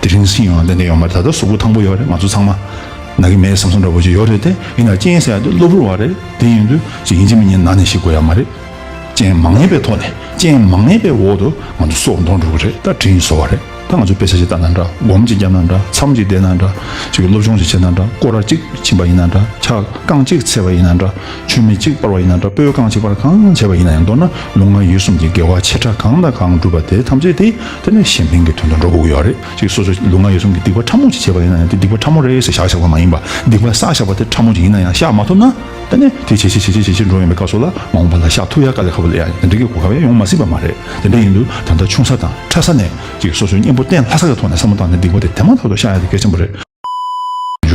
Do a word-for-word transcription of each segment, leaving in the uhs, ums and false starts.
དེ་རིང་སེམས་ཡོང་ཏན་ཏན་ཡོད་མ་རེད། ད་ལྟ་གཟུགས་པོ་ཐང་པོ་ཡོད་རེད། ང་ཚོ་ཚང་མ་ན་གི་མེད་བསམ་བསམ་འདྲ་པོ་ཅིག་ཡོད་རེད་དེ། ཡིན་ན་རྐྱེན་ཟེར་ཡ་དེ་གློ་བུར་བ་རེད། དེ་ཡིན་དུས་ཅིག་ཡིན་གཅིག་མིན་གཉིས་ན་ནས་ཤི་དགོས་ཡ་མ་རེད། རྐྱེན་མ་ངེས་པའི་ཐོག་ནས། རྐྱེན་མ་ངེས་པའི་འོག་ཏུ་ང་ཚོ་སྲོག་འདོར་འགྲོ་གི་རེད། ད་དྲིན་གཟོ་བ་རེད། ད་ང་ཚོ་དཔེ་ཆ་ཞིག་ལྟ་ན་འདྲ། སྒོམ་ཅིག་བརྒྱབ་ན་འདྲ། མཚམས་ཅིག་བསྡད་ན་འདྲ། ཅིག་སློབ་སྦྱོང་ཅིག་བྱེད་ན་འདྲ། སྐོར་ར་གཅིག་ཕྱིན་པ་ཡིན་ན་འདྲ། ཕྱག་རྐང་གཅིག་འཚལ་བ་ཡིན་ན་འདྲ། མཆོད་མེ་གཅིག་སྤར་བ་ཡིན་ན་འདྲ། སྤོས་རྐང་གཅིག་སྤར། གང་བྱས་པ་ཡིན་ན་ཡང་། མདོར་ན་ལུས་ངག་ཡིད་གསུམ་གྱི་དགེ་བ་ཆེ་ཕྲ་གང་དང་གང་བསྒྲུབས་པ་དེ་ཐམས་ཅད་དེ་དེ་ནི་གཞན་ཕན་གྱི་དོན་དུ་འགྲོ་དགོས་ཀྱི་ཡོད་རེད། ཅིག་སོ་སོ་ལུས་ངག་ཡིད་གསུམ་གྱི་སྡིག་པ་ཕྲ་མོ་ཅིག་བྱས་པ་ཡིན་ན་ཡང་། དེ་སྡིག་པ་ཕྲ་མོ་རེད་ཟེར་བཞག་བཞག་པ་མ་ཡིན་པ། སྡིག་པ་བསགས་བཞག་པ་དེ་ཕྲ་མོ་ཅིག་ཡིན་ན་ཡང་བཤགས་མ་ཐུབ་ན། དེ་ནས་དེ་ཇེ་ཆེ་ཇེ་ཆེ་ཇེ་ཆེ་འགྲོ་ཡོང་བའི་སྐབས་སུ་ལ་མ་འོངས་པ་ལ་བཤགས་ཐུབ་ཡ་དཀའ་ལས་ཁག་པོ་སླེབས་ཡ་ཡིན། དེ་འདྲ་གི་གོ་སྐབས་ཡང་ཡོང་མ་སྲིད་པ་མ་རེད། དེ་འདྲ་ཡིན་དུས་ད་ལྟ་ཆུང་ས་དང་ཕྲ་ས་ནས་ཅིག་སོ་སོའི་གཉེན་པོ་བརྟན་ལྷ་ས་གི་ཐོག་ནས་བསམ་བློ་བཏང་ནས་སྡིག་པ་དེ་དེ་མ་ཐག་ཏུ་བཤགས་ཡ་དེ་གལ་ཆེན་པོ་རེད། བྱང་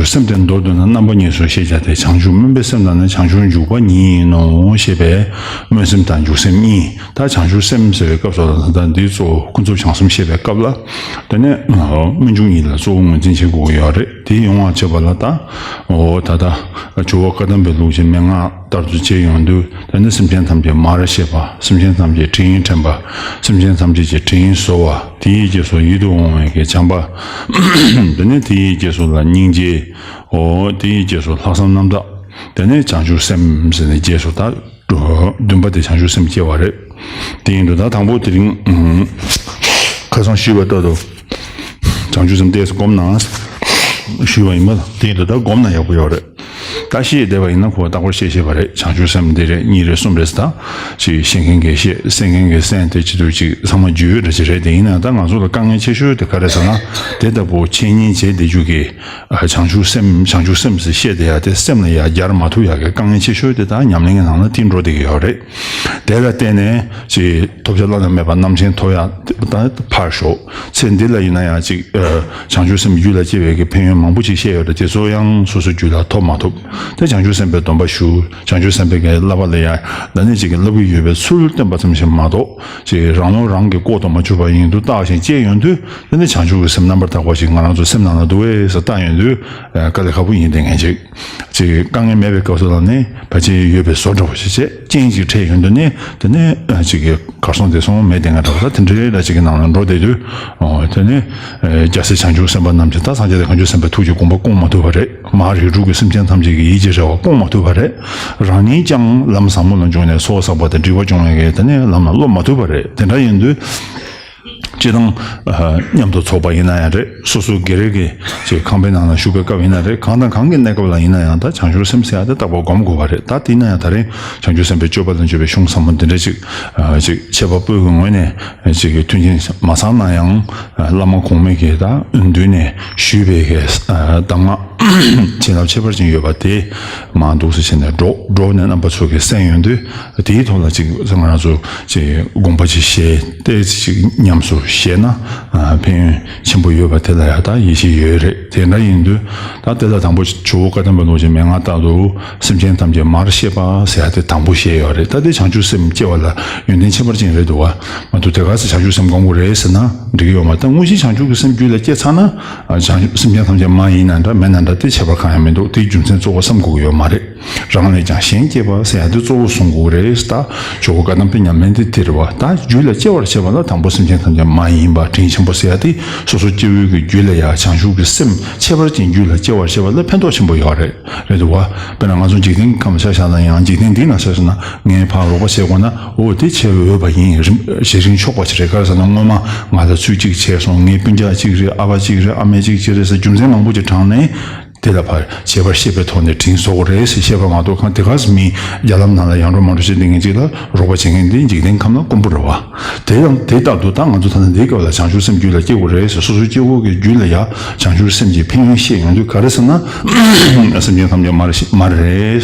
ཆུབ་སེམས་དེ་མདོར་བསྡུ་ན་རྣམ་པ་གཉིས་སུ་ཤེས་བྱ་སྟེ། བྱང་ཆུབ་སྨོན་པའི་སེམས་དང་ནི། བྱང་ཆུབ་འཇུག་པ་ཉིད་ཡིན་ནོ། ཞེས་པས་སྨོན་སེམས་དང་འཇུག་སེམས་གཉིས། ད་བྱང་ཆུབ་སེམས་ཟེར་བའི་སྐབས་སུ་ལ་ད་འདི་གཙོ་བོ་ཀུན་རྫོབ་བྱང་སེམས་བཤད་པའི་སྐབས་ལ། དེ་ནས་སྨོན་འཇུག་གཉིས་ལ་གཙོ་བོ་ངོས་འཛིན་བྱེད་དགོས་ཀྱི་ཡོད་རེད། དེ་ཡོང་བ་བྱེད་པ་ལ་ད། འོ་ད་ལྟ་ཇོ་བོ་བཀའ་གདམས་པའི་ལུགས་ཀྱི་མན་ངག་ལྟར་དུ་བྱས་ཡོང་དུས། དེ་ནི་སེམས་ཅན་ཐམས་ཅད་མར་ཤེས་པ། སེམས་ཅན་ཐམས་ཅད་དྲིན་དྲན་པ། སེམས་ཅན་ཐམས་ཅད་ཀྱི་དྲིན་གཟོ་བ། དེའི་རྗེས་སུ་ཡིད་དུ་འོང་བའི་གི་བྱམས་པ། དེ་ནས་དེའི་རྗེས་སུ་ལ་སྙིང་རྗེ། འོ་དེའི་རྗེས་སུ་ལྷག་བསམ་རྣམ་དག། དེ་ནས་བྱང་ཆུབ་སེམས་ཟེར་ནས་རྗེས་སུ་ད་བདུན་པ་དེ་བྱང་ཆུབ་སེམས་སྐྱེ་བ་རེད། དེ་ཡིན་དུས་ད་དང་པོ་དེ་རིང་ཁ་སང་ཞུས་པ་ལྟར་དུ། བྱང་ཆུབ་སེམས་ཏོག་ཙམ་སྒོམ་ན་ཞུས་པ་ཡིན་པ་དང་། དེ་ཡིན་དུས་ད་སྒོམ་ན་ཡག་པོ་ཡོད་རེད། ད་ཤེས་བསྡད་པ་ཡིན་ན་ཁོ་རྟག་པར་ཤེས་ཤེས་པ་རེད། བྱང་ཆུབ་སེམས་འདི་རེད། གཉིས་རེད། གསུམ་རེད་ཟེར། ད་ཅིག་ཤེས་མཁན་གྱིས་ཤེས། གསན་མཁན་གྱིས་གསན། དེ་བྱེད་དུས་ཅིག་ཚང་མ་རྒྱུས་ཡོད་འདྲ་ཅིག་རེད། དེ་ཡིན་ན་ད་ང་ཚོ་ལ་དཀའ་ངལ་ཆེ་ཤོས་དེ་ག་རེ་ཟེར་ན། དེ་ལྟ་བུ་འཆད་ཉན་བྱེད་བསྡད་རྒྱུ་གི། ཨ། བྱང་ཆུབ་སེམས། བྱང་ཆུབ་སེམས་ཟེར་བཤད་བསྡད་ཡ་དེ་སེམས་ལ་ཡ་སྦྱར་མ་ཐུབ་ཡ་གི་དཀའ་ངལ་ཆེ་ཤོས་དེ་ད་ཉམས་ལེན་གྱི་ནང་ལ་དེ་འགྲོ་བསྡད་ཀྱི་ཡོད་རེད། དེ་ལ་བརྟེན་ནས་ཅིག་ཐོབ་བྱ་བླ་ན་མེད་པ་རྣམ་མཁྱེན་ཐོབ་ཡ་ད་ཕར་ཞོག་ཚེ་འདི་ལ་ཡིན་ན་ཡང་ཅིག་ཨ། བྱང་ཆུབ་སེམས་རྒྱུད་ལ་སྐྱེ་བའི་གི་ཕན་ཡོན་མང་པོ་ཅིག་བཤད་ཡོད་རེད། དེ་ཚོ་ཡང་སོ་སོའི་རྒྱུད་ལ་ཐོབ་མ་ཐུབ། དེ་བྱང་ཆུབ་སེམས་དཔའི་སྡོམ་པ་ཞུ། བྱང་ཆུབ་སེམས་དཔའི་གི་བསླབ་པ་ལ་ཡ་ད་ནི་ཅིག་གི་བསླབ་ཀྱི་ཡོད་པའི་ཚུལ་སྟོན་པ་ཙམ་ཞིག་མ་གཏོགས། ཅིག་རང་བློ་རང་གིས་ལྐོག་ཏུ་མ་གྱུར་པ་ཡིན་དུས་བརྟགས་ཤིང་དཔྱད་ཡོང་དུས། དེ་ནི་བྱང་ཆུབ་ཀྱི་སེམས་རྣམ་པར་དག་པ་ཞིག་ང་རང་ཚོ་སེམས་ནང་ལ་འདུག་གས་ཟེར་བལྟ་ཡོང་དུས། ཨ། དཀའ་ལས་ཁག་པོ་ཡིན། དེ་ངེས་ཅིག་ཅིག་དཀའ་ངལ་མེད་པའི་སྐབས་སུ་ལ་ནི་ཕལ་ཆེར་ཡོད་པའི་བཟོ་འདྲ་པོ་ཞིག་བྱས། རྐྱེན་ཅིག་འཕྲད་ཡོང་དུས་ནི་དེ་ནི་ཅིག་གི་གར་སོང་དེ་སོང་མེད་དེ་ངས་འདྲ་པོ་ད་དེ་འདྲའི་འདྲ་ཅིག་གི་ནང་ལ་འགྲོ་བསྡད་དུས། ཨོ། དེ་ནི་རྒྱལ་སྲས་བྱང་ཆུབ་སེམས་དཔའ་རྣམས་ཀྱིས་ད་སངས་རྒྱས་དང་བྱང་ཆུབ་སེམས་དཔའི་ཐུགས་ཀྱི་དགོངས་པ་སྐོང་མ་ཐུབ་པ་རེད། མ་རིགས་དྲུག་གི་སེམས་ཅན་ཐམས་ཅད་ཀྱི་ཡིད་ཀྱི་རེ་བ་སྐོང་མ་ཐུབ་པ་རེད། རང་ཉིད་ཀྱང་ལམ་ཟབ་མོ་ལ་འབྱོངས་ནས་ཚོགས་བསགས་པ་དང་སྒྲིབ་པ་སྦྱོང་བའི་གི་དེ་ནི་ལམ་ལ་སློབ་མ་ཐུབ་པ་རེད། དེ་འདྲ་ཡིན་དུས། སྤྱིར་བཏང་། ཨ། མཉམ་དུ་ཚོགས་པ་ཡིན་ན་ཡང་རེད། སོ་སོ་སྒེར་གྱི་ཅིག་ཁང་པའི་ནང་ལ་བཞུགས་པའི་སྐབས་ཡིན་ན་རེད། གང་དང་གང་གི་གནས་སྐབས་ལ་ཡིན་ན་ཡང་། ད་བྱང་ཆུབ་སེམས་ཟེར་ཡ་དེ་རྟག་པར་སྒོམ་དགོས་པ་རེད། ད་དེ་ཡིན་ན་ཡང་ད་རིང་བྱང་ཆུབ་སེམས་དཔའི་སྤྱོད་པ་དང་བཅས་པའི་གཞུང་ཟབ་མོ་འདི་འདྲ་ཅིག་ཨ། ཅིག་འཆད་པ་པོའི་ངོས་ནས་ཅིག་གི་མཐུན་རྐྱེན་མ་ཚང་ན་ཡང་། ཨ། བླ་མ་གོང་མའི་གི་ད་མདུན་ནས་ཞུས་པའི་གི། ཨ། གདམས་ངག་བྱིན་རླབས་ཁྱད་པར་ཅན་ཡོད་པ་དེ་མར་འདུག་སེ་བྱས་ནས་སྒྲོག་སྒྲོག་ནས་རྣམ་པ་ཚོ་གིས་གསན་ཡོང་དུས། དེའི་ཐོག་ལ་ཅིག་ང་རང་ཚོ་ཅིག་དགོངས་པ་ཅིག་བཞེས་ཏེ་ཅིག་ཉམས་སུ་བཞེས་ན། ཨ། ཕན་ཡོན་ཆེན་པོ་ཡོད་པ་དེ་ལ་ཡང་ད་ཡིད་ཆེས་ཡོད་རེད། དེ་འདྲ་ཡིན་དུས་ད་དེ་ལ་དང་པོ་ཇོ་བོ་བཀའ་གདམས་པའི་ལུགས་ཀྱི་མན་ངག་ལྟར་དུ་སེམས་ཅན་ཐམས་ཅད་མར་ཤེས་པ་ཟེར་ཡ་དེ་དང་པོ་བཤད་ཡོད་རེད། ད་དེ་བྱང་ཆུབ་སེམས་སྐྱེ་བ་ལ་ཡོན་ཏན་ཁྱད་པར་ཅན་རེད་འདུག་བ། མ་གཏོགས་དེ་ག་ཚོད་བྱང་ཆུབ་སེམས་སྒོམ་དགོས་རེད་ཟེར་ན་འགྲིག་གི་ཡོད་མ་རེད། ད་དངོས་གཞི་བྱང་ཆུབ་ཀྱི་སེམས་རྒྱུད་ལ་སྐྱེས་ཚར་ན། ཨ། བྱང་ཆུབ་སེམས་ཅན་ཐམས་ཅད་མ་ཡིན་ན་འདྲ་མེད་ན་འདྲ་དེ་ཁྱད་པར་གང་ཡང་མི་འདུག་དེའི་རྒྱུ་མཚན་གཙོ་བོ་བསམ་དགོས་ཀྱི་ཡོད་མ་རེད། རང་ལས་ཀྱང་གཞན་གཅེས་པ་ཟེར་ཡ་དེ་གཙོ་བོ་བཟུང་དགོས་རེད། ད་ཇོ་བོ་བཀའ་གདམས་པའི་ཉམས་ལེན་དེ་དེ་རེད་བ། ད་རྒྱུད་ལ་སྐྱེ་བར་བྱེད་པ་ལ་དང་པོ་སེམས་ཅན་ཐམས་ཅད་མ་ཡིན་པ་དྲིན་ཆེན་པོ་ཟེར་ཡ་དེ་སོ་སོ་སྐྱེ་བོའི་གི་རྒྱུད་ལ་ཡ་བྱང་ཆུབ་ཀྱི་སེམས་ཁྱད་པར་ཅན་རྒྱུད་ལ་སྐྱེ་བར་བྱེད་པ་ལ་ཕན་ཐོགས་ཆེན་པོ་ཡོད་རེད། རེད་འདུག་བ། དཔེར་ན་ང་ཚོ་འཇིག་རྟེན་ཁམས་ཆ་བཞག་ན་ཡང་། འཇིག་རྟེན་འདི་ན་ཆ་བཞག་ན་ངས་ཕར་རོགས་པ་བྱེད་དགོས་ན། འོ་དེ་བྱེད་འོས་པ་ཡིན། རིམ་གཞི་རིམ་ཆོག་པ་ཞིག་རེད། ག་རེ་ཟེར་ན་སྔོན་མ་ང་ལ་ཚུལ་གཅིག་བྱས་སོང་། ངའི་སྤུན་ཀྱག་གཅིག་རེད། ཨ་ཕ་གཅིག་རེད། ཨ་མ་གཅིག་གཅིག་རེད་ཟེར་རྒྱུ་མཚན་མང་པོ་ཅིག་དྲངས་ནས། དེ་ལ་ཕར་བྱེད་པར་ཤེས་པའི་ཐོག་ནས་དྲིན་གཟོ་དགོས་རེད་ཟེར་བཤད་པ་མ་གཏོགས། གང་དེ་ག་ཟེར་མིན། རྒྱ་ལམ་ནང་ལ་ཡར་འགྲོ་མར་འགྲོ་བྱེད་བསྡད་མཁན་ཅིག་ལ་རོགས་པ་བྱེད་མཁན་དེ་འཇིག་རྟེན་ཁམས་ལ་དཀོན་པོ་རེད་བ། དེ་ཡང་དེ་ལྟར་དུ་ད་ང་ཚོ་ད་ལྟ་འདིའི་སྐབས་ལ་བྱང་ཆུབ་སེམས་རྒྱུད་ལ་སྐྱེ་དགོས་རེད་ཟེར། སོ་སོའི་སྐྱེ་བོ་གི་རྒྱུད་ལ་ཡ་བྱང་ཆུབ་སེམས་ཀྱི་ཕན་ཡོན་བཤད་ཡོང་དུས་ག་རེ་ཟེར་ན། སེམས་ཅན་ཐམས་ཅད་མར་ཤེས་མར་རེད།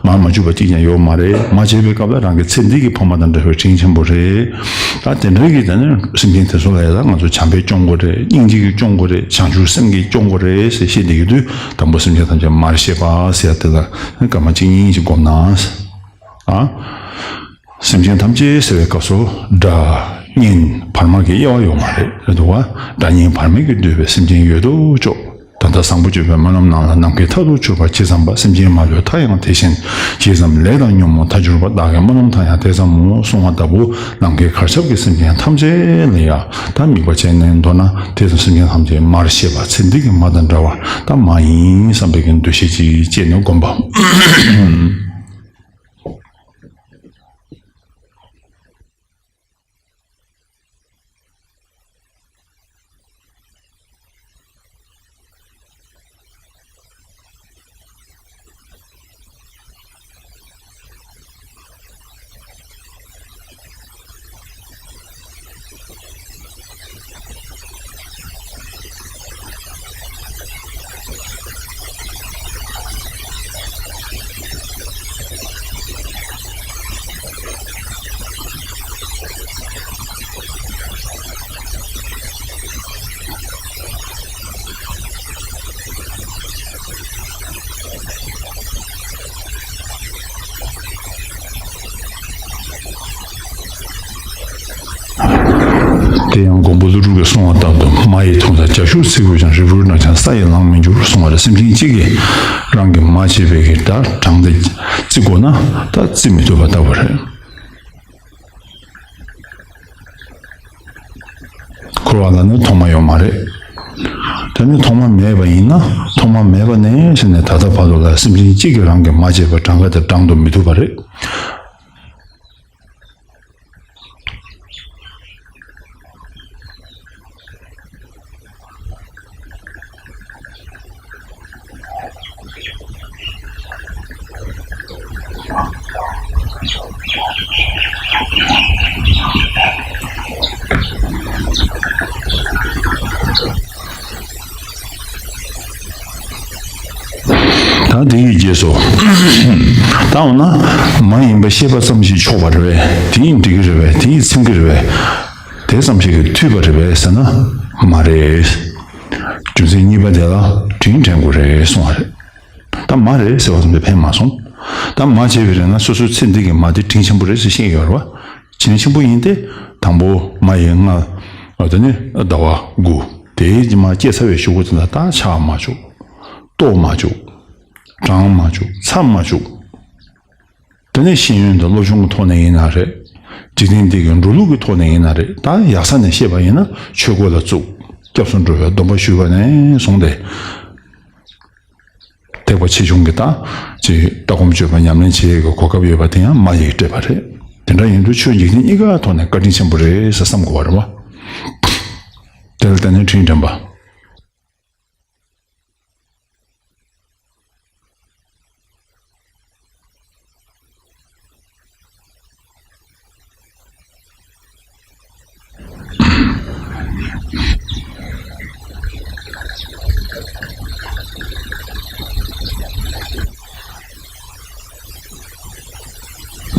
མར་མ་གྱུར་པ་གཅིག་ཀྱང་ཡོད་མ་རེད། མར་བྱས་པའི་སྐབས་ལ་རང་གི་ཚེ་འདི་གི་ཕ་མ་དང་འདྲ་བའི་དྲིན་ཆེན་པོ་རེད། ད་དེ་འདྲ་གི་དེ་ནི་སེམས་ཅན་དེ་ཚོ་ལ་ཡ་ད་ང་ཚོ་བྱམས་པས་སྐྱོང་དགོས་རེད། སྙིང་རྗེ་གིས་སྐྱོང་དགོས་རེད། བྱང་ཆུབ་སེམས་ཀྱིས་སྐྱོང་དགོས་རེད་ཟེར་བཤད་བསྡད་ཡོད་དུས། དང་པོ་སེམས་ཅན་ཐམས་ཅད་མར་ཤེས་པ་ཟེར་ཡ་དེ་ལ་སྐར་མ་གཅིག་གཉིས་ཤིག་སྒོམ་ན། ཨ། སེམས་ཅན་ཐམས་ཅད་ཟེར་བའི་སྐབས་སུ་དགྲ་གཉེན་བར་མ་གི་དབྱེ་བ་ཡོད་མ་རེད། རེད་འདུག་བ། དགྲ་གཉེན་བར་མ་གིས་བསྡུས་པའི་སེམས་ཅན་ཡོད་དོ་ཅོག་ད་ལྟ་བཟང་པོ་སྤྱོད་པའི་སྨོན་ལམ་རྣམས་ལ་ནམ་མཁའི་མཐའ་ཐུག་གྱུར་པ་ཇི་ཙམ་པ། སེམས་ཅན་མ་ལུས་མཐའ་ཡང་དེ་བཞིན་ཇི་ཙམ། ལས་དང་ཉོན་མོངས་མཐའ་གྱུར་པ། བདག་གི་སྨོན་ལམ་མཐའ་ཡང་དེ་ཙམ་མོ། གསུང་བ་ལྟ་བུ་ནམ་མཁའི་གར་ཁྱབ་ཀྱི་སེམས་ཅན་ཐམས་ཅད་ལ་ཡང་ད་དམིགས་པ་བྱས་ནས་མདོར་ན་དེ་ཙམ་སེམས་ཅན་ཐམས་ཅད་མར་ཤེས་པ་ཚེ་འདི་གི་མ་དང་འདྲ་བ་ད་མ་ཡིན་བསམ་པའི་གི་འདུ་ཤེས་ཅིག་བསྐྱེད་ནས་བསྒོམ་པ། དེ་ཡང་མགོན་པོ་ཀླུ་སྒྲུབ་ཀྱིས་གསུངས་པ་ལྟར་དུ། མ་ཡི་འཐུང་ས་རྒྱ་ཤུག་བརྩི་དགོས་ཀྱང་། རིལ་བུར་ན་ཀྱང་ས་ཡི་ལང་མི་འགྱུར་གསུངས་པ་རེད། སེམས་ཅན་གཅིག་གིས་རང་གི་མ་བྱས་པའི་གི་ད་གྲངས་དེ་བརྩི་དགོས་ན་ད་བརྩི་མི་ཐུབ་པ་ལྟ་བུ་རེད། འཁོར་བ་ལ་ནི་ཐོག་མ་ཡོད་མ་རེད། དེ་ནི་ཐོག་མ་མེད་པ་ཡིན་ན་ཐོག་མ་མེད་པ་ནས་བྱས་ནས་ད་ལྟ་བར་དུ་ལ་སེམས་ཅན་གཅིག་གིས་རང་གི་མ་བྱས་པའི་གྲངས་ཀ་དེ་བགྲང་དུ་མི་ཐུབ་པ་རེད། ད་དེ་ཡི་རྗེས་སུ། ད་འོ་ན་མ་ཡིན་པ་ཤེས་པ་ཙམ་ཞིག་ཆོག་པ་རེད་པས། དེ་ཡིས་འགྲིག་གི་རེད་པས། དེ་ཡིས་ཚིམ་གི་རེད་པས། དེ་ཙམ་ཞིག་གིས་འཐུས་པ་རེད་པས་ཟེར་ན་མ་རེད། རྒྱུ་མཚན་གཉིས་པ་དེ་ལ་དྲིན་དྲན་དགོས་རེད་གསུངས་པ་རེད། ད་མ་རེད་ཟེར་བ་ཙམ་དུ་ཕན་མ་སོང་། ད་མ་བྱས་པའི་རིང་ལ་སོ་སོའི་ཚེ་འདི་གི་མ་དེ་དྲིན་ཆེན་པོ་རེད་ཟེར་བཤད་ཡོད་རེད་བ། དྲིན་ཆེན་པོ་ཡིན་ཏེ། དང་པོ་མ་ཡི་ལྔ། ཨ་དེ་ནི་ཟླ་བ་དགུ། དེའི་རྗེས་མ་སྐྱེས་ཚར་བའི་གཞུག་གུ་དེ་ལ་ད་ཆགས་མ་བཅུག། རྟོགས་མ་བཅུག། བགྲང་མ་བཅུག། མཚམས་མ་བཅུག། དེ་ནས་ཤེས་ཡོན་དང་སློབ་སྦྱོང་གི་ཐོག་ནས་ཡིན་ན་རེད། འཇིག་རྟེན་འདི་གི་འགྲོ་ལུགས་ཀྱི་ཐོག་ནས་ཡིན་ན་རེད། ད་ཡག་ས་ནས་བཤད་པ་ཡིན་ན་ཆོས་སྒོ་ལ་བཙུགས། སྐྱབས་སུ་འགྲོ་བའི་སྡོམ་པ་ཞུས་པ་ནས་བཟུང་སྟེ། ཐེག་པ་ཆེ་ཆུང་གི་ད་ཅིག་ལྟ་སྒོམ་སྤྱོད་པ་ཉམས་ལེན་བྱེད་ཡས་ཀྱི་གོ་སྐབས་ཡོད་པ་དེ་ཡང་མ་ཡིས་སྤྲད་པ་རེད། དེ་འདྲ་ཡིན་དུས་ཆོས་འཇིག་རྟེན་གཉིས་ཀ་ཐོག་ནས་བཀའ་དྲིན་ཆེན་པོ་རེད་ཟེར་བསམ་དགོས་པ་རེད་བ། དེ་ལ་བརྟེན་ནས་དྲིན་དྲན་པ།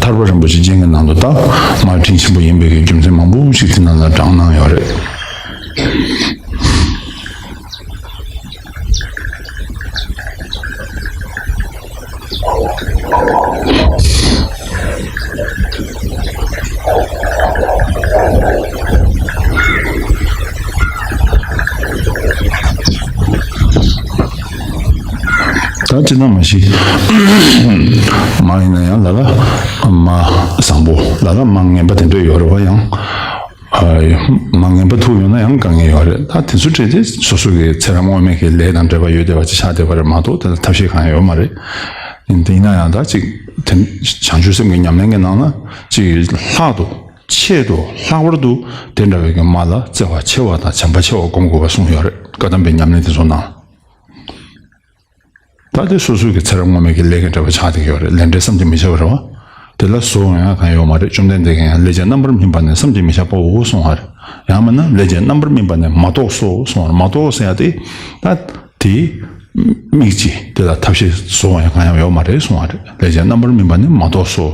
ཐར་པ་རིན་པོ་ཆེ་རྒྱན་གྱི་ནང་དུ་ད་མ་དྲིན་ཆེན་པོ་ཡིན་པའི་གི་རྒྱུ་མཚན་མང་པོ་ཞིག་དེ་ནང་ལ་དྲངས་གནང་ཡོད་རེད། ད་ཅི་ན་མ་ཤི། མ་ཡིན་ན་ཡང་ལ་ལ་མ་བཟང་པོ་ལ་ལ་མ་ངན་པ་དེ་འདྲ་ཡོད་རེད་བ། ཡང་མ་ངན་པ་ཐུག་ཡོང་ན་ཡང་དཀའ་ངལ་ཡོད་རེད། ད་དེ་ཚོ་བྲལ་ཏེ་སོ་སོ་གི་ཚེ་རབས་སྔོན་མའི་གི་ལས་དང་འབྲེལ་བ་ཡོད་བསྡད་པ་ཅིག་ཆགས་བསྡད་པ་རེད་མ་གཏོགས། དེ་ལ་ཐབས་ཤེས་གང་ཡང་ཡོད་མ་རེད། ཡིན་དེ་ཡིན་ན་ཡང་ད་ཅིག་དེ་བྱང་ཆུབ་སེམས་ཀྱི་ཉམས་ལེན་གྱི་ནང་ན་ཅིག་ལྷག་ཏུ་ཆེད་དུ་ལྷག་པར་དུ་དེ་འདྲ་བའི་གི་མ་ལ་བརྩེ་བ་ཆེ་བ་དང་བྱམས་པ་ཆེ་བ་སྒོམ་དགོས་པ་གསུངས་ཡོད་རེད། བཀའ་གདམས་པའི་ཉམས་ལེན་དེ་ཚོ་ནང་། ད་དེ་སོ་སོའི་གི་ཚེ་རབས་སྔོན་མའི་གི་ལས་ཀྱི་འབྲེལ་བ་ཆགས་བསྡད་ཀྱི་ཡོད་རེད། ལས་འབྲས་བསམ་གྱིས་མི་ཁྱབ་པ་རེད་བ། དེ་ལ་བཟོ་ཡང་གང་ཡོད་མ་རེད། བཅོམ་ལྡན་འདས་ཀྱིས་ཡང་ལས་ཀྱི་རྣམ་པར་སྨིན་པ་ནི་བསམ་གྱིས་མི་ཁྱབ་པའོ་གསུངས་པ་རེད། ཡང་མིན་ན་ལས་ཀྱི་རྣམ་པར་སྨིན་པ་ནི་མ་རྟོགས་སོ་གསུངས་པ་རེད། མ་རྟོགས་ཟེར་ཡ་དེ་ད་དེའི་དམིགས་ཀྱིས་དེ་ལ་ཐབས་ཤེས་བཟོ་ཡང་གང་ཡང་ཡོད་མ་རེད་གསུངས་པ་རེད། ལས་ཀྱི་རྣམ་པར་སྨིན་པ་ནི་མ་རྟོགས་སོ།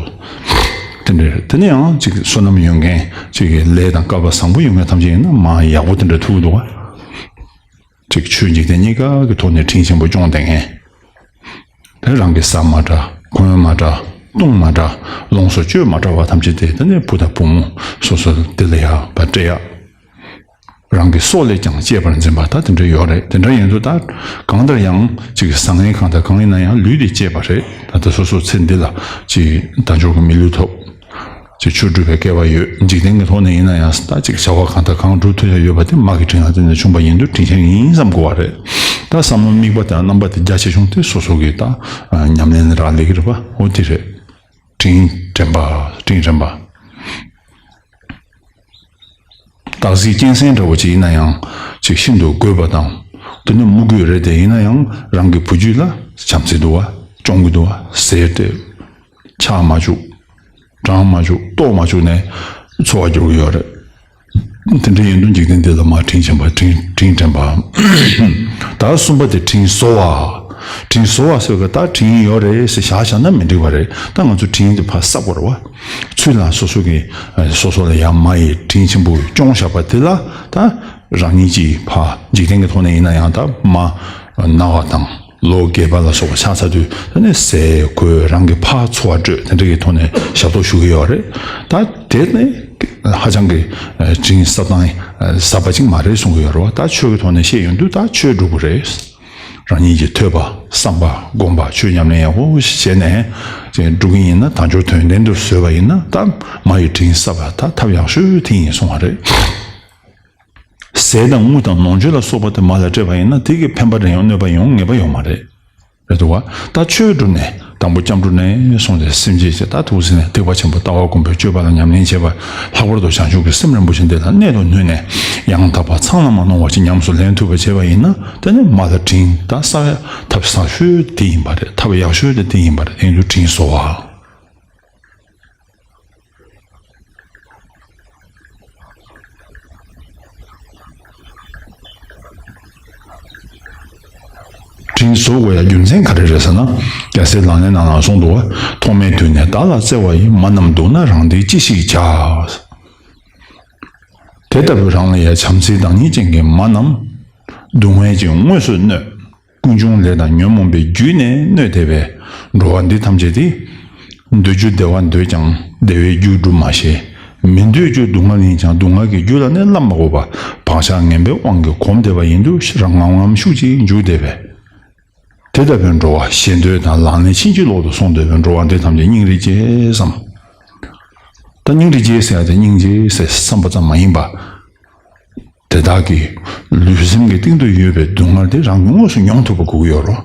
དེ་འདྲ་རེད། དེ་ནས་ཡང་ཅིག་བསོད་ནམས་ཡོད་མཁན་ཅིག་གི་ལས་དང་སྐལ་པ་བཟང་པོ་ཡོད་མཁན་ཐམས་ཅད་ཡིན་ན་མ་ཡག་པོ་དེ་འདྲ་ཐུག་འདུག་བ། ཅིག་ཆོས་འཇིག་རྟེན་གཉིས་ཀ་གི་ཐོག་ནས་དྲིན་ཆེན་པོ་སྐྱོང་བསྡད་མཁན། དེ་རང་གི་ཟ་མ་དྲག་གོན་མ་དྲག་བཏུང་མ་དྲག་ལོངས་སུ་སྤྱོད་མ་དྲག་པ་ཐམས་ཅད་དེ་དེ་ནས་བུ་དང་བུ་མོ་སོ་སོ་དེ་ལ་ཡག་པ་སྤྲད་ཡག་རང་གི་སྲོག་ལས་ཀྱང་གཅེས་པར་འཛིན་པ་ད་དེ་འདྲ་ཡོད་རེད། དེ་འདྲ་ཡིན་དུས་ད་གང་ལྟར་ཡང་ཅིག་བཟང་ངན་གང་ལྟར་གང་ཡིན་ན་ཡང་ལུས་དེ་གཅེས་པ་རེད། ད་ལྟ་སོ་སོ་ཚེ་འདི་ལ་ཅིག་དལ་འབྱོར་གྱི་མི་ལུས་ཐོབ། ཅིག་ཆོས་སྒྲུབ་པའི་སྐལ་བ་ཡོད། འཇིག་རྟེན་གྱི་ཐོག་ནས་ཡིན་ན་ཡང་ད་ཅིག་བྱ་བ་གང་ལྟར་གང་སྒྲུབ་ཐུབ་ཡ་ཡོད་པ་དེ་མ་གི་དྲིན་ལ་བརྟེན་ནས་བྱུང་པ་ཡིན་དུས་དྲིན་ཆེན་ཡིན་བསམ་དགོས་པ་རེད། ད་བསམ་བློ་དམིགས་པ་དང་རྣམ་པ་དེ་རྒྱ་ཆེ་ཆུང་དེ་སོ་སོ་གི་ད་ཉམས་ལེན་རག་ལས་ཀྱི་རེད་པ། འོ་དེ་རེད། དྲིན་དྲན་པ། དྲིན་དྲན་པ། སྟག་གཟིག་གཅན་གཟན་འདྲ་བོ་ཅིག་ཡིན་ན་ཡང་ཅིག་ཤིན་ཏུ་རྒོད་པ་དང་། དེ་ནི་དམུ་རྒོད་རེད་དེ། ཡིན་ན་ཡང་རང་གི་བུ་རྒྱུད་ལ་བྱམས་བརྩེ་འདུག་བ། སྐྱོང་གི་འདུག་བ། ཟས་སྤྲད། ཆག་མ་བཅུག། གྲང་མ་བཅུག། ལྟོགས་མ་བཅུག་ནས་འཚོ་བ་སྐྱོང་གི་ཡོད་རེད། དེ་འདྲ་ཡིན་དུས་འཇིག་རྟེན་འདི་ལ་མ་དྲིན་ཆེན་པ་དྲིན་དྲིན་དྲན་པ། ད་གསུམ་པ་དེ་དྲིན་གཟོ་བ། དྲིན་གཟོ་བ་ཟེར་གི་ད་དྲིན་ཡོད་རེད་ཟེར་བཞག་བཞག་ན་མི་འགྲིག་པ་རེད། ད་ང་ཚོ་དྲིན་དེ་ཕར་བསག་དགོས་རེད་བ། ཚུར་ལ་སོ་སོ་གི་སོ་སོ་ལ་ཡང་མ་ཡི་དྲིན་ཆེན་པོ་སྐྱོང་བཞག་པ་དེ་ལ་ད་རང་ཉིད་ཀྱིས་ཕར་འཇིག་རྟེན་གྱི་ཐོག་ནས་ཡིན་ན་ཡང་ད་མ་ན་བ་དང་། ལོ་རྒས་པ་ལ་སོགས་པ་ཆགས་ཚར་དུས་ད་ནི་ཟས་གོས་རང་གི་ཕར་འཚོ་བ་སྤྲོད་དེ་འདྲ་གི་ཐོག་ནས་ཞབས་ཏོག་ཞུ་གི་ཡོད་རེད། ད་དེ་ནི་ཧ་ཅང་གི་དྲིན་གཟབ་དང་ཟབ་པ་ཅིག་མ་རེད་གསུང་གི་ཡོད་རེད་བ། ད་ཆོས་ཀྱི་ཐོག་ནས་བཤད་ཡོང་དུས་ད་ཆོས་སྒྲུབ་དགོས་རེད། རང་ཉིད་ཀྱི་ཐོས་པ་བསམ་པ་སྒོམ་པ་ཆོས་ཉམས་ལེན་ཡག་པོ་ཞིག་བྱས་ནས་སྒྲུབ་ཀྱི་ཡིན་ན་དལ་འབྱོར་དོན་ལྡན་དུ་བཟོས་པ་ཡིན་ན་ད་མ་ཡི་དྲིན་གཟབ་པ་ད་ཐབས་ཡག་ཤོས་དེ་ཡིན་གསུང་བ་རེད། ཟས་དང་དངུལ་དང་ནོར་མཆོད་ལ་སོགས་པ་དེ་མ་ལ་སྤྲད་པ་ཡིན་ན་དེ་གི་ཕན་པ་རེ་ཡང་གནོད་པ་ཡོང་ངེས་པ་ཡོད་མ་རེད། རེད་འདུག་བ། ད་ཆོས་བསྒྲུབས་ནས་དང་པོ་སྐྱབས་འགྲོ་ནས་སོང་སྟེ་སེམས་བསྐྱེད་བྱས། ད་ཐུགས་ཟིན་ནས་ཐེག་པ་ཆེན་པོ་ལྟ་བ་སྒོམ་པའི་སྤྱོད་པ་ལ་ཉམས་ལེན་བྱས་པ། ལྷག་པར་དུ་བྱང་ཆུབ་ཀྱི་སེམས་རིན་པོ་ཆེ་འདི་ལ་གནད་དུ་བསྣུན་ནས་ཡང་དག་པ་ཚང་ལ་མ་ནོར་བ་ཞིག་ཉམས་སུ་ལེན་ཐུབ་པ་བྱས་པ་ཡིན་ན་དེ་ནི་མ་ལ་དྲིན་ད་གསབ་ཡ་ཐབས་ཟབ་ཤོས་དེ་ཡིན་པ་རེད། ཐབས་ཡག་ཤོས་དེ་དེ་ཡིན་པ་རེད། དེ་ཡིན་དུས་དྲིན་གཟོ་བ། དྲིན་གཟོ་དགོས་ཡ་རྒྱུ་མཚན་ག་རེ་རེད་ཟེར་ན། རྒྱལ་སྲས་ལག་ལེན་ནང་ལ་གསུངས་འདུག་བ། ཐོག་མེད་དུས་ནས་བདག་ལ་བརྩེ་བ་ཡིས། མ་རྣམས་སྡུག་ན་རང་བདེ་ཅི་ཞིག་བྱ། དེ་ལྟ་བུའི་རང་ལ་ཡ་བྱམས་བརྩེའི་བདག་ཉིད་ཅན་གྱི་མ་རྣམས་སྡུག་བསྔལ་གྱིས་དངོས་སུ་གནོད། ཀུན་འབྱུང་ལས་དང་ཉོན་མོངས་པའི་རྒྱུ་ནི་གནོད་དེ་བས། འགྲོ་བ་འདི་ཐམས་ཅད་དེ། འདོད་རྒྱུ་བདེ་བ་འདོད་ཀྱང་བདེ་བའི་རྒྱུ་སྒྲུབ་མ་ཤེས། མི་འདོད་རྒྱུ་སྡུག་བསྔལ་ཡིན་ཀྱང་སྡུག་བསྔལ་གྱི་རྒྱུ་ལ་ནི་བསླབ་མ་དགོས་པ། བག་ཆགས་ངན་པའི་དབང་གིས་གོམས་བསྡད་པ་ཡིན་དུས་རང་ངམ་ངམ་ཤུགས་ཀྱིས་འཇུག་བསྡད་པས། དེ་ལྟ་བུའི་འགྲོ་བ་ཞེ་འདོད་དང་ལག་ལེན་ཕྱིན་ཅི་ལོག་ཏུ་སོང་བསྡད་པའི་འགྲོ་བ་འདི་ཐམས་ཅད་སྙིང་རེ་རྗེ་བསམ། ད་སྙིང་རེ་རྗེ་ཟེར་ཡ་དེ་སྙིང་རྗེ་ཟེར་བསམ་པ་ཙམ་མ་ཡིན་པ། དེ་དག་གི་ལུས་སེམས་ཀྱི་སྟེང་དུ་ཡོད་པའི་སྡུག་བསྔལ་དེ་རང་གིས་དངོས་སུ་མྱོང་ཐུབ་པ་དགོས་ཀྱི་ཡོད་རེད།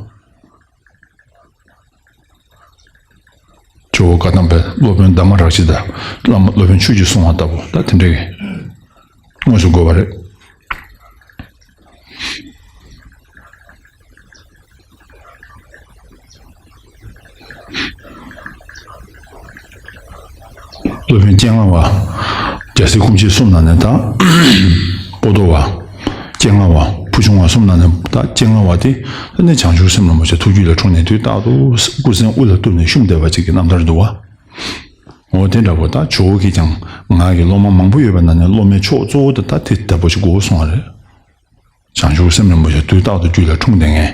ཇོ་བོ་བཀའ་གདམས་པའི་སློབ་དཔོན་གདམས་ངག་རབ་བྱེད་དང་བླ་མ་སློབ་དཔོན་ཆོས་ཀྱི་སྲུང་བ་ལྟ་བུ་ད་དེ་འདྲའི་དངོས་སུ་དགོས་པ་རེད། སློབ་དཔོན་སྤྱན་སྔ་བ། རྒྱལ་སྲས་སྐུ་མཆེད་གསུམ་ནང་ནས་ད། པོ་ཏོ་བ། སྤྱན་སྔ་བ། ཕུལ་བྱུང་བ་གསུམ་ནང་ནས་ད་སྤྱན་སྔ་བ་དེ་ནི་བྱང་ཆུབ་སེམས་རིན་པོ་ཆེ་ཐུགས་རྒྱུད་ལ་འཁྲུངས་ནས་དུས་རྟག་ཏུ་སྐུ་གཟན་དབུ་ལ་གཏུགས་ནས་བཤུམས་བསྡད་པ་ཅིག་གི་རྣམ་ཐར་འདུག་བ། འོ་དེ་འདྲ་པོ་ད་ཇོ་བོ་གིས་ཀྱང་ང་གི་སློབ་མ་མང་པོ་ཡོད་པ་ནང་ནས་སློབ་མའི་མཆོག་གཙོ་བོ་དེ་ད་དེ་ལྟ་བུ་ཞིག་དགོས་གསུངས་པ་རེད། བྱང་ཆུབ་སེམས་རིན་པོ་ཆེ་དུས་རྟག་ཏུ་རྒྱུད་ལ་འཁྲུངས་བསྡད་མཁན།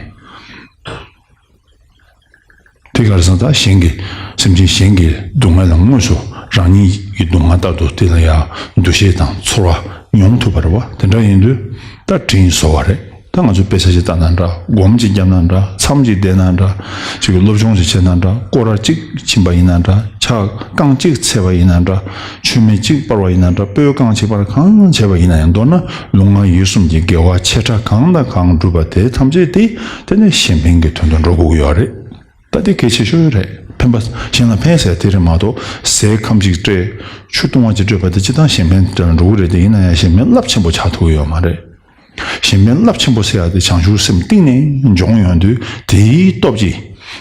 དེ་ག་རེ་ཟེར་ན་ད་གཞན་གྱི་སེམས་ཅན་གཞན་གྱི་སྡུག་བསྔལ་ལ་དངོས་སུ་རང་ཉིད་ཀྱི་སྡུག་བསྔལ་ལྟར་དུ་དེ་ལ་ཡང་འདུ་ཤེས་དང་ཚོར་བ་མྱོང་ཐུབ་པ་རེད་བ། དེ་འདྲ་ཡིན་དུས་ད་དྲིན་གཟོ་བ་རེད། ད་ང་ཚོས་དཔེ་ཆ་ཞིག་ལྟ་ན་འདྲ། སྒོམ་ཅིག་བརྒྱབ་ན་འདྲ། མཚམས་ཅིག་བསྡད་ན་འདྲ། ཅིག་གི་སློབ་སྦྱོང་ཞིག་བྱས་ན་འདྲ། སྐོར་ར་གཅིག་ཕྱིན་པ་ཡིན་ན་འདྲ། ཕྱག་རྐང་གཅིག་འཚལ་བ་ཡིན་ན་འདྲ། མཆོད་མེ་གཅིག་སྤར་བ་ཡིན་ན་འདྲ། སྤོས་རྐང་གཅིག་སྤར། གང་བྱས་པ་ཡིན་ན་ཡང་མདོར་ན་ལུས་ངག་ཡིད་གསུམ་གྱི་དགེ་བ་ཆེ་ཕྲ་གང་དང་གང་བསྒྲུབས་པ་དེ་ཐམས་ཅད་དེ་དེ་ནི་གཞན་ཕན་གྱི་དོན་དུ་འགྲོ་དགོས་ཀྱི་ཡོད་རེད། ད་དེ་གལ་ཆེ་ཤོས་རེད། ཕན་པ་གཞན་ལ་ཕན་ཟེར་དེ་རེད་མ་གཏོགས་ཟས་ཁམ་གཅིག་སྤྲད། ཆུ་བཏུང་བ་གཅིག་སྤྲད་པ་དེ་སྤྱིར་བཏང་གཞན་ཕན་དེ་ལ་འགྲོ་གི་རེད། དེ་ཡིན་ན་ཡང་གཞན་ཕན་རླབས་ཆེན་པོ་ཆགས་ཐུབ་ཀྱི་ཡོད་མ་རེད། གཞན་ཕན་རླབས་ཆེན་པོ་ཟེར་ཡ་དེ་བྱང་ཆུབ་སེམས་གཏིང་ནས་འབྱོངས་ཡོང་དུས་དེའི་སྟོབས་ཀྱིས་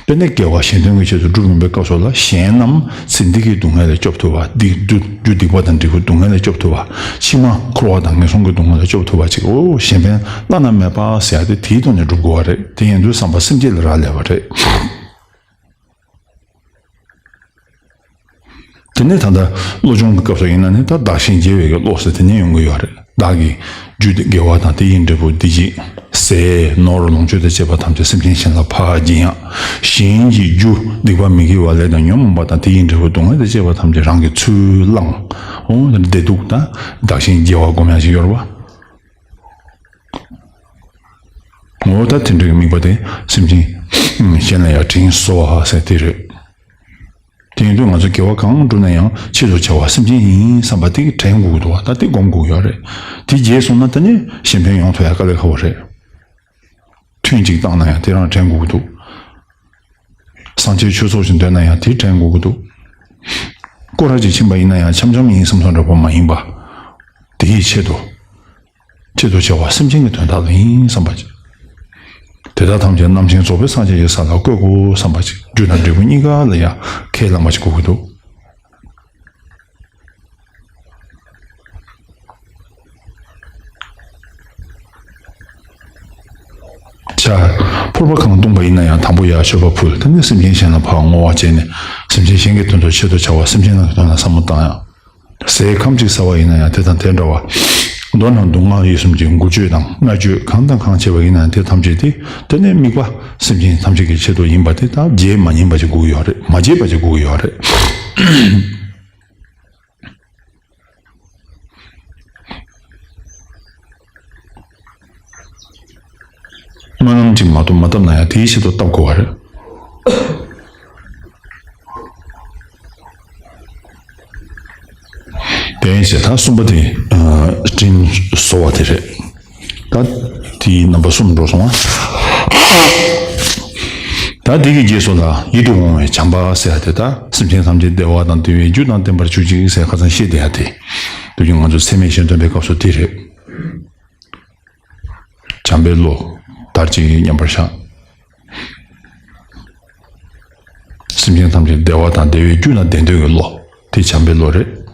དཔེར་ན་དགེ་བ་གཞན་དོན་གྱི་ཆེད་དུ་སྒྲུབ་ཡོང་པའི་སྐབས་སུ་ལ་གཞན་རྣམས་ཚེ་འདི་གི་སྡུག་བསྔལ་ལས་སྐྱོབ་ཐུབ་པ། འདི་རྒྱུ་རྒྱུ་སྡིག་པ་དང་འབྲས་བུ་སྡུག་བསྔལ་ལས་སྐྱོབ་ཐུབ་པ། ཕྱི་མ་འཁོར་བ་དང་ངན་སོང་གི་སྡུག་བསྔལ་ལས་སྐྱོབ་ཐུབ་པ་ཅིག་འོ་གཞན་ཕན་བླ་ན་མེད་པ་ཟེར་ཡ་དེ་དེའི་ཐོག་ནས་སྒྲུབ་དགོས་པ་རེད། དེ་ཡིན་དུས་བསམ་པ་སེམས་བསྐྱེད་ལ་རག་ལས་པ་རེད། དེ་ནས་ད་ལྟ་བློ་སྦྱོང་གི་སྐབས་སུ་ཡིན་ན་ནི་ད་བདག་གཞན་བརྗེ་བའི་གི་བློ་ཟེར་དེ་ནས་ཡོང་གི་ཡོད་རེད། བདག་གི་རྒྱུ་དེ་དགེ་བ་དང་དེ་ཡི་འབྲས་བུ་བདེ་སྐྱིད་ཟས་ནོར་ལོངས་སྤྱོད་དང་བཅས་པ་ཐམས་ཅད་སེམས་ཅན་གཞན་ལ་ཕར་སྦྱིན་ཡག་གཞན་གྱི་རྒྱུ་སྡིག་པ་མི་དགེ་བ་ལས་དང་ཉོན་མོངས་པ་དང་དེ་ཡི་འབྲས་བུ་སྡུག་བསྔལ་དང་བཅས་པ་ཐམས་ཅད་རང་གིས་ཚུར་བླངས། འོ་བདེ་སྡུག་དང་བདག་གཞན་བརྗེ་བ་སྒོམ་ཡག་ཅིག་ཡོད་རེད་བ། ངོ་བོ་ད་དེ་འདྲའི་དམིགས་པ་དེ་སེམས་ཅན་གཞན་ལ་ཡང་དྲིན་གཟོ་བ་ཟེར་དེ་རེད། དེ་ཡིན་དུས་ང་ཚོ་དགེ་བ་གང་བསྒྲུབས་ན་ཡང་ཆེད་དུ་བྱ་བ་སེམས་ཅན་ཡིན་བསམ་པ་དེ་དྲན་དགོས་ཀྱི་འདུག་བ། ད་དེ་སྒོམ་དགོས་ཀྱི་ཡོད་རེད། དེ་རྗེས་སོང་ན་ད་ནི་གཞན་ཕན་ཡོང་ཐུབ་ཡ་དཀའ་ལས་ཁག་པོ་རེད། ཐུན་གཅིག་བཏང་ན་ཡང་དེ་རང་དྲན་དགོས་ཀྱི་འདུག་སངས་རྒྱས་ཆོས་ཚོགས་ཤིག་འདོན་ན་ཡང་དེ་དྲན་དགོས་ཀྱི་འདུག་སྐོར་ར་ཅིག་ཕྱིན་པ་ཡིན་ན་ཡང་འཆམ་འཆམ་ཡིན་བསམ་ཐོག་འདྲ་པོ་མ་ཡིན་པ། དེ་ཡི་ཆེད་དུ། ཆེད་དུ་བྱ་བ་སེམས་ཅན་གྱི་དོན་དག་ལ་ཡིན་བསམ་པ་ཅིག་དེ་དག་ཐམས་ཅད་རྣམ་མཁྱེན་རྫོགས་པའི་སངས་རྒྱས་ཀྱི་ས་ལ་བཀོད་དགོས་བསམ་པ་ཅིག་རྒྱུ་དང་འབྲས་བུ་གཉིས་ཀ་ལ་ཡང་ཁས་བླངས་པ་ཅིག་དགོས་ཀྱི་འདུག་བྱ། ཕོར་པ་གང་བཏུངས་པ་ཡིན་ན་ཡང་དང་པོ་ཡར་མཆོད་པ་ཕུལ། དེ་ནས་སེམས་ཅན་གཞན་ལ་ཕར་བསྔོ་བ་བྱས་ནས་སེམས་ཅན་གཞན་གྱི་དོན་དུ་ཆེད་དུ་བྱ་བ་སེམས་ཅན་རྣམས་ཀྱི་དོན་ལ་བསམ་བློ་བཏང་ཡང་། ཟས་ཁམ་གཅིག་ཟ་བ་ཡིན་ན་ཡང་དེ་དང་དེ་འདྲ་བ། མདོར་ན་མདོ་སྔགས་ཡིད་གསུམ་གྱི་འགུལ་སྐྱོད་དང་སྔགས་སྐྱོད་གང་དང་གང་བྱས་པ་ཡིན་ན་ཡང་དེ་ཐམས་ཅད་དེ་དེ་ནས་དམིགས་པ་སེམས་ཅན་ཐམས་ཅད་ཀྱི་ཆེད་དུ་ཡིན་པ་དེ་དག་བརྗེད་མ་ཉན་པ་ཅིག་དགོས་ཀྱི་ཡོད་རེད། མ་བརྗེད་པ་ཅིག་དགོས་ཀྱི་ཡོད་རེད། སྨོན་ལམ་གཅིག་མ་གཏོགས་མ་བཏབ་ན་ཡང་དེའི་ཆེད་དུ་བཏབ་དགོས་པ་རེད། དེ་ཡིན་ཞེས་ད་གསུམ་པ་དེ་དྲིན་གཟོ་བ་དེ་རེད། ད་དེའི་རྣམ་པ་གསུམ་འགྲོ་སོང་བ། ད་དེ་གི་རྗེས་སུ་ལ་ཡིད་དུ་འོང་བའི་བྱམས་པ་ཟེར་ཡ་དེ་ད་སེམས་ཅན་ཐམས་ཅད་བདེ་བ་དང་བདེ་བའི་རྒྱུ་དང་ལྡན་པར་གྱུར་ཅིག་ཟེར་ཁ་སང་བཤད་བསྡད་ཡ་དེ། དུས་རྒྱུན་ང་ཚོ་ཚད་མེད་གཞན་སྟོན་པའི་སྐབས་སུ་དེ་རེད། བྱམས་པའི་བློ། དར་ཅིག་མཉམ་པར་བཞག་སེམས་ཅན་ཐམས་ཅད་བདེ་བ་དང་བདེ་བའི་རྒྱུ་ལ་ལྡན་འདོད་ཀྱི་བློ། དེ་བྱམས་པའི་བློ་རེད།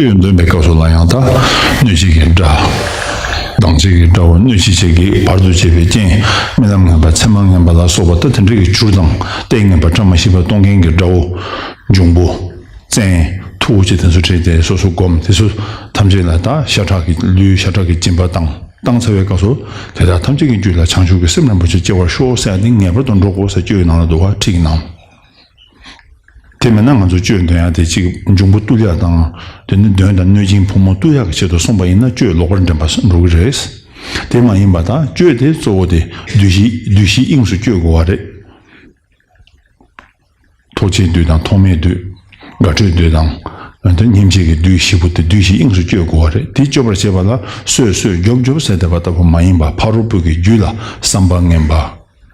སྤྱོད་ཡོན་སྟོན་པའི་སྐབས་སུ་ལ་ཡང་ད་གནོད་བྱེད་ཀྱི་དགྲ། སྡང་བྱེད་ཀྱི་དགྲ་བོ། གནོད་བྱེད་བྱེད་ཀྱི་བར་དུ་གཅོད་པའི་རྐྱེན། རྨི་ལམ་ངན་པ་མཚན་མ་ངན་པ་ལ་སོགས་པ་ད་དེ་འདྲ་གི་བྱུར་དང་ལྟས་ངན་པ་བཀྲ་མ་ཤིས་པ་གཏོང་མཁན་གྱི་དགྲ་བོ། འབྱུང་པོ། བཙན། མཐུ་བོ་ཆེ་དེ་ཚོ་ཁྲིད་དེ་སོ་སོ་སྒོམ་དེ་ཚོ་ཐམས་ཅད་ལ་ད་ཤ་ཁྲག་གི་ལུས་ཤ་ཁྲག་གི་སྦྱིན་པ་བཏང་བཏང་ཚར་བའི་སྐབས་སུ་དེ་དག་ཐམས་ཅད་ཀྱི་རྒྱུད་ལ་བྱང་ཆུབ་ཀྱི་སེམས་རིན་པོ་ཆེ་སྐྱེ་བར་ཤོག་ཟེར་ཡ་དེ་ངེས་པར་དུ་འགྲོ་དགོས་ཟེར་སྤྱོད་ཡོན་ནང་ལ་འདུག་བ། ཁྲིད་ཀྱི་ནང་། དེ་མིན་ན་ང་ཚོ་སྤྱོད་ཡོན་སྟོན་ཡ་དེ་གཅིག་འབྱུང་པོ་བཏུལ་ཡ་དང་དེ་ནི་གདོན་དང་གནོད་སྦྱིན་ཕོ་མོ་བཏུལ་ཡ་གི་ཆེད་དུ་གསུངས་པ་ཡིན་ན་སྤྱོད་ལོག་པར་འདྲེན་པ་འགྲོ་གི་རེད། དེ་མ་ཡིན་པ་དང་སྤྱོད་དེ་གཙོ་བོ་དེ་བདུད་བཞི་བདུད་བཞི་དབྱིངས་སུ་སྤྱོད་དགོས་བ་རེད། ཐོག་ཆེན་བདུད་དང་ཐོག་མེད་བདུད། དགའ་བྲལ་བདུད་དང་། དེ་སྙེམས་བྱེད་ཀྱི་བདུད་བཞི་པོ་དེ་བདུད་བཞི་དབྱིངས་སུ་སྤྱོད་དགོས་པ་རེད། དེ་སྤྱོད་པར་བྱེད་པ་ལ་གསོད་གསོད་རྒྱོབ་རྒྱོབ་ཟེར་བསྡད་པ་ལྟ་བུ་མ་ཡིན་པ། ཕ་རོལ་པོ་གི་རྒྱུད་ལ་བསམ་པ་ངན་པ།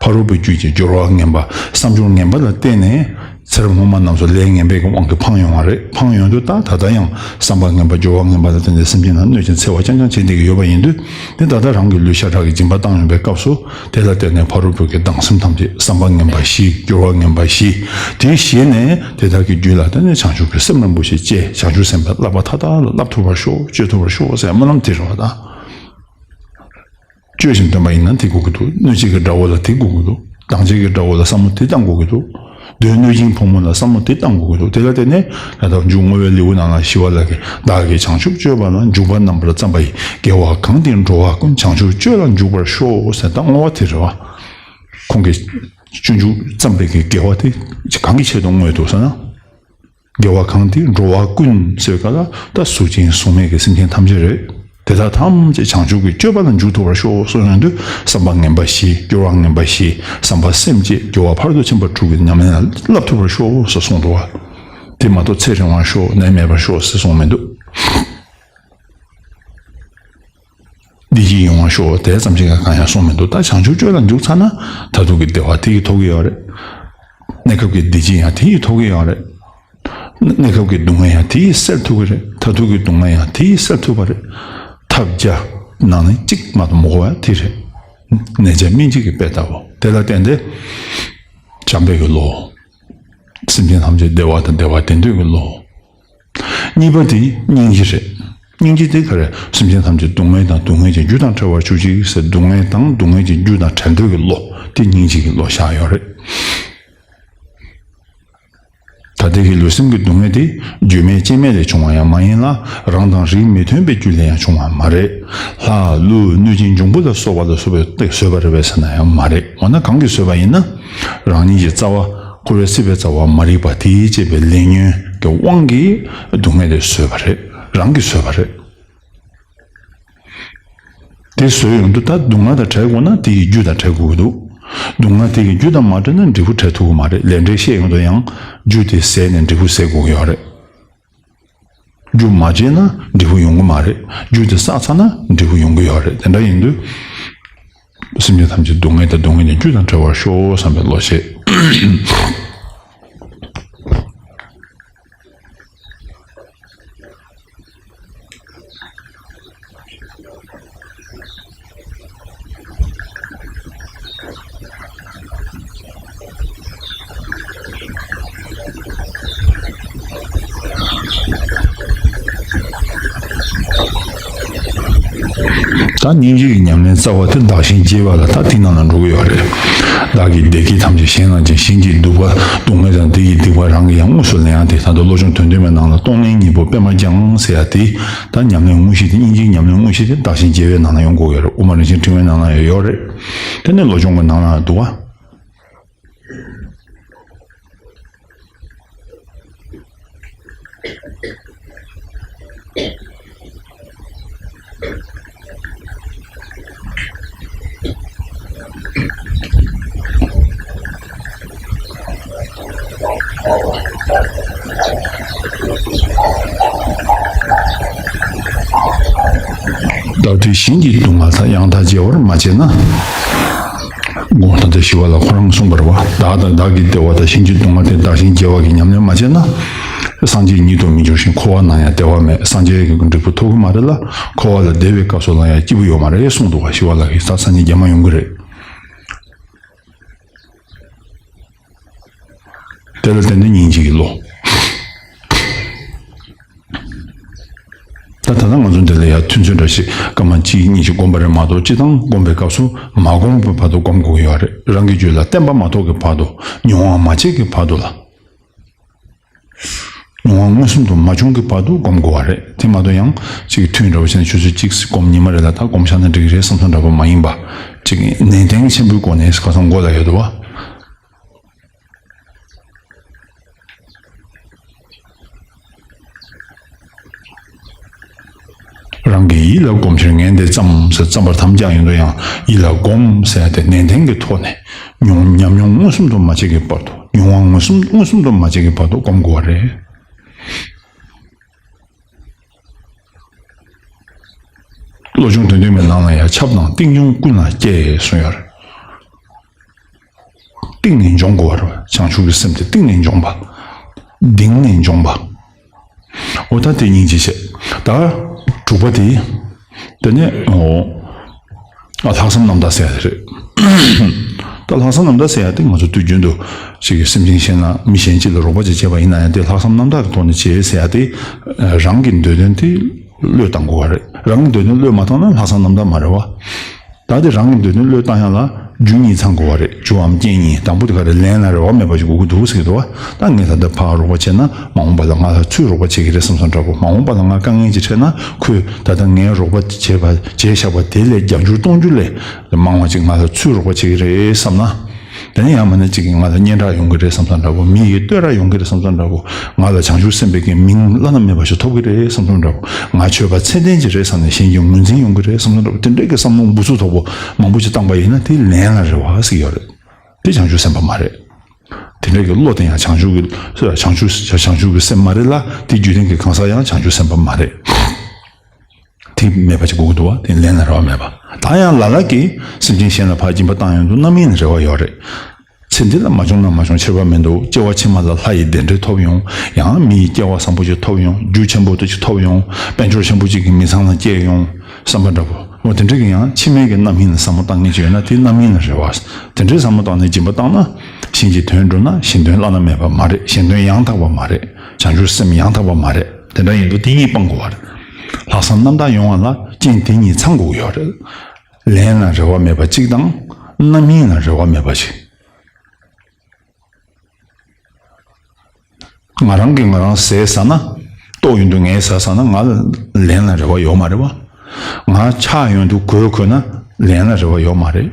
ཕ་རོལ་པོའི་རྒྱུད་ཀྱི་སྦྱོར་བ་ངན་པ། བསམ་སྦྱོར་ངན་པ་ལ་བརྟེན་ནས་ཚེ་རབས་སྔོན་མ་རྣམས་སུ་ལས་ངན་པའི་དབང་གིས་འཕངས་ཡོང་བ་རེད། འཕངས་ཡོང་དུས་ད་ད་ལྟ་ཡང་བསམ་པ་ངན་པ་སྦྱོར་བ་ངན་པ་ལ་བརྟེན་ནས་སེམས་ཅན་རྣམས་གནོད་ཅིང་འཚེ་བ་རྐྱང་རྐྱང་བྱེད་བསྡད་ཀྱི་ཡོད་པ་ཡིན་དུས། དེ་ད་ལྟ་རང་གི་ལུས་ཤ་ཁྲག་གི་སྦྱིན་པ་བཏང་ཡོང་པའི་སྐབས་སུ། དེ་ལ་བརྟེན་ནས་ཕ་རོལ་པོ་གི་སྡང་སེམས་ཐམས་ཅད་བསམ་པ་ངན་པ་ཞི། སྦྱོར་བ་ངན་པ་ཞི། དེ་ཞི་ནས་དེ་དག་གི་རྒྱུད་ལ་དེ་ནས་བྱང་ཆུབ་ཀྱི་སེམས་རིན་པོ་ཆེ་སྐྱེ། བྱང་ཆུབ་སེམས་དཔའི་བསླབ་པ་མཐའ་དག་ལ་བསླབ་ཐུབ་པར་ཤོག་སྤྱོད་ཐུབ་པར་ཤོག་ཟེར་སྨོན་ལམ་དེ་རེད་བ་ད། སྤྱོད་ཅིང་སྟོན་པ་ཡིན་ན་དེ་དགོས་ཀྱི་འདུག་གནོད་བྱེད་ཀྱི་དགྲ་བོ་ལ་དེ་དགོས་ཀྱི་འདུག་སྡང་བྱེད་ཀྱི་དགྲ་བོ་ལ་བསམ་བློ་དེ་བཏང་དགོས་ཀྱི་འདུག་གདོན་གནོད་སྦྱིན་ཕོ་མོ་ལ་བསམ་བློ་དེ་བཏང་དགོས་ཀྱི་འདུག་དེ་ལ་བརྟེན་ནས་ད་ལྟ་མཇུག་བསྔོ་བའི་ལེའུ་ནང་ལ་ཞི་བ་ལྷ་གིས་བདག་གིས་བྱང་ཆུབ་སྤྱོད་པ་ལ་འཇུག་པ་རྣམ་པར་བརྩམས་པ་ཡི། དགེ་བ་གང་དེས་འགྲོ་བ་ཀུན། བྱང་ཆུབ་སྤྱོད་ལ་འཇུག་པར་ཤོག་ཟེར་ད་བསྔོ་བ་དེ་རེད་བ། ཁོང་གིས་སྤྱོད་འཇུག་བརྩམས་པའི་གི་དགེ་བ་དེ་གང་གི་ཆེད་དུ་བསྔོས་འདུག་ཟེར་ན། དགེ་བ་གང་དེས་འགྲོ་བ་ཀུན་ཟེར་བ་ལ་ད་གཟུགས་ཅན་གཟུགས་མེད་ཀྱི་སེམས་ཅན་ཐམས་ཅད་རེད། དེ་དག་ཐམས་ཅད་བྱང་ཆུབ་ཀྱི་སྤྱོད་པ་ལ་འཇུག་ཐུབ་པར་ཤོག་གསུངས་ཡོང་དུས་བསམ་པ་ངན་པ་ཞི། སྦྱོར་བ་ངན་པ་ཞི། བསམ་པ་སེམས་བསྐྱེད། སྦྱོར་བ་ཕར་ཏུ་ཕྱིན་པ་དྲུག་གི་ཉམས་ལེན་ལ་བསླབ་ཐུབ་པར་ཤོག་ཟེར་གསུངས་འདུག་བ། དེ་མ་གཏོགས་ཚེ་རིང་བར་ཤོག་ནད་མེད་པར་ཤོག་ཟེར་གསུངས་མི་འདུག་བདེ་སྐྱིད་ཡོང་བར་ཤོག་དེ་ཙམ་ཞིག་ག་གང་ཡང་གསུངས་མི་འདུག་ད་བྱང་ཆུབ་སྤྱོད་ལ་འཇུག་ཚར་ན་མཐར་ཐུག་གི་བདེ་བ་དེ་ཡིས་ཐོབ་ཀྱི་ཡོད་རེད། གནས་སྐབས་ཀྱི་བདེ་སྐྱིད་ཡང་དེ་ཡིས་ཐོབ་ཀྱི་ཡོད་རེད། གནས་སྐབས་ཀྱི་སྡུག་བསྔལ་ཡང་དེ་ཡིས་སེལ་ཐུབ་ཀྱི་རེད། མཐར་ཐུག་གི་སྡུག་བསྔལ་ཡང་དེ་ཡིས་སེལ་ཐུབ་པ་རེད། ཐབས་བརྒྱ་ནང་ནས་གཅིག་མ་གཏོགས་མི་དགོས་པ་དེ་རེད། ནད་བརྒྱ་སྨན་གཅིག་གི་དཔེ་ལྟ་བུ་དེ་ལ་བརྟེན་ཏེ། བྱམས་པའི་གི་བློ། སེམས་ཅན་ཐམས་ཅད་བདེ་བ་དང་བདེ་བ་དེ་འདོད་ཀྱི་བློ། གཉིས་པ་དེ་སྙིང་རྗེ་རེད། སྙིང་རྗེ་དེ་ག་རེ། སེམས་ཅན་ཐམས་ཅད་སྡུག་བསྔལ་དང་སྡུག་བསྔལ་གྱི་རྒྱུ་དང་བྲལ་བར་གྱུར་ཅིག་ཟེར་སྡུག་བསྔལ་དང་སྡུག་བསྔལ་གྱི་རྒྱུ་དང་བྲལ་འདོད་ཀྱི་བློ་དེ་སྙིང་རྗེ་གི་བློ་བཞག་ཡོད་རེད། ད་ ད་ལྟའི་གི་ལུས་སེམས་ཀྱི་སྡུག་བསྔལ་དེ་རྒྱུ་མེད་རྐྱེན་མེད་ལས་བྱུང་བ་ཡང་མ་ཡིན་ལ། རང་དང་རིགས་མི་མཐུན་པའི་རྒྱུ་ལས་ཡང་བྱུང་བ་མ་རེད། ལྷ་ཀླུ་གནོད་སྦྱིན་འབྱུང་པོ་ལ་སོགས་པ་ལ་སོགས་པས་བཟོས་པ་རེད་པས་ཟེར་ན་ཡང་མ་རེད། འོ་ན་གང་གིས་བཟོས་པ་ཡིན་ན། རང་ཉིད་ཀྱི་རྩ་བ་འཁོར་བའི་སྲིད་པའི་རྩ་བ་མ་རིག་པ་དེས་བསྐྱེད་པའི་ལས་ཉོན་གྱི་དབང་གིས་སྡུག་བསྔལ་དེ་བཟོས་པ་རེད། རང་གིས་བཟོས་པ་རེད། དེ་བཟོས་ཡོང་དུས་ད་སྡུག་བསྔལ་དང་བྲལ་དགོས་ན་དེ་ཡི་རྒྱུ་དང་བྲལ་དགོས་ཀྱི་འདུག་སྡུག་བསྔལ་དེ་གི་རྒྱུ་དང་མ་བྲལ་ན་འབྲས་བུ་བྲལ་ཐུབ་ཀྱི་མ་རེད། ལས་འབྲས་བཤད་ཡོང་དུས་ཡང་རྒྱུ་དེ་ཟད་ནས་འབྲས་བུ་ཟད་དགོས་ཀྱི་ཡོད་རེད། རྒྱུ་མ་བརྗེས་ན་འབྲས་བུ་ཡོང་གི་མ་རེད། རྒྱུ་དེ་བསགས་ཚར་ན་འབྲས་བུ་ཡོང་གི་ཡོད་རེད། དེ་འདྲ་ཡིན་དུས། སེམས་ཅན་ཐམས་ཅད་སྡུག་བསྔལ་དང་སྡུག་བསྔལ་གྱི་རྒྱུ་དང་བྲལ་བར་ཤོག་བསམ་པའི་བློ་བྱེད། ད་སྙིང་རྗེ་གི་ཉམས་ལེན་རྩ་བ་དེ་བདག་གཞན་བརྗེ་བ་ལ་ད་དེ་ནང་ལ་འགྲོ་གི་ཡོད་རེད། བདག་གི་བདེ་སྐྱིད་ཐམས་ཅད་གཞན་ལ་སྦྱིན། གཞན་གྱི་སྡུག་པ་སྡུག་བསྔལ་དང་དེ་ཡི་སྡིག་པ་རང་གིས་ཡང་དངོས་སུ་ལེན་ཡང་དེ། ད་དུང་བློ་སྦྱོང་དོན་བདུན་པའི་ནང་ལ་གཏོང་ལེན་གཉིས་པོ་པད་མ་བརྐྱང་ཟེར་ཡ་དེ། ད་ཉམས་ལེན་དངོས་གཞི་དེ་སྙིང་རྗེའི་ཉམས་ལེན་དངོས་གཞི་དེ་བདག་གཞན་བརྗེ་བའི་ནང་ལ་ཡོང་དགོས་ཡོད་རེད། དབུ་མ་རིན་ཆེན་ཕྲེང་བའི་ནང་ལ་ཡང་ཡོད་རེད། དེ་ནས་བློ་སྦྱོང་གི་ནང་ལ་འདུག་བ། བདག་བདེ་གཞན་གྱི་སྡུག་བསྔལ་དག་ཡང་དག་བརྗེ་བར་མ་བྱས་ན། དགོངས་དག་ཏུ་ཞི་བ་ལྷ་ཁོ་རང་གསུངས་པ་རེད་བ། བདག་དང་བདག་གི་བདེ་བ་དང་གཞན་གྱི་སྡུག་བསྔལ་དེ་བདག་གཞན་བརྗེ་བ་གི་ཉམས་ལེན་མ་བྱས་ན། སངས་རྒྱས་ཉིད་དུ་མི་འགྱུར་ཞིང་། འཁོར་བ་ན་ཡང་བདེ་བ་མེད། སངས་རྒྱས་ཀྱི་འབྲས་བུ་ཐོབ་ཀྱི་མ་རེད་ལ། འཁོར་བ་ལ་བདེ་བའི་སྐབས་སུ་ལ་ཡང་སྐྱིད་པོ་ཡོད་མ་རེད་གསུངས་འདུག་བ། ཞི་བ་ལྷ་གིས། ད་སང་ཉིན་རྒྱ་མ་ཡོང་གི་རེད། དེ་ལ་བརྟེན་ནས་སྙིང་རྗེ་གི་བློ། ད་ད་ལྟ་ང་ཚོ་འདི་ལ་ཡང་ཐུན་ཚོད་འདྲ་ཞིག་སྐར་མ་གཅིག་གཉིས་ཤིག་བསྒོམ་པ་རེད་མ་གཏོགས། སྤྱིར་བཏང་བསྒོམ་པའི་སྐབས་སུ་མ་བསྒོམས་པའི་བར་དུ་བསྒོམ་དགོས་ཀྱི་ཡོད་རེད། རང་གི་རྒྱུད་ལ་བརྟན་པ་མ་ཐོབ་ཀྱི་བར་དུ། མྱོང་བ་མ་བྱས་ཀྱི་བར་དུ་ལ། མྱོང་བ་མངོན་སུམ་དུ་མ་བྱུང་གི་བར་དུ་བསྒོམ་དགོས་པ་རེད། དེ་མ་གཏོགས་ཡང་ཅིག་ཐུན་འདྲ་བོ་བྱས་ནས་ཆུ་ཚོད་གཅིག་བསྒོམ་ཉི་མ་རེ་ལ་ད་བསྒོམ་བཞག་ན་འགྲིག་གི་རེད་བསམ་བསམ་འདྲ་པོ་མ་ཡིན་པ། ཅིག་ནན་ཏན་ཆེན་པོའི་སྒོ་ནས་ཁ་སང་མགོ་ལ་ཡོད་དོ། རང་གི་ཡིད་ལ་སྒོམ་ཕྱིར་ངས་འདི་བརྩམས་ཟེར་བརྩམས་པར་དམ་བཅའ་ཡོད་དོ། ཡང་ཡིད་ལ་སྒོམ་ཟེར་ཏེ་ནན་ཏན་གྱི་ཐོག་ནས་མྱོང་ཉམས་མྱོང་མངོན་སུམ་དུ་མ་བྱས་ཀྱི་བར་དུ། མྱོང་བ་མངོན་སུམ་མངོན་སུམ་དུ་མ་བྱས་ཀྱི་བར་དུ་སྒོམ་དགོས་པ་རེད། བློ་སྦྱོང་དོན་བདུན་མའི་ནང་ལ་ཡང་ཆབ་དང་གཏིང་ཆུང་ཀུན་ལ་སྐྱེ་གསུངས་ཡོད་རེད། གཏིང་ནས་འཇོམས་དགོས་པ་རེད། བྱང་ཆུབ་ཀྱི་སེམས་དེ་གཏིང་ནས་འཇོམས་པ། གཏིང་ནས་འཇོམས་པ། འོ་ད་དེ་སྙིང་རྗེ་བྱས། ད་དྲུག་པ་དེ། དེ་ནས་འོ། ཨ་ལྷག་བསམ་རྣམ་དག་ཟེར་ཡ་དེ་རེད། ད་ལྷག་བསམ་རྣམ་དག་ཟེར་ཡ་དེ་ང་ཚོ་དུས་རྒྱུན་དུ་ཅིག་གི་སེམས་ཅན་གཞན་ལ་མི་གཞན་གཅིག་ལ་རོགས་པ་ཅིག་བྱས་པ་ཡིན་ན་ཡང་དེ་ལྷག་བསམ་རྣམ་དག་གི་ཐོག་ནས་བྱས་ཟེར་ཡ་དེ། རང་གི་འདོད་དོན་དེ་བློས་བཏང་དགོས་པ་རེད། རང་གི་འདོད་དོན་བློས་མ་བཏང་ན་ལྷག་བསམ་རྣམ་དག་མ་རེད་བ། ད་དེ་རང་གི་འདོད་དོན་བློས་བཏང་ཡ་ལ་རྒྱུ་གཉིས་ཚང་དགོས་པ་རེད། རྒྱུའམ་རྐྱེན་གཉིས། དང་པོ་དེ་ག་རེ། ལན་ལ་རེ་བ་མེད་པ་ཞིག་དགོས་ཀྱི་འདུག་ཟེར་གྱི་འདུག་བ། ད་ངས་ད་ལྟ་ཕར་རོགས་པ་བྱས་ན་མ་འོངས་པ་ལ་ང་ལ་ཚུར་རོགས་པ་བྱེད་ཀྱི་རེད་བསམ་བསམ་འདྲ་པོ། མ་འོངས་པ་ལ་ང་དཀའ་ངལ་ཅིག་འཕྲད་ན་ཁོས་ད་ལྟ་ངས་རོགས་པ་བྱས་པ་བྱས་བཞག་པ་དེ་ལས་བརྒྱ་འགྱུར་སྟོང་འགྱུར་ལས་མང་བ་ཅིག་ང་ལ་ཚུར་རོགས་པ་བྱེད་ཀྱི་རེད་བསམ་ན། དེ་ནས་ཡང་མིན་ན་གཅིག་གིས་ང་ལ་སྙན་གྲགས་ཡོང་གི་རེད་བསམ་བསམ་འདྲ་པོ། མི་ཡིས་བསྟོད་ར་ཡོང་གི་རེད་བསམ་བསམ་འདྲ་པོ། ང་ལ་བྱང་ཆུབ་སེམས་དཔའི་གི་མིང་བླ་ན་མེད་པ་ཞིག་ཐོབ་ཀྱི་རེད་བསམ་བསམ་འདྲ་པོ། ང་ཆོས་པ་ཚད་ལྡན་ཅིག་རེད་བསམ་ནས་གཞན་གྱིས་ངོས་འཛིན་ཡོང་གི་རེད་བསམ་བསམ་འདྲ་པོ། དེ་འདྲའི་གི་བསམ་བློ་འབུ་ཚུགས་དོག་པོ་མང་པོ་ཞིག་བཏང་པ་ཡིན་ན་དེ་ལན་ལ་རེ་བ་ཟེར་གྱི་ཡོད་རེད། དེ་བྱང་ཆུབ་སེམས་དཔའ་མ་རེད། དེ་འདྲའི་གི་བློ་དེ་ཡང་བྱང་ཆུབ་ཀྱི་བྱང་ཆུབ་བྱང་ཆུབ་ཀྱི་སེམས་མ་རེད་ལ། དེ་རྒྱུད་ལྡན་གྱི་གང་ཟག་ཡང་བྱང་ཆུབ་སེམས་དཔའ་མ་རེད། དེ་མེད་པ་ཅིག་དགོས་ཀྱི་འདུག་བ། དེ་ལན་ལ་རེ་བ་མེད་པ། ད་ཡང་ལ་ལ་གིས་སེམས་ཅན་གཞན་ལ་ཕར་སྦྱིན་པ་བཏང་ཡོང་དུས་རྣམ་སྨིན་ལ་རེ་བ་ཡོད་རེད། ཚེ་འདི་ལ་མ་བྱུང་ན་མ་བྱུང་ཁྱད་པར་མི་འདུག། སྐྱེ་བ་ཕྱི་མ་ལ་ལྷ་ཡི་གདན་འདྲེན་ཐོབ་ཡོང་། ཡང་མི་ཡི་སྐྱེ་བ་བཟང་པོ་ཅིག་ཐོབ་ཡོང་། རྒྱུ་ཆེན་པོ་དེ་ཅིག་ཐོབ་ཡོང་། དཔལ་འབྱོར་ཆེན་པོ་ཅིག་གི་མི་ཚང་ལ་སྐྱེས་ཡོང་བསམ་པ་འདྲ་པོ། འོ་དེ་འདྲ་གི་ཡང་ཕྱི་མའི་གི་རྣམ་སྨིན་ལ་བསམ་བློ་བཏང་མཁན་ཅིག་ཡོད་ན་དེ་རྣམ་སྨིན་ལ་རེ་བ། དེ་འདྲའི་བསམ་བློ་བཏང་ནས་སྦྱིན་པ་བཏང་ན། གཞན་གྱི་དོན་འགྲུབ་ན་གཞན་དོན་བླ་ན་མེད་པ་མ་རེད། གཞན་དོན་ཡང་དག་པ་མ་རེད། བྱང་ཆུབ་སེམས་ཡང་དག་པ་མ་རེད། དེ་འདྲ་ཡིན་དུས་དེ་གཉིས་སྤང་དགོས་པ་རེད། ལྷག་བསམ་རྣམ་དག་ཡོང་བ་ལ་རྐྱེན་དེ་གཉིས་ཚང་དགོས་ཀྱི་ཡོད་རེད། ལན་ལ་རེ་བ་མེད་པ་གཅིག་དང་། རྣམ་སྨིན་ལ་རེ་བ་མེད་པ་ཞིག། ང་རང་གིས་ང་རང་ཟས་ཟ་ན། ལྟོགས་ཡོང་དུས་ངས་ཟས་ཟ་ན་ང་ལ་ལན་ལ་རེ་བ་ཡོད་མ་རེད་བ། ང་ཆགས་ཡོང་དུས་གོས་གོན་ན་ལན་ལ་རེ་བ་ཡོད་མ་རེད།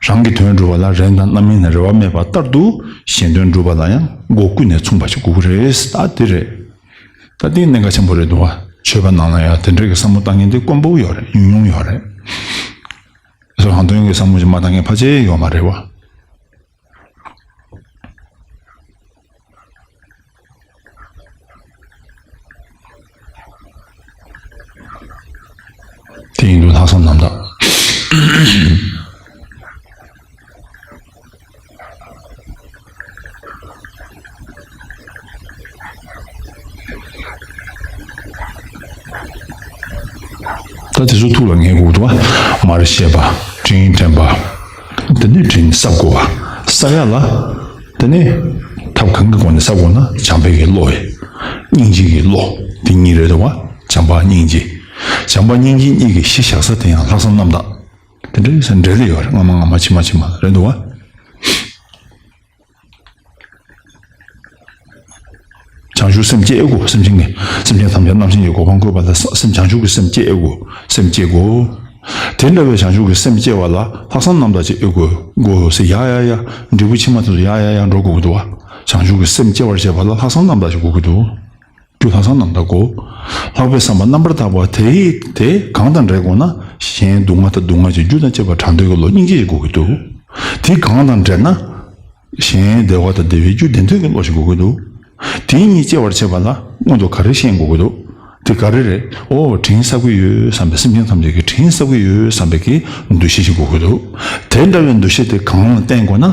རང་གི་དོན་སྒྲུབ་པ་ལ་རིགས་དང་རྣམ་སྨིན་ལ་རེ་བ་མེད་པ་ལྟར་དུ། གཞན་དོན་སྒྲུབ་པ་ལ་ཡང་སྒོ་ཀུན་ནས་མཚུངས་པ་ཞིག་དགོས་ཀྱི་རེད། ད་འདི་རེད། ད་འདི་གནད་འགག་ཆེན་པོ་རེད་འདུག་བ། ཆོས་པ་ནང་ལ་ཡང་དེ་འདྲ་གི་བསམ་བློ་བཏང་མཁན་དེ་དཀོན་པོ་ཡོད་རེད། ཉུང་ཉུང་ཡོད་རེད། སོ་ཧང་དོན་གྱི་བསམ་བློ་ཞིག་མ་བཏང་མཁན་ཕལ་ཆེར་ཡོད་མ་རེད་བ། དེ་ཡིན་དུས་ལྷག་བསམ་རྣམ་དག་ད་དེ་ཚོ་ཐུགས་ལ་ངེས་དགོས་འདུག་བ། མར་ཤེས་པ། དྲིན་དྲན་པ། དེ་ནས་དྲིན་གསབ་དགོས་པ། གསབ་ཡ་ལ། དེ་ནས་ཐབས་གང་གི་སྒོ་ནས་གསབ་དགོས་ན། བྱམས་པའི་གི་བློ་ཡིན། སྙིང་རྗེ་གི་བློ། དེ་གཉིས་རེད་འདུག་བ། བྱམས་པ་སྙིང་རྗེ། བྱམས་པ་སྙིང་རྗེ་གཉིས་ཀྱི་གཞི་བཞག་ས་དེ་ཡང་ལྷག་བསམ་རྣམ་དག་དེ་འདྲའི་འབྲེལ་ཡོད་རེད། སྔ་མ་སྔ་མ་ཕྱི་མ་ཕྱི་མ་རེད་འདུག་བ། བྱང་ཆུབ་སེམས་བསྐྱེད་དགོས། སེམས་ཅན་གྱི། སེམས་ཅན་ཐམས་ཅད་རྣམ་ཤེས་ཀྱི་གོ་འཕང་བཀོད་པ་ལ་ས། སེམས། བྱང་ཆུབ་ཀྱི་སེམས་བསྐྱེད་དགོས། སེམས་བསྐྱེད་དགོས། དེ་འདྲ་བའི་བྱང་ཆུབ་ཀྱི་སེམས་བསྐྱེད་པ་ལ་ལྷག་བསམ་རྣམ་དག་ཅིག་ཡོད་དགོས། དགོས་ཟེར། ཡ་ཡ་ཡ། འབྲས་བུ་ཕྱི་མ་དེ་ཚོ་ཡ་ཡ་ཡ་འགྲོ་དགོས་ཀྱི་འདུག་བ། བྱང་ཆུབ་ཀྱི་སེམས་སྐྱེ་བར་བྱེད་པ་ལ་ལྷག་བསམ་རྣམ་དག་ཅིག་དགོས་ཀྱི་འདུག་རྒྱུ་ལྷག་བསམ་རྣམ་དག་དགོས། ལྷག་པའི་བསམ་པ་རྣམ་པར་དག་པ་དེ་ཡིས་དེ་གང་དང་འབྲེལ་དགོས་ན། གཞན་སྡུག་བསྔལ་དང་སྡུག་བསྔལ་གྱི་རྒྱུ་དང་བཅས་པ་བྲལ་འདོད་ཀྱི་བློ་སྙིང་རྗེ་ཞིག་དགོས་ཀྱི་འདུག་དེ་གང་དང་འབྲེལ་ན། གཞན་བདེ་བ་དང་བདེ་བའི་རྒྱུ་བདེན་དོན་གྱི་བློ་ཞིག་དགོས་ཀྱི་འདུག་དེ་གཉིས་སྐྱེ་བར་བྱེད་པ་ལ་སྔོན་དུ་ག་རེ་ཤེས་དགོས་ཀྱི་འདུག་དེ་ག་རེ་རེད། ཨོ། དྲིན་གསབ་ཀྱི་ཡོད་བསམ་པའི། སེམས་ཅན་ཐམས་ཅད་ཀྱི་དྲིན་གསབ་ཀྱི་ཡོད་བསམ་པའི་གི་འདུ་ཤེས་ཤིག་དགོས་ཀྱི་འདུག་དེ་འདྲ་བའི་འདུ་ཤེས་དེ་གང་ལ་བརྟེན་དགོས་ན།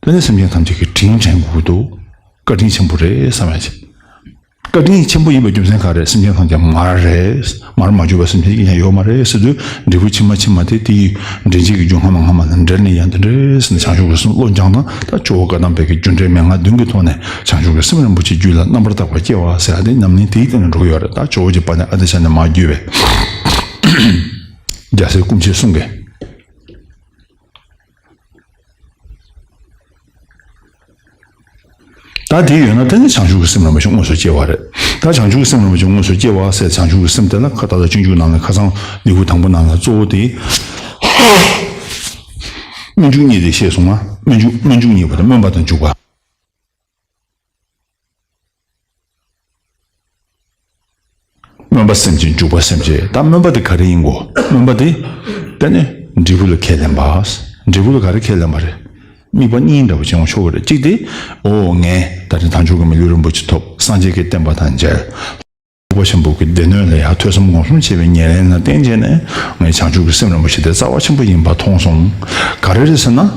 དེ་ནི་སེམས་ཅན་ཐམས་ཅད་ཀྱི་དྲིན་དྲན་དགོས་ཀྱི་འདུག་བཀའ་དྲིན་ཆེན་པོ་རེད་བསམ་ཡ་ཅིག་བཀའ་དྲིན་ཆེན་པོ་ཡིན་པའི་རྒྱུ་མཚན་ག་རེ། སེམས་ཅན་ཐམས་ཅད་མར་རེད། མར་མ་གྱུར་པའི་སེམས་ཅན་གྱི་ཡང་ཡོད་མ་རེད་ཟེར་དུས། འབྲས་བུ་ཕྱི་མ་ཕྱི་མ་དེ་དེའི་འདྲེན་བྱེད་ཀྱི་རྒྱུ་སྔ་མ་སྔ་མ་ལ་འབྲེལ་ནས་ཡང་དེ་འདྲས་ཟེར་ནས་བྱང་ཆུབ་ཀྱི་སེམས་བློ་སྦྱངས་ན། ད་ཇོ་བོ་བཀའ་གདམས་པའི་གི་རྒྱུ་འབྲས་མན་ངག་བདུན་གྱི་ཐོག་ནས་བྱང་ཆུབ་ཀྱི་སེམས་རིན་པོ་ཆེ་རྒྱུད་ལ་རྣམ་པར་དག་པ་སྐྱེ་བ་ཟེར་ཡ་དེ་ཉམས་ལེན་དེའི་སྟེང་ནས་འགྲོ་གི་ཡོད་རེད། ད་ཇོ་བོ་རྗེ་དཔལ་ལྡན་ཨ་ཏི་ཤ་ནས་མར་བརྒྱུད་པའི་རྒྱལ་སྲས་སྐུ་མཆེད་གསུམ་གྱི། ད་དེ་ཡོད་ན་དེ་ནི་བྱང་ཆུབ་ཀྱི་སེམས་རིན་པོ་ཆེ་དངོས་སུ་སྐྱེ་བ་རེད། ད་བྱང་ཆུབ་ཀྱི་སེམས་རིན་པོ་ཆེ་དངོས་སུ་སྐྱེ་བ་ཟེར། བྱང་ཆུབ་ཀྱི་སེམས་དེ་ལ་ཁ་ད་ལྟ་སྤྱོད་འཇུག་ནང་ལ་ཁ་སང་ལེའུ་དང་པོ་ནང་ལ་གཙོ་བོ་དེ། སྨོན་འཇུག་གཉིས་དེ་བཤད་སོང་ང་། སྨོན་འཇུག་སྨོན་འཇུག་གཉིས་པོ་དེ། སྨོན་པ་དང་འཇུག་པ། སྨོན་པ་སེམས་བསྐྱེད། འཇུག་པ་སེམས་བསྐྱེད། ད་སྨོན་པ་དེ་ག་རེ་ཡིན་གོ། སྨོན་པ་དེ་དེ་ནི་འབྲས་བུ་ལ་ཁས་ལེན་པ། འབྲས་བུ་ལ་ག་རེ་ཁས་ལེན་པ་རེད། དམིགས་པ་གཉིས་འདྲ་བོ་བྱུང་ཆོག་གི་རེད། གཅིག་དེ། ཨོ། ངས་ད་རེས་དལ་འབྱོར་གྱི་མི་ལུས་རིན་པོ་ཆེ་ཐོབ། སངས་རྒྱས་ཀྱི་བསྟན་པ་དང་མཇལ། ཐེག་པ་ཆེན་པོ་གི་སྡེ་སྣོད་ལ་ཡང་ཐོས་བསམ་སྒོམ་གསུམ་བྱས་པའི་ཉེར་ལེན་ལ་བརྟེན་བྱས་ནས། ངས་བྱང་ཆུབ་ཀྱི་སེམས་རིན་པོ་ཆེ་དེ་རྩ་བ་ཆེན་པོ་ཡིན་པ་མཐོང་སོང་། ག་རེ་རེད་ཟེར་ན།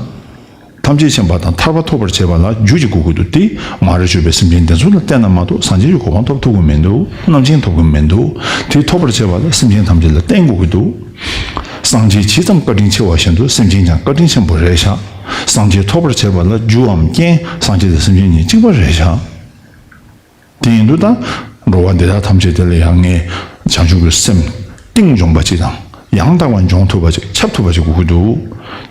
ཐམས་ཅད་མཁྱེན་པ་དང་ཐར་པ་ཐོབ་པར་བྱེད་པ་ལ་རྒྱུ་གཅིག་དགོས་ཀྱི་འདུག་དེ་མ་རིག་སྤྱོད་པའི་སེམས་ཅན་དེ་ཚོ་ལ་བརྟེན་ན་མ་གཏོགས་སངས་རྒྱས་ཀྱི་གོ་འཕང་ཐོབ་ཐུབ་ཀྱི་མི་འདུག་རྣམ་མཁྱེན་ཐོབ་ཀྱི་མི་འདུག་དེ་ཐོབ་པར་བྱེད་པ་ལ་སེམས་ཅན་ཐམས་ཅད་ལ་བརྟེན་དགོས་ཀྱི་འདུག་སངས་རྒྱས་ཇི་ཙམ་བཀའ་དྲིན་ཆེ་བ་བཞིན་དུ་སེམས་ཅན་ཀྱང་བཀའ་དྲིན་ཆེན་པོ་རེད་ཤག་སངས་རྒྱས་ཐོབ་པར་བྱེད་པ་ལ་རྒྱུའམ་རྐྱེན། སངས་རྒྱས་དང་སེམས་ཅན་གཉིས་གཅིག་པ་རེད་ཤག་དེ་ཡིན་དུས་ད་འགྲོ་བ་འདི་དག་ཐམས་ཅད་དེ་ལ་ཡང་ངས་བྱང་ཆུབ་ཀྱི་སེམས་གཏིང་འཇོམས་པ་ཅིག་དང་། ཡང་དག་པར་འབྱོངས་ཐུབ་པ་ཅིག་ཁྱབ་ཐུབ་པ་ཅིག་དགོས་ཀྱི་འདུག་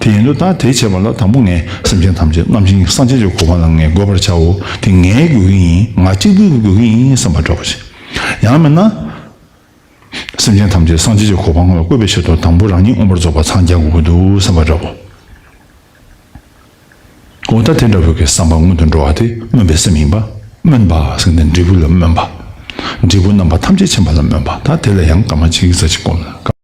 དེ་ཡིན་དུས་ད་དེ་བྱེད་པ་ལ་དང་པོ་ངས་སེམས་ཅན་ཐམས་ཅད་རྣམ་མཁྱེན་སངས་རྒྱས་ཀྱི་གོ་འཕང་ལ་ངས་འགོད་པར་བྱའོ། དེ་ངས་དགོས་ཀྱི་ཡིན། ང་གཅིག་པུས་དགོས་ཀྱི་ཡིན་བསམ་པ་འདྲ་བོ་ཅིག་ཡང་མིན་ན། སེམས་ཅན་ཐམས་ཅད་སངས་རྒྱས་ཀྱི་གོ་འཕང་ལ་བཀོད་པའི་ཆེད་དུ་དང་པོ་རང་ཉིད་མངོན་པར་རྫོགས་པར་འཚང་རྒྱ་དགོས་ཀྱི་འདུག་བསམ་པ་འདྲ་བོ། འོ། ད་དེ་འདྲ་བོའི་གི་བསམ་པ་སྔོན་དུ་འགྲོ་བ་དེ་སྨོན་པའི་སེམས་ཡིན་པ། སྨོན་པ་ཟེར་ནས་འབྲས་བུ་ལ་སྨོན་པ། འབྲས་བུ་རྣམ་པ་ཐམས་ཅད་མཁྱེན་པ་ལ་སྨོན་པ། ད་དེ་ལ་ཡང་སྐར་མ་གཅིག་ཙམ་ཞིག་བསྒོམས་ན།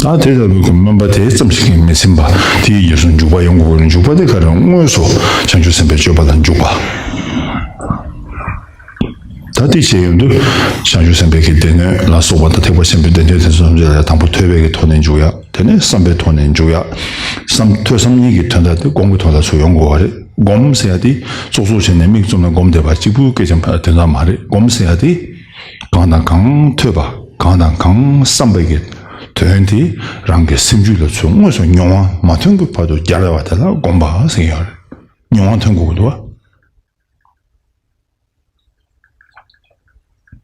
ད་དེ་ལྟ་བུའི་གི་སྨོན་པ་དེ་ཙམ་ཞིག་གིས་མི་ཟིན་པ། དེའི་རྗེས་སུ་འཇུག་པ་ཡོང་དགོས། འཇུག་པ་དེ་ག་རེ། དངོས་སུ་བྱང་ཆུབ་སེམས་དཔའི་སྤྱོད་པ་ལ་འཇུག་པ། ད་དེ་བྱས་ཡོང་དུས་བྱང་ཆུབ་སེམས་དཔའི་གི་སྡེ་སྣོད་ལ་སོགས་པ་དང་། ཐེག་པ་ཆེན་པོའི་སྡེ་སྣོད་དེ་ཚོ་ཐམས་ཅད་ལ་དང་པོ་ཐོས་པའི་གི་ཐོག་ནས་འཇུག་ཡ། དེ་ནས་བསམ་པའི་ཐོག་ནས་འཇུག་ཡ། བསམ། ཐོས་བསམ་གཉིས་ཀྱི་དོན་དག་དེ་སྒོམ་གྱི་ཐོག་ལ་ཚུར་ཡོང་དགོས་པ་རེད། སྒོམ་ཟེར་ཡ་དེ་ཙོག་ཙོག་བྱས་ནས་མིག་བཙུམ་ནས་སྒོམ་བསྡད་པ་གཅིག་པུའི་སྐད་ཆ་དེ་འདྲ་མ་རེད། སྒོམ་ཟེར་ཡ་དེ། གང་དང་གང་ཐོས་པ། གང་དང་གང་བསམ་པའི་གི་དོན་དེ་རང་གི་སེམས་རྒྱུད་ལ་ཚུར་དངོས་སུ་མྱོང་བ་མ་ཐོན་གྱི་བར་དུ་སྦྱར་བ་དེ་ལ་སྒོམ་པ་ཟེར་གྱི་ཡོད་རེད། མྱོང་བ་ཐོན་དགོས་ཀྱི་འདུག་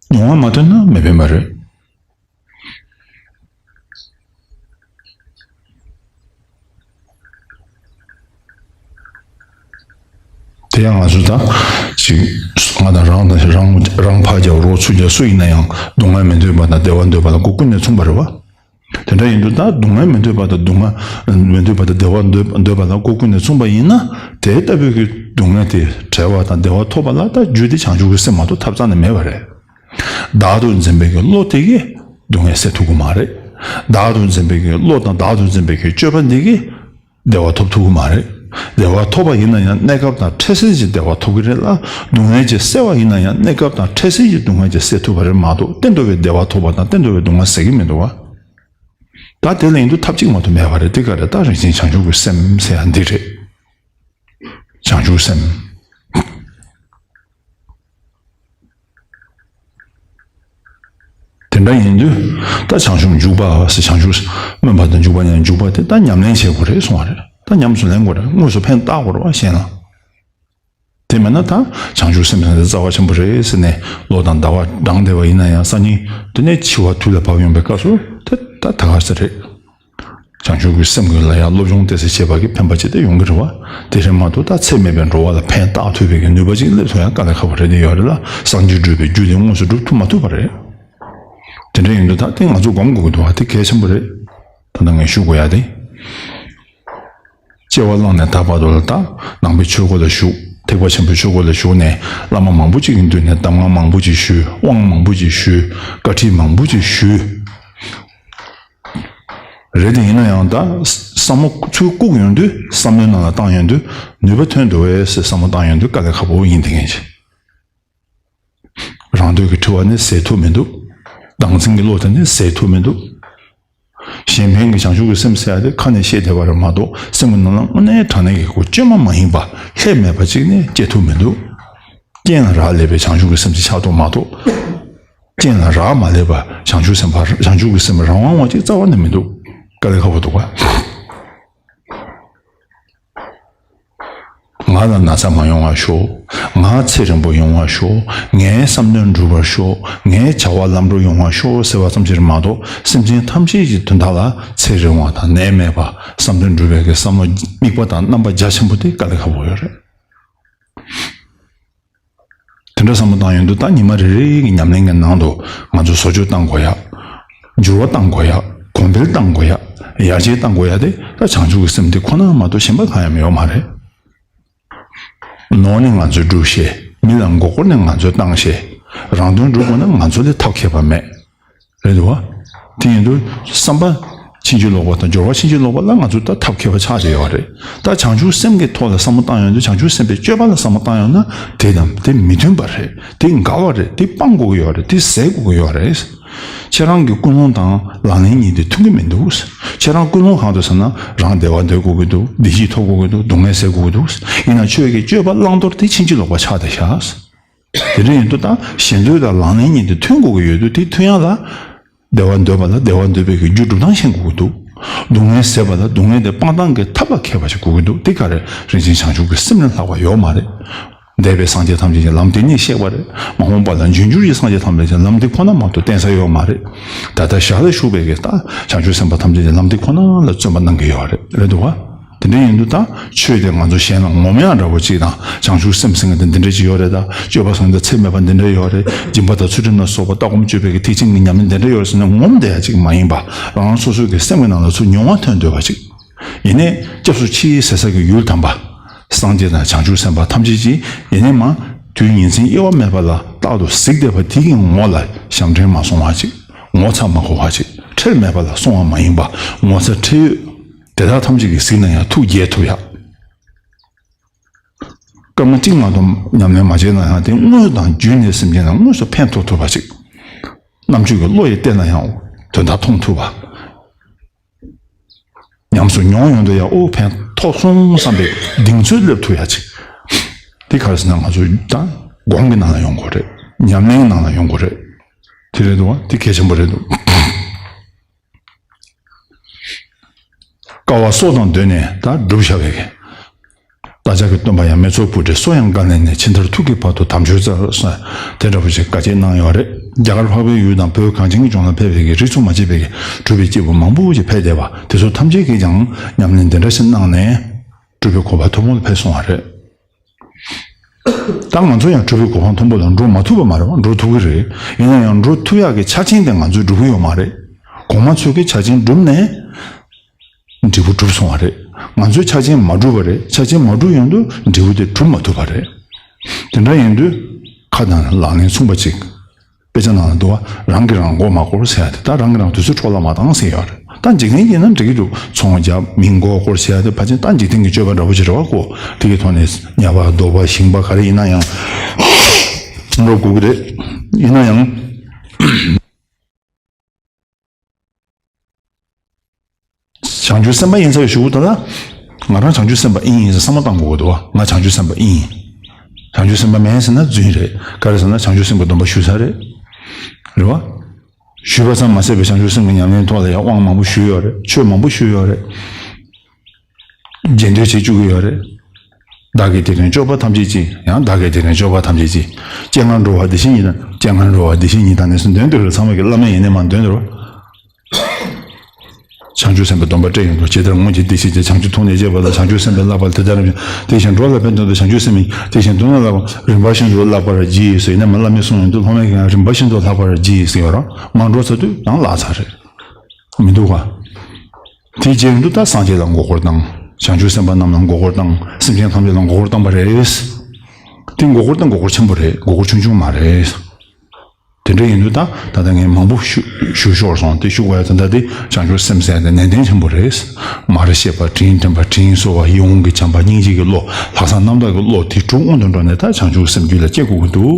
བ། མྱོང་བ་མ་ཐོན་ན་མི་ཕན་པ་རེད། དེ་ཡང་ང་ཚོ་ད་ཅིག་ང་དང་རང་དང་རང་རང་ཕར་རྒྱབ་རོགས་ཚུར་རྒྱབ་སུ་ཡིན་ན་ཡང་སྡུག་བསྔལ་མི་འདོད་པ་དང་བདེ་བ་འདོད་པ་ལ་སྒོ་ཀུན་ནས་མཚུངས་པ་རེད་བ། དེ་འདྲ་ཡིན་དུས་ད་སྡུག་བསྔལ་མི་འདོད་པ་དང་སྡུག་བསྔལ་མི་འདོད་པ་དང་བདེ་བ་འདོད་འདོད་པ་ལ་སྒོ་ཀུན་ནས་མཚུངས་པ་ཡིན་ན། དེ་ལྟ་བུའི་གི་སྡུག་བསྔལ་དེ་བྲལ་བ་དང་བདེ་བ་ཐོབ་པ་ལ་ད་རྒྱུ་དེ་བྱང་ཆུབ་ཀྱི་སེམས་མ་གཏོགས་ཐབས་རྩ་ནས་མེད་པ་རེད། བདག་ཏུ་འཛིན་པའི་གི་བློ་དེ་གིས་སྡུག་བསྔལ་སེལ་ཐུབ་ཀྱི་མ་རེད། བདག་ཏུ་འཛིན་པའི་གི་བློ་དང་བདག་ཏུ་འཛིན་པའི་གི་སྤྱོད་པ་འདི་གིས་བདེ་བ་ཐོབ་ཐུབ་ཀྱི་མ་རེད། བདེ་བ་ཐོབ་པ་ཡིན་ན་ཡང་གནས་སྐབས་དང་འཕྲལ་སེལ་གྱི་བདེ་བ་ཐོབ་ཀྱི་རེད་ལ། སྡུག་བསྔལ་གྱི་སེལ་བ་ཡིན་ན་ཡང་གནས་སྐབས་དང་འཕྲལ་སེལ་གྱི་སྡུག་བསྔལ་གྱི་སེལ་ཐུབ་པ་རེད་མ་གཏོགས་གཏན་དུ་བའི་བདེ་བ་ཐོབ་པ་དང་གཏན་དུ་བའི་སྡུག་བསྔལ་སེལ་གྱི་མི་འདུག་བ། ད་དེ་ལ་ཡིན་དུས་ཐབས་གཅིག་མ་གཏོགས་མེད་པ་རེད། དེ་ག་རེད། ད་རིན་ཆེན་བྱང་ཆུབ་ཀྱི་སེམས་ཟེར་ཡ་འདི་རེད། བྱང་ཆུབ་སེམས། དེ་འདྲ་ཡིན་དུས་ད་བྱང་ཆུབ་འཇུག་པ་ཟེར། བྱང་ཆུབ་སྨོན་པ་དང་འཇུག་པ་ཡང་འཇུག་པ་དེ་ད་ཉམས་ལེན་བྱེད་དགོས་རེད་གསུང་བ་རེད། ད་ཉམས་སུ་ལེན་དགོས་རེད། དངོས་སུ་ཕན་བཏགས་དགོས་རེད་བ་གཞན་ལ། དེ་མིན་ན་ད་བྱང་ཆུབ་སེམས་ཟེར་དེ་རྩ་བ་ཆེན་པོ་རེད་ཟེར་ནས་ལོ་དང་ཟླ་བ་འགྲངས་བསྡད་པ་ཡིན་ན་ཡང་སང་ཉིན་དེ་ནས་འཆི་བ་དུས་ལ་བབ་ཡོང་པའི་སྐབས་སུ་དེ་ད་ད་ག་ཟེ་རེད། བྱང་ཆུབ་ཀྱི་སེམས་ཀྱི་ལ་ཡང་སློབ་སྦྱོང་ཏོག་ཙམ་བྱས་པ་གི་ཕན་པ་ཅིག་དེ་ཡོང་གི་རེད་བ། དེ་རེད་མ་གཏོགས་ད་ཚད་མེད་པའི་འགྲོ་བ་ལ་ཕན་བཏགས་ཐུབ་པའི་གི་ནུས་པ་ཅིག་སླེབས་ཐུབ་ཡང་དཀའ་ལས་ཁག་པོ་རེད། དེ་ཡོད་རེད་ལ། སངས་རྒྱས་འགྲུབ་པའི་རྒྱུ་དེ་དངོས་སུ་འགྲུབ་ཐུབ་མ་ཐུབ་པ་རེད། དེ་འདྲ་ཡིན་དུས་ད་དེ་ང་ཚོ་སྒོམ་དགོས་ཀྱི་འདུག་བ། དེ་གལ་ཆེན་པོ་རེད། ད་ལྟ་ངས་ཞུ་དགོས་ཡ་དེ། སྐྱེ་བ་བླངས་ནས་ད་བར་དུ་ལ་ད་ནང་པའི་ཆོས་སྒོ་ལ་ཞུགས། ཐེག་པ་ཆེན་པོའི་ཆོས་སྒོ་ལ་ཞུགས་ནས་བླ་མ་མང་པོ་ཅིག་གི་མདུན་ནས་གདམས་ངག་མང་པོ་ཅིག་ཞུས། དབང་མང་པོ་ཅིག་ཞུས། བཀའ་ཁྲིད་མང་པོ་ཅིག་ཞུས། རེད་དེ་ཡིན་ན་ཡང་ད་བསམ་བློ་ཚུར་བཀུག་ཡོང་དུས། བསམ་བློའི་ནང་ལ་བཏང་ཡོང་དུས་ནུས་པ་ཐོན་འདུག་བས་ཟེར་བསམ་བློ་བཏང་ཡོང་དུས་དཀའ་ལས་ཁག་པོ་ཡིན། དེ་ངེས་ཅིག་རང་འདོད་ཀྱི་དྲི་བ་ནི་ཟད་ཐུབ་མི་འདུག། བདག་འཛིན་གྱི་བློ་དེ་ནི་ཟད་ཐུབ་མི་འདུག། གཞན་ཕན་གྱི་བྱང་ཆུབ་ཀྱི་སེམས་ཟེར་ཡ་དེ་ཁ་ནས་བཤད་བསྡད་པ་རེད་མ་གཏོགས་སེམས་ཀྱི་ནང་ལ་དངོས་གནས་དྲང་གནས་ཀྱི་སྒོ་བཅོས་མ་མ་ཡིན་པ་ལྷད་མེད་པ་ཅིག་ནས་སྐྱེ་ཐུབ་མི་འདུག། རྐྱེན་ལ་རག་ལས་པའི་བྱང་ཆུབ་ཀྱི་སེམས་ཅིག་ཆགས་ཐུབ་མ་གཏོགས། རྐྱེན་ལ་རག་མ་ལས་པ་བྱང་ཆུབ་སེམས་དཔའ། བྱང་ཆུབ་ཀྱི་སེམས་རང་དབང་བ་ཅིག་རྩ་བ་ནས་མི་འདུག། དཀའ་ལས་ཁག་པོ་འདུག་ག། ང་ལ་ན་ཚ་མ་ཡོང་བར་ཤོག། ང་ཚེ་རིང་པོ་ཡོང་བར་ཤོག། ངའི་བསམ་དོན་འགྲུབ་པར་ཤོག། ངའི་བྱ་བ་ལམ་འགྲོ་ཡོང་བར་ཤོག་ཟེར་བ་ཙམ་ཞིག་མ་གཏོགས་སེམས་ཅན་ཐམས་ཅད་ཀྱི་དོན་དག་ལ་ཚེ་རིང་བ་དང་ནད་མེད་པ། བསམ་དོན་འགྲུབ་པའི་གི་བསམ་བློ་དམིགས་པ་དང་རྣམ་པ་རྒྱ་ཆེན་པོ་དེ་དཀའ་ལས་ཁག་པོ་ཡོད་རེད། དེ་འདྲ་བསམ་བློ་བཏང་ཡོང་དུས་ད་ཉི་མ་རེ་རེ་གི་ཉམས་ལེན་གྱི་ནང་དུ་ང་ཚོ་བཟོ་བཅོས་གཏང་དགོས་ཡ། འགྱུར་བ་གཏང་དགོས་ཡ། གོང་འཕེལ་གཏང་དགོས་ཡ། ཡར་རྒྱས་གཏང་དགོས་ཡ་དེ་ད་བྱང་ཆུབ་ཀྱི་སེམས་དེ་ཁོ་ན་མ་གཏོགས་གཞན་པ་གང་ཡང་ཡོད་མ་རེད། ནོར་ནི་ང་ཚོས་སྒྲུབ་ཤེས། མི་ལ་མགོ་སྐོར་ནི་ང་ཚོས་བཏང་ཤེས། རང་དོན་སྒྲུབ་དགོས་ན་ང་ཚོ་ལས་ཐབས་མཁས་པ་མེད། རེད་འདུག་བ། དེ་ཡིན་དུས་བསམ་པ་ཕྱིན་ཅི་ལོག་པ་དང་སྦྱོར་བ་ཕྱིན་ཅི་ལོག་པ་ལ་ང་ཚོ་ད་ཐབས་མཁས་པ་ཆགས་བསྡད་ཡོད་རེད། ད་བྱང་ཆུབ་སེམས་ཀྱི་ཐོག་ལ་བསམ་བློ་བཏང་ཡོང་དུས་བྱང་ཆུབ་སེམས་དཔའི་སྤྱོད་པ་ལ་བསམ་བློ་བཏང་ཡོང་ན་དེ་དང་དེ་མི་མཐུན་པ་རེད། དེ་འགལ་བ་རེད། དེ་སྤང་དགོས་ཀྱི་ཡོད་རེད། དེ་ཟད་དགོས་ཀྱི་ཡོད་རེད། ཁྱེད་རང་གི་ཀུན་སློང་དང་ལག་ལེན་གཉིས་དེ་མཐུན་གྱི་མི་འདུག། ཁྱེད་རང་ཀུན་སློང་གང་འདུག་ཟེར་ན་རང་བདེ་བ་འདོད་དགོས་ཀྱི་འདུག། བདེ་སྐྱིད་ཐོབ་དགོས་ཀྱི་འདུག། སྡུག་བསྔལ་སེལ་དགོས་ཀྱི་འདུག། ཡིན་ན་ཆོས་ཀྱི་སྤྱོད་པ་བླང་དོར་དེ་ཕྱིན་ཅི་ལོག་པ་ཆགས་བསྡད་ཤག། དེ་འདྲ་ཡིན་དུས་ད་ཞེ་འདོད་དང་ལག་ལེན་གཉིས་དེ་མཐུན་དགོས་ཀྱི་ཡོད་དུས་དེ་མཐུན་ཡག་ལ། བདེ་བ་འདོད་པ་ལ་བདེ་བ་འདོད་པའི་གི་རྒྱུ་སྒྲུབ་སྟངས་ཤེས་དགོས་ཀྱི་འདུག། སྡུག་བསྔལ་ཟད་པ་ལ་སྡུག་བསྔལ་དེ་སྤང་སྟངས་ཀྱི་ཐབས་ལ་མཁས་པ་ཞིག་དགོས་ཀྱི་འདུག། དེ་ག་རེ་རིན་ཆེན་བྱང་ཆུབ་ཀྱི་སེམས་ལས་ལྷག་པ་ཡོད་མ་རེད། འདས་པའི་སངས་རྒྱས་ཐམས་ཅད་ཀྱི་ལམ་དེ་ཉིད་བཤད་པ་རེད། མ་འོངས་པ་ལ་འབྱུང་འགྱུར་གྱི་སངས་རྒྱས་ཐམས་ཅད་ཀྱི་ལམ་དེ་ཁོ་ན་མ་གཏོགས་བསྟན་ས་ཡོད་མ་རེད། ད་ལྟ་ཞར་ལ་བཞུགས་པའི་གི་ད་བྱང་ཆུབ་སེམས་དཔའ་ཐམས་ཅད་ཀྱི་ལམ་དེ་ཁོ་ན་ལ་བརྩོན་པ་གནང་གི་ཡོད་རེད། རེད་འདུག་བ། དེ་འདྲ་ཡིན་དུས་ད་ཆོས་དེ་ང་ཚོ་གཞན་ལ་ངོམ་ཡག་འདྲ་པོ་ཅིག་དང་། བྱང་ཆུབ་སེམས་ཟེར་མཁན་དེ་འདི་འདྲ་ཅིག་ཡོད་རེད། ད་སྤྱོད་པ་ཟེར་མཁན་དེ་ཚད་མེད་པ་འདི་འདྲ་ཡོད་རེད། སྦྱིན་པ་དང་ཚུལ་ཁྲིམས་ལ་སོགས་པ་ལྟ་སྒོམ་སྤྱོད་པའི་གི་ཐེག་ཆེན་གྱི་ཉམས་ལེན་འདི་འདྲ་ཡོད་རེད་ཟེར་ནས་ངོམ་བསྡད་ཡག་ཅིག་མ་ཡིན་པ། རང་རང་སོ་སོའི་གི་སེམས་ཀྱི་ནང་ལ་ཚུར་མྱོང་བ་ཐོན་སྡོད་པ་ཅིག། ཡིན་ནའི་སྐྱབས་སུ་མཆི་ཟེར་ས་གི་ཡུལ་དམ་པ། སངས་རྒྱས་དང་བྱང་ཆུབ་སེམས་དཔའ་ཐམས་ཅད་ཀྱིས་ཡིན་ནའི་མ་དུས་ཉིན་མཚན་དབྱེ་བ་མེད་པ་ལ་རྟག་ཏུ་གཟིགས་བསྡད་པ་དེ་གི་ངོ་ལ་ཞབས་འདྲེན་མ་སོང་བ་ཅིག། ངོ་ཚ་མ་གོ་བ་ཅིག། ཁྲེལ་མེད་པ་ལ་སོང་བ་མ་ཡིན་པ། ངོ་ཚ་ཁྲེལ་ཡོད་དེ་དག་ཐམས་ཅད་ཀྱིས་གཟིགས་ན་ཡང་ཐུགས་དགྱེས་ཐུབ་ཡག་སྐར་མ་གཅིག་མ་གཏོགས་ཉམས་ལེན་མ་བྱས་ན་ཡང་དེ་དངོས་དང་བརྒྱུད་ནས་སེམས་ཅན་ལ་དངོས་སུ་ཕན་ཐོགས་ཐུབ་པ་ཅིག་རྣམ་དཔྱོད་ཀྱི་བློ་ཡིས་བལྟས་ན་ཡང་དོན་དག་མཐོང་ཐུབ་པ། ཉམས་སུ་མྱོང་ཡོང་དུས་ཡང་ཨོ་ཕན་ཐོགས་སོང་བསམ་པའི་གདེང་ཚོད་སླེབས་ཐུབ་ཡ་ཅིག་དེ་ག་རེ་ཟེར་ན་ང་ཚོ་ད་སྒོམ་གྱི་ནང་ལ་ཡོང་དགོས་རེད། ཉམས་ལེན་གྱི་ནང་ལ་ཡོང་དགོས་རེད། དེ་རེད་འདུག་བ། དེ་གལ་ཆེན་པོ་རེད་འདུག་དཀའ་བ་སྲོག་དང་བསྡོས་ནས་ད་བསྒྲུབས་བཞག་པའི་གི། བདག་ཅག་གི་སྟོན་པ་ཡང་མེ་ཚོགས་པུ་ཏྲའི་སོ་ཡང་བཀལ་ནས་ནས་ཕྱི་མཐར་ཐུག་གི་བར་དུ་དམ་ཆོས་བསྩལ་ཟེར་དེ་འདྲ་པོ་ཞིག་བཀའ་ཆད་གནང་ཡོད་རེད། རྒྱ་གར་འཕགས་པའི་ཡུལ་དང་བོད་གངས་ཅན་གྱི་ལྗོངས་ལ་ཕེབས་པའི་གི་རིགས་མཚུངས་མ་མཆིས་པའི་གི་གྲུབ་པའི་སྐྱེས་བུ་མང་པོ་ཞིག་ཕེབས་བསྡད་པ་དེ་ཚོ་ཐམས་ཅད་ཀྱིས་ཀྱང་ཉམས་ལེན་འདི་འདྲ་ཞིག་གནང་ནས་གྲུབ་པའི་གོ་འཕང་མཐོན་པོ་ལ་ཕེབས་སོང་བ་རེད། ད་ང་ཚོ་ཡང་གྲུབ་པའི་གོ་འཕང་མཐོན་པོ་ལ་འགྲོ་མ་ཐུབ་པ་མ་རེད་བ། འགྲོ་ཐུབ་ཀྱི་རེད། ཡིན་ན་ཡང་འགྲོ་ཐུབ་ཡག་གི་ཆ་རྐྱེན་དེ་ང་ཚོས་སྒྲུབ་ཀྱི་ཡོད་མ་རེད། གོང་མ་ཚོས་ཀྱི་ཆ་རྐྱེན་བསྒྲུབས་ནས་འབྲས་བུ་གྲུབ་སོང་བ་རེད། ང་ཚོས་ཆ་རྐྱེན་མ་བསྒྲུབས་པ་རེད། ཆ་རྐྱེན་མ་བསྒྲུབས་ཡོང་དུས་འབྲས་བུ་དེ་གྲུབ་མ་ཐུབ་པ་རེད། དེ་འདྲ་ཡིན་དུས་ཁ་དང་ལག་ལེན་མཚུངས་པ་ཅིག་དཔེ་ཆ་ནང་ལ་འདུག་བ། རང་གིས་རང་མགོ་མ་སྐོར་ཟེར་ཡ་དེ་ད་རང་གིས་རང་དུས་ཚོད་འཕྲོ་བརླག་མ་བཏང་ཟེར་ཡོད་རེད། ད་འཇིག་རྟེན་གྱི་ནང་འགྲིག་གི་འདུག་ཚོང་རྒྱབ་མི་མགོ་སྐོར་ཟེར་ཡ་དེ་ཕལ་ཆེར་ད་འཇིག་རྟེན་གྱི་སྤྱོད་པ་འདྲ་པོ་ཅིག་རེད་བ་ཀོ། དེ་གི་ཐོག་ནས་ཉ་པ་རྡོ་པ་ཞིང་པ་ག་རེ་ཡིན་ན་ཡང་འགྲོ་དགོས་ཀྱི་རེད། ཡིན་ན་ཡང་། བྱང་ཆུབ་སེམས་དཔའ་ཡིན་ཚར་བའི་གཞུག་གུ་ད་ལ། ང་རང་བྱང་ཆུབ་སེམས་དཔའ་ཡིན་ཟེར་བསམ་བློ་བཏང་དགོས་ཀྱི་འདུག་བ། ང་བྱང་ཆུབ་སེམས་དཔའ་ཡིན། བྱང་ཆུབ་སེམས་དཔའ་མིན་ཟེར་ན་རྫུན་རེད། ག་རེ་ཟེར་ན་བྱང་ཆུབ་སེམས་ཀྱི་སྡོམ་པ་ཞུས་ཚར་རེད། རེད་བ། ཞུས་པ་ཙམ་མ་ཟད་པའི་བྱང་ཆུབ་སེམས་ཀྱི་ཉམས་ལེན་ཐོག་ལ་ཡང་དབང་མང་པོ་ཞུས་ཡོད་རེད། ཆོས་མང་པོ་ཞུས་ཡོད་རེད། རྗེས་ཟློས་བྱེད་བཅུག་གི་ཡོད་རེད། བདག་གིས་དེ་རིང་སྤྱོད་པ་ཐམས་ཅད་ཀྱིས། ཡང་བདག་གིས་དེ་རིང་སྤྱོད་པ་ཐམས་ཅད་ཀྱིས། སྤྱན་སྔར་འགྲོ་བ་འདི་ཞིག་ཉིད་དང་། སྤྱན་སྔར་འགྲོ་བ་འདི་ཞིག་ཉིད་དང་ནས་སུ་འདོན་འདོད་རེད། ཚང་མ་གི་བླ་མས་ཡིན་ནས་མ་འདོན་འདོད་རེད། བྱང་ཆུབ་སེམས་དཔའི་སྡོམ་པ་སྤྲད་ཡོང་དུས་ཇི་ལྟར་སྔོན་གྱི་བདེ་གཤེགས་ཀྱིས། བྱང་ཆུབ་ཐོབ་ནས་སྤྱད་པ་དང་། བྱང་ཆུབ་སེམས་དཔའི་བསླབ་པ་དེ་ལྟར་རིམ་བཞིན། དེ་བཞིན་འགྲོ་ལ་ཕན་དོན་དུ་བྱང་ཆུབ་སེམས་ཡིན། དེ་བཞིན་དུ་ནི་བསླབ་པ་རིམ་པ་བཞིན་དུ་བསླབ་པར་བགྱི་ཟེར་ནས་མ་བླ་མས་གསུངས་ཡོང་དུས་སློབ་མས་ཀྱང་རིམ་པ་བཞིན་དུ་བསླབ་པར་བགྱི་ཟེར་བ་རང་མ་འགྲོ་ཚར་དུས་ཡང་བརླག་ཚར་རེད། མི་འདུག་ག་དེ་རྗེས་མཐུད་ད་སངས་རྒྱས་ལ་མགོ་སྐོར་བཏང་། བྱང་ཆུབ་སེམས་དཔའ་རྣམས་ལ་མགོ་སྐོར་བཏང་། སེམས་ཅན་ཐམས་ཅད་ལ་མགོ་སྐོར་བཏང་པ་རེད། དེ་མགོ་སྐོར་དེ་མགོ་སྐོར་ཆེན་པོ་རེད། མགོ་སྐོར་ཆུང་ཆུང་མ་རེད། དེ་འདྲ་ཡིན་དུས་ད་ད་ལྟ་ངས་མང་པོ་ཞུ་ཞུ་ཤོར་སོང་། དེ་ཞུ་དགོས་ཡ་དེ་འདྲ་དེ་བྱང་ཆུབ་སེམས་ཟེར་ཡ་དེ་ནན་ཏན་ཆེན་པོ་རེད། མར་ཤེས་པ། དྲིན་དྲན་པ། དྲིན་གཟོ་བ། ཡིད་འོང་གི་བྱམས་པ། སྙིང་རྗེ་གི་བློ། ལྷག་བསམ་རྣམ་དག་གི་བློ། དེ་དྲུག་སྔོན་དུ་འགྲོ་ནས་ད་བྱང་ཆུབ་སེམས་རྒྱུད་ལ་སྐྱེ་དགོས་ཀྱི་འདུག་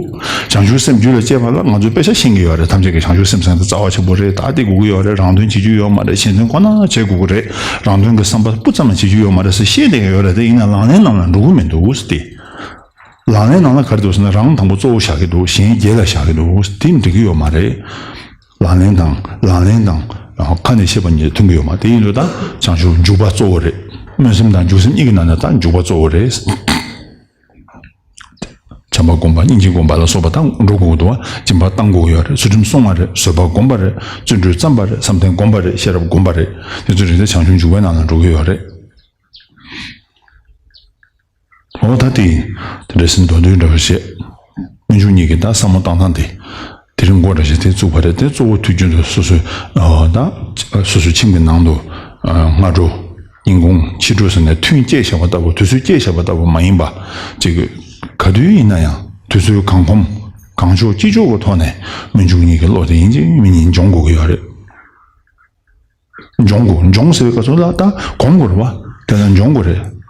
བྱང་ཆུབ་སེམས་རྒྱུད་ལ་སྐྱེས་པ་ལ་ང་ཚོས་དཔེ་ཆ་ཤེས་ཀྱི་ཡོད་རེད། ཐམས་ཅད་ཀྱིས་བྱང་ཆུབ་སེམས་ཟེར་ཡ་དེ་རྩ་བ་ཆེན་པོ་རེད། ད་དེ་དགོས་ཀྱི་ཡོད་རེད། རང་དོན་བྱེད་རྒྱུ་ཡོད་མ་རེད། གཞན་དོན་ཁོ་ན་བྱེད་དགོས་ཀྱི་རེད། རང་དོན་གྱི་བསམ་པ་སྤུ་ཙམ་ཡང་བྱེད་རྒྱུ་ཡོད་མ་རེད་ཟེར་ཤེས་བསྡད་ཀྱི་ཡོད་རེད། དེ་ཡིན་ན་ལག་ལེན་ནང་ལ་འགྲོ་གི་མི་འདུག་ཟེར་ཏེ། ལག་ལེན་ནང་ལ་ག་རེ་འདུག་ཟེར་ན་རང་དང་པོ་གཙོ་བོ་བཞག་གི་འདུག་གཞན་རྗེས་ལ་བཞག་གི་འདུག་དེ་འགྲིག་གི་ཡོད་མ་རེད། ལག་ལེན་དང་ལག་ལེན་དང་ཁ་ནས་བཤད་པ་གཉིས་མཐུན་གི་ཡོད་མ་རེད། དེ་ཡིན་དུས་ད་བྱང་ཆུབ་འཇུག་པ་གཙོ་བོ་རེད། སྨོན་སེམས་དང་འཇུག་སེམས་གཉིས་ཀྱི་ནང་ནས་ད་འཇུག་པ་གཙོ་བོ་རེད། བྱམས་པ་སྒོམ་པ། སྙིང་རྗེ་སྒོམ་པ་ལ་སོགས་པ་དང་འགྲོ་དགོས་འདུག་བ། སྦྱིན་པ་བཏང་དགོས་ཡོད་རེད། ཚུལ་ཁྲིམས་སྲུང་བ་རེད། བཟོད་པ་སྒོམ་པ་རེད། བརྩོན་འགྲུས་བརྩམས་པ་རེད། བསམ་གཏན་སྒོམ་པ་རེད། ཤེས་རབ་སྒོམ་པ་རེད། དེ་ཚོ་རེ་རེ་བྱང་ཆུབ་འཇུག་པའི་ནང་ལ་འགྲོ་གི་ཡོད་རེད། འོ་ད་དེ་དེ་འདྲ་ཟེར་མདོར་བསྡུས་འདྲ་བོ་བྱས། སྨོན་འཇུག་གཉིས་ཀྱི་ད་བསམ་བློ་བཏང་སྟངས་དེ། དེ་རིང་འགོ་འདྲ་བྱས་དེ་བཙུགས་པ་རེད། དེ་གཙོ་བོ་དུས་རྒྱུན་དུ་སོ་སོའི་ཨ་ད་སོ་སོའི་ཁྱིམ་གྱི་ནང་དུ་ཨ་སྔ་དྲོ་ཉིན་གུང་ཕྱི་དྲོ་ཟེར་ནས་ཐུན་བཅད་བཞག་པ་ལྟ་བུ། དུས་ཚོད་བཅད་བཞག་པ་ལྟ་བུ་མ་ཡིན་པ་ཅིག་ག་དུས་ཡིན་ན་ཡང་དུས་ཚོད་གང་ཁོམ་གང་ལྕོགས་ཅི་ལྕོགས་ཀྱི་ཐོག་ནས་སྨོན་འཇུག་གཉིས་ཀྱི་བློ་དེ་ཡིན་གཅིག་མིན་གཉིས་འབྱོངས་དགོས་ཀྱི་ཡོད་རེད། འབྱོངས་དགོས། འབྱོངས་ཟེར་བའི་སྐབས་སུ་ལ་ད་སྒོམ་དགོས་རེད་བ། དེ་ལ་འབྱོངས་དགོས་རེད།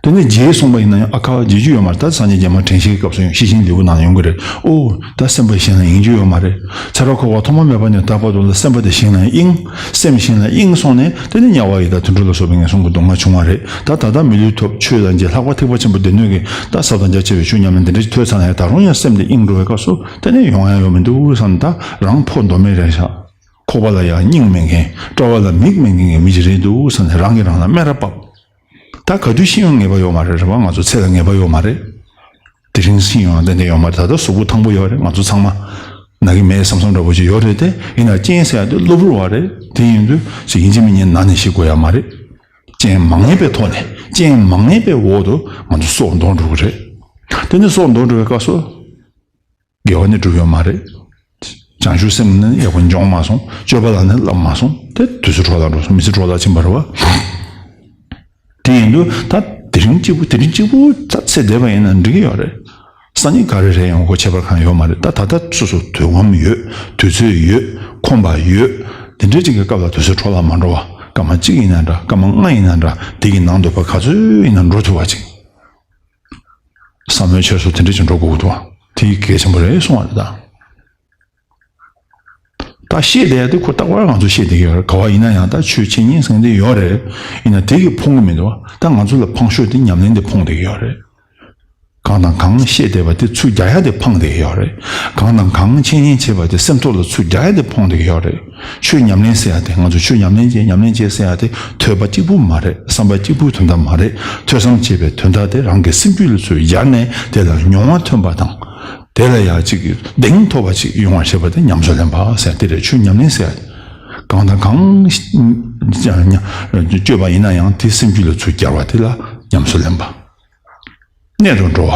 དེ་ནས་རྗེས་གསུངས་པ་ཡིན་ན་ཡང་ཨ་ཁ་བརྗེད་རྒྱུ་ཡོད་མ་རེད། ད་སངས་རྒྱས་རྒྱལ་མ་དྲན་ཤེས་ཀྱི་སྐབས་སུ་ཡང་ཤེར་ཕྱིན་ལེའུ་ནང་ཡོང་གི་རེད། ཨོ་ད་སེམས་པ་གཞན་ལ་གཡེང་རྒྱུ་ཡོད་མ་རེད། ཚེ་རབས་འཁོར་བ་ཐོག་མ་མེད་པ་ནས་ད་བར་དུ་ལ་སེམས་པ་དེ་གཞན་ལ་གཡེང་། སེམས་གཞན་ལ་གཡེང་སོང་ནས་དེ་ནས་དམྱལ་བ་ཡི་དྭགས་དུད་འགྲོ་ལ་སོགས་པའི་ངན་སོང་གི་སྡུག་བསྔལ་བྱུང་བ་རེད། ད་ད་ལྟ་མི་ལུས་ཐོབ། ཆོས་ལ་མཇལ། ལྷག་པར་ཐེག་པ་ཆེན་པོ་སྡེ་སྣོད་ཀྱི་ད་ཟབ་དང་རྒྱ་ཆེ་བའི་ཆོས་ཉམས་ལེན་འདི་འདྲ་ཞིག་ཐོས་ཚར་ན་ཡང་ད་རུང་ཡང་སེམས་དེ་གཡེང་འགྲོ་བའི་སྐབས་སུ་དེ་ནས་ཡོང་ཡ་ཡོད་མི་འདུག་བསམ། ད་རང་ཕོ་མདོ་མེད་རེད་ཤག་ཁོག་པ་ལ་ཡང་སྙིང་མེད་མཁན། དཔྲལ་བ་ལ་མིག་མེད་མཁན་གྱི་མི་ཞིག་རེད་འདུག་བསམ་ནས་རང་གིས་རང་ལ་སྨད་ར་བབས། ད་ག་དུས་ཤི་ཡོང་ངེས་པ་ཡོད་མ་རེད། རེད་བ། ང་ཚོ་ཚེ་ལ་ངེས་པ་ཡོད་མ་རེད། དེ་རིང་ཤི་ཡོང་ཏན་ཏན་ཡོད་མ་རེད། ད་ལྟ་གཟུགས་པོ་ཐང་པོ་ཡོད་རེད། ང་ཚོ་ཚང་མ་ན་གི་མེད་བསམ་བསམ་འདྲ་པོ་ཅིག་ཡོད་རེད་དེ། ཡིན་ན་རྐྱེན་ཟེར་ཡ་དེ་གློ་བུར་བ་རེད། དེ་ཡིན་དུས་ཅིག་ཡིན་གཅིག་མིན་གཉིས་ན་ནས་ཤི་དགོས་ཡ་མ་རེད། རྐྱེན་མ་ངེས་པའི་ཐོག་ནས། རྐྱེན་མ་ངེས་པའི་འོག་ཏུ་ང་ཚོ་སྲོག་འདོར་འགྲོ་གི་རེད། དེ་ནས་སྲོག་འདོར་འགྲོ་བའི་སྐབས་སུ། དགེ་བ་ནི་བསྒྲུབས་ཡོད་མ་རེད། བྱང་ཆུབ་སེམས་ནི་ཡག་པོ་འབྱོངས་མ་སོང་། སྤྱོད་པ་ལ་ནི་བསླབ་མ་སོང་། དེ་དུས་ཚོད་འཕྲོ་བརླག་འགྲོ་སོང་། མི་ཚེ་འཕྲོ་བརླག་ཕྱིན་པ་རེད་བ། དེ་ཡིན་དུས་ད་དེ་རིང་གཅིག་པུ་དེ་རིང་གཅིག་པུ་ད་ཚེ་འདས་པ་ཡིན་ན་འགྲིག་གི་ཡོད་རེད། སང་ཉིན་ག་རེ་རེད་ཡོང་དགོས་ཁྱད་པར་གང་ཡོད་མ་རེད། ད་ད་ལྟ་སོ་སོ་དུས་ཁོམ་ཡོད། དུས་ཚོད་ཡོད། ཁོམ་པ་ཡོད། དེ་འདྲའི་ཅིག་གི་སྐབས་ལ་དུས་ཚོད་འཕྲོ་བརླག་མ་འགྲོ་བ། སྐར་མ་གཅིག་ཡིན་ན་འདྲ། སྐར་མ་ལྔ་ཡིན་ན་འདྲ། དེ་གི་ནང་དུ་ཕར་ག་ཚོད་ཡིན་ན་འགྲོ་ཐུབ་པ་ཅིག་བསམ་བློའི་འཆར་སོ་དེ་འདྲ་ཅིག་འགྲོ་དགོས་ཀྱི་འདུག་དེ་གལ་ཆེན་པོ་རེད་གསུང་བ་རེད་ད། ད་བཤད་བསྡད་ཡ་དེ་ཁོ་རྟག་པར་ང་ཚོ་བཤད་བསྡད་ཀྱི་ཡོད་རེད། ག་བ་ཡིན་ན་ཡང་ད་ཆོས་འཆད་ཉན་ཟེར་མཁན་དེ་ཡོད་རེད། ཡིན་ན་དེ་གིས་ཕོངས་ཀྱི་མི་འདུག་ད་ང་ཚོ་ལ་ཕངས་ཤོས་དེ་ཉམས་ལེན་དེ་ཕོངས་བསྡད་ཀྱི་ཡོད་རེད། གང་དང་གང་བཤད་བསྡད་པ་དེ་ཚུར་རྒྱག་ཡ་དེ་ཕངས་བསྡད་ཀྱི་ཡོད་རེད། གང་དང་གང་འཆད་ཉན་བྱེད་པ་དེ་སེམས་ཐོག་ལ་ཚུར་རྒྱག་ཡ་དེ་ཕོངས་བསྡད་ཀྱི་ཡོད་རེད། ཆོས་ཉམས་ལེན་ཟེར་ཡ་དེ། ང་ཚོ་ཆོས་ཉམས་ལེན་བྱེད་ཉམས་ལེན་བྱེད་ཟེར་ཡ་དེ་ཐོས་པ་གཅིག་པུ་མ་རེད། བསམ་པ་གཅིག་པུའི་དོན་དག་མ་རེད། ཐོས་བསམ་བྱེད་པའི་དོན་དག་དེ་རང་གི་སེམས་རྒྱུད་ལ་ཚུར་སྦྱར་ནས་དེ་ལ་མྱོང་བ་ཐོན་པ་དང་། དེ་ལ་ཡང་ཅིག་གདེང་ཐོབ་པ་ཅིག་ཡོང་བར་བྱེད་པ་དེ་ཉམས་སུ་ལེན་པ་ཟེར་དེ་རེད། ཆོས་ཉམས་ལེན་ཟེར་ཡ་དེ། གང་དང་གང་སྤྱོད་པ་ཡིན་ན་ཡང་དེ་སེམས་རྒྱུད་ལ་ཚུར་སྦྱར་བ་དེ་ལ་ཉམས་སུ་ལེན་པ། གནད་དུ་འགྲོ་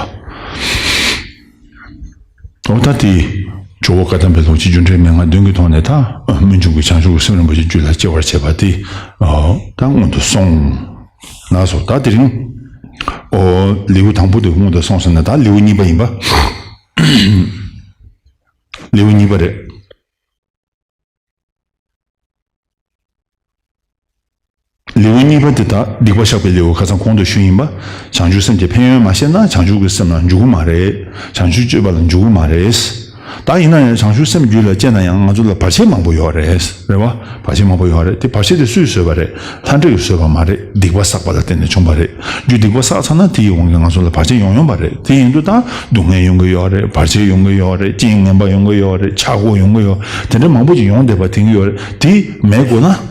བ། འོ་ད་དེ། ཇོ་བོ་བཀའ་གདམས་པའི་ལུགས་ཀྱི་རྒྱུ་འབྲས་མན་ངག་བདུན་གྱི་ཐོག་ནས་ད། སྨོན་འཇུག་གི་བྱང་ཆུབ་ཀྱི་སེམས་རིན་པོ་ཆེ་རྒྱུད་ལ་སྐྱེ་བར་བྱེད་པ་དེ། ཨོ། ད་སྔོན་དུ་སོང་། ལགས་སོ། ད་དེ་རིང་། ཨོ། ལེའུ་དང་པོ་དེ་སྔོན་དུ་སོང་ཟེར་ན་ད་ལེའུ་གཉིས་པ་ཡིན་པ། ལེའུ་གཉིས་པ་རེད། ལེའུ་གཉིས་པ་དེ་ད་སྡིག་པ་བཤགས་པའི་ལེའུ་ཁ་སང་གོང་དུ་ཞུས་ཡིན་པ། བྱང་ཆུབ་སེམས་ཀྱི་ཕན་ཡོན་མ་ཤེས་ན་བྱང་ཆུབ་ཀྱི་སེམས་ལ་འཇུག་གི་མ་རེད། བྱང་ཆུབ་སྤྱོད་པ་ལ་འཇུག་གི་མ་རེད། ད་ཡིན་ན་ཡང་བྱང་ཆུབ་སེམས་རྒྱུད་ལ་སྐྱེས་ན་ཡང་ང་ཚོ་ལ་བར་ཆད་མང་པོ་ཡོད་རེད། རེད་བ། བར་ཆད་མང་པོ་ཡོད་རེད། དེ་བར་ཆད་དེ་སུས་བཟོས་པ་རེད། ལྷ་འདྲེས་བཟོས་པ་མ་རེད། སྡིག་པ་བསགས་པ་ལ་བརྟེན་ནས་བྱུང་བ་རེད། རྒྱུ་སྡིག་པ་བསགས་ཚར་ན་དེ་ཡི་དབང་གིས་ང་ཚོ་ལ་བར་ཆད་ཡོང་ཡོང་བ་རེད། དེ་ཡིན་དུས་ད་སྡུག་བསྔལ་ཡོང་གི་ཡོད་རེད། བར་ཆད་ཡོང་གི་ཡོད་རེད། རྐྱེན་ངན་པ་ཡོང་གི་ཡོད་རེད། ཆག་སྒོ་ཡོང་གི་ཡོད། དེ་འདྲ་མང་པོ་ཅིག་ཡོང་བསྡད་པ་དེང་གི་ཡོད་རེད། དེ་མེད་དགོས་ན།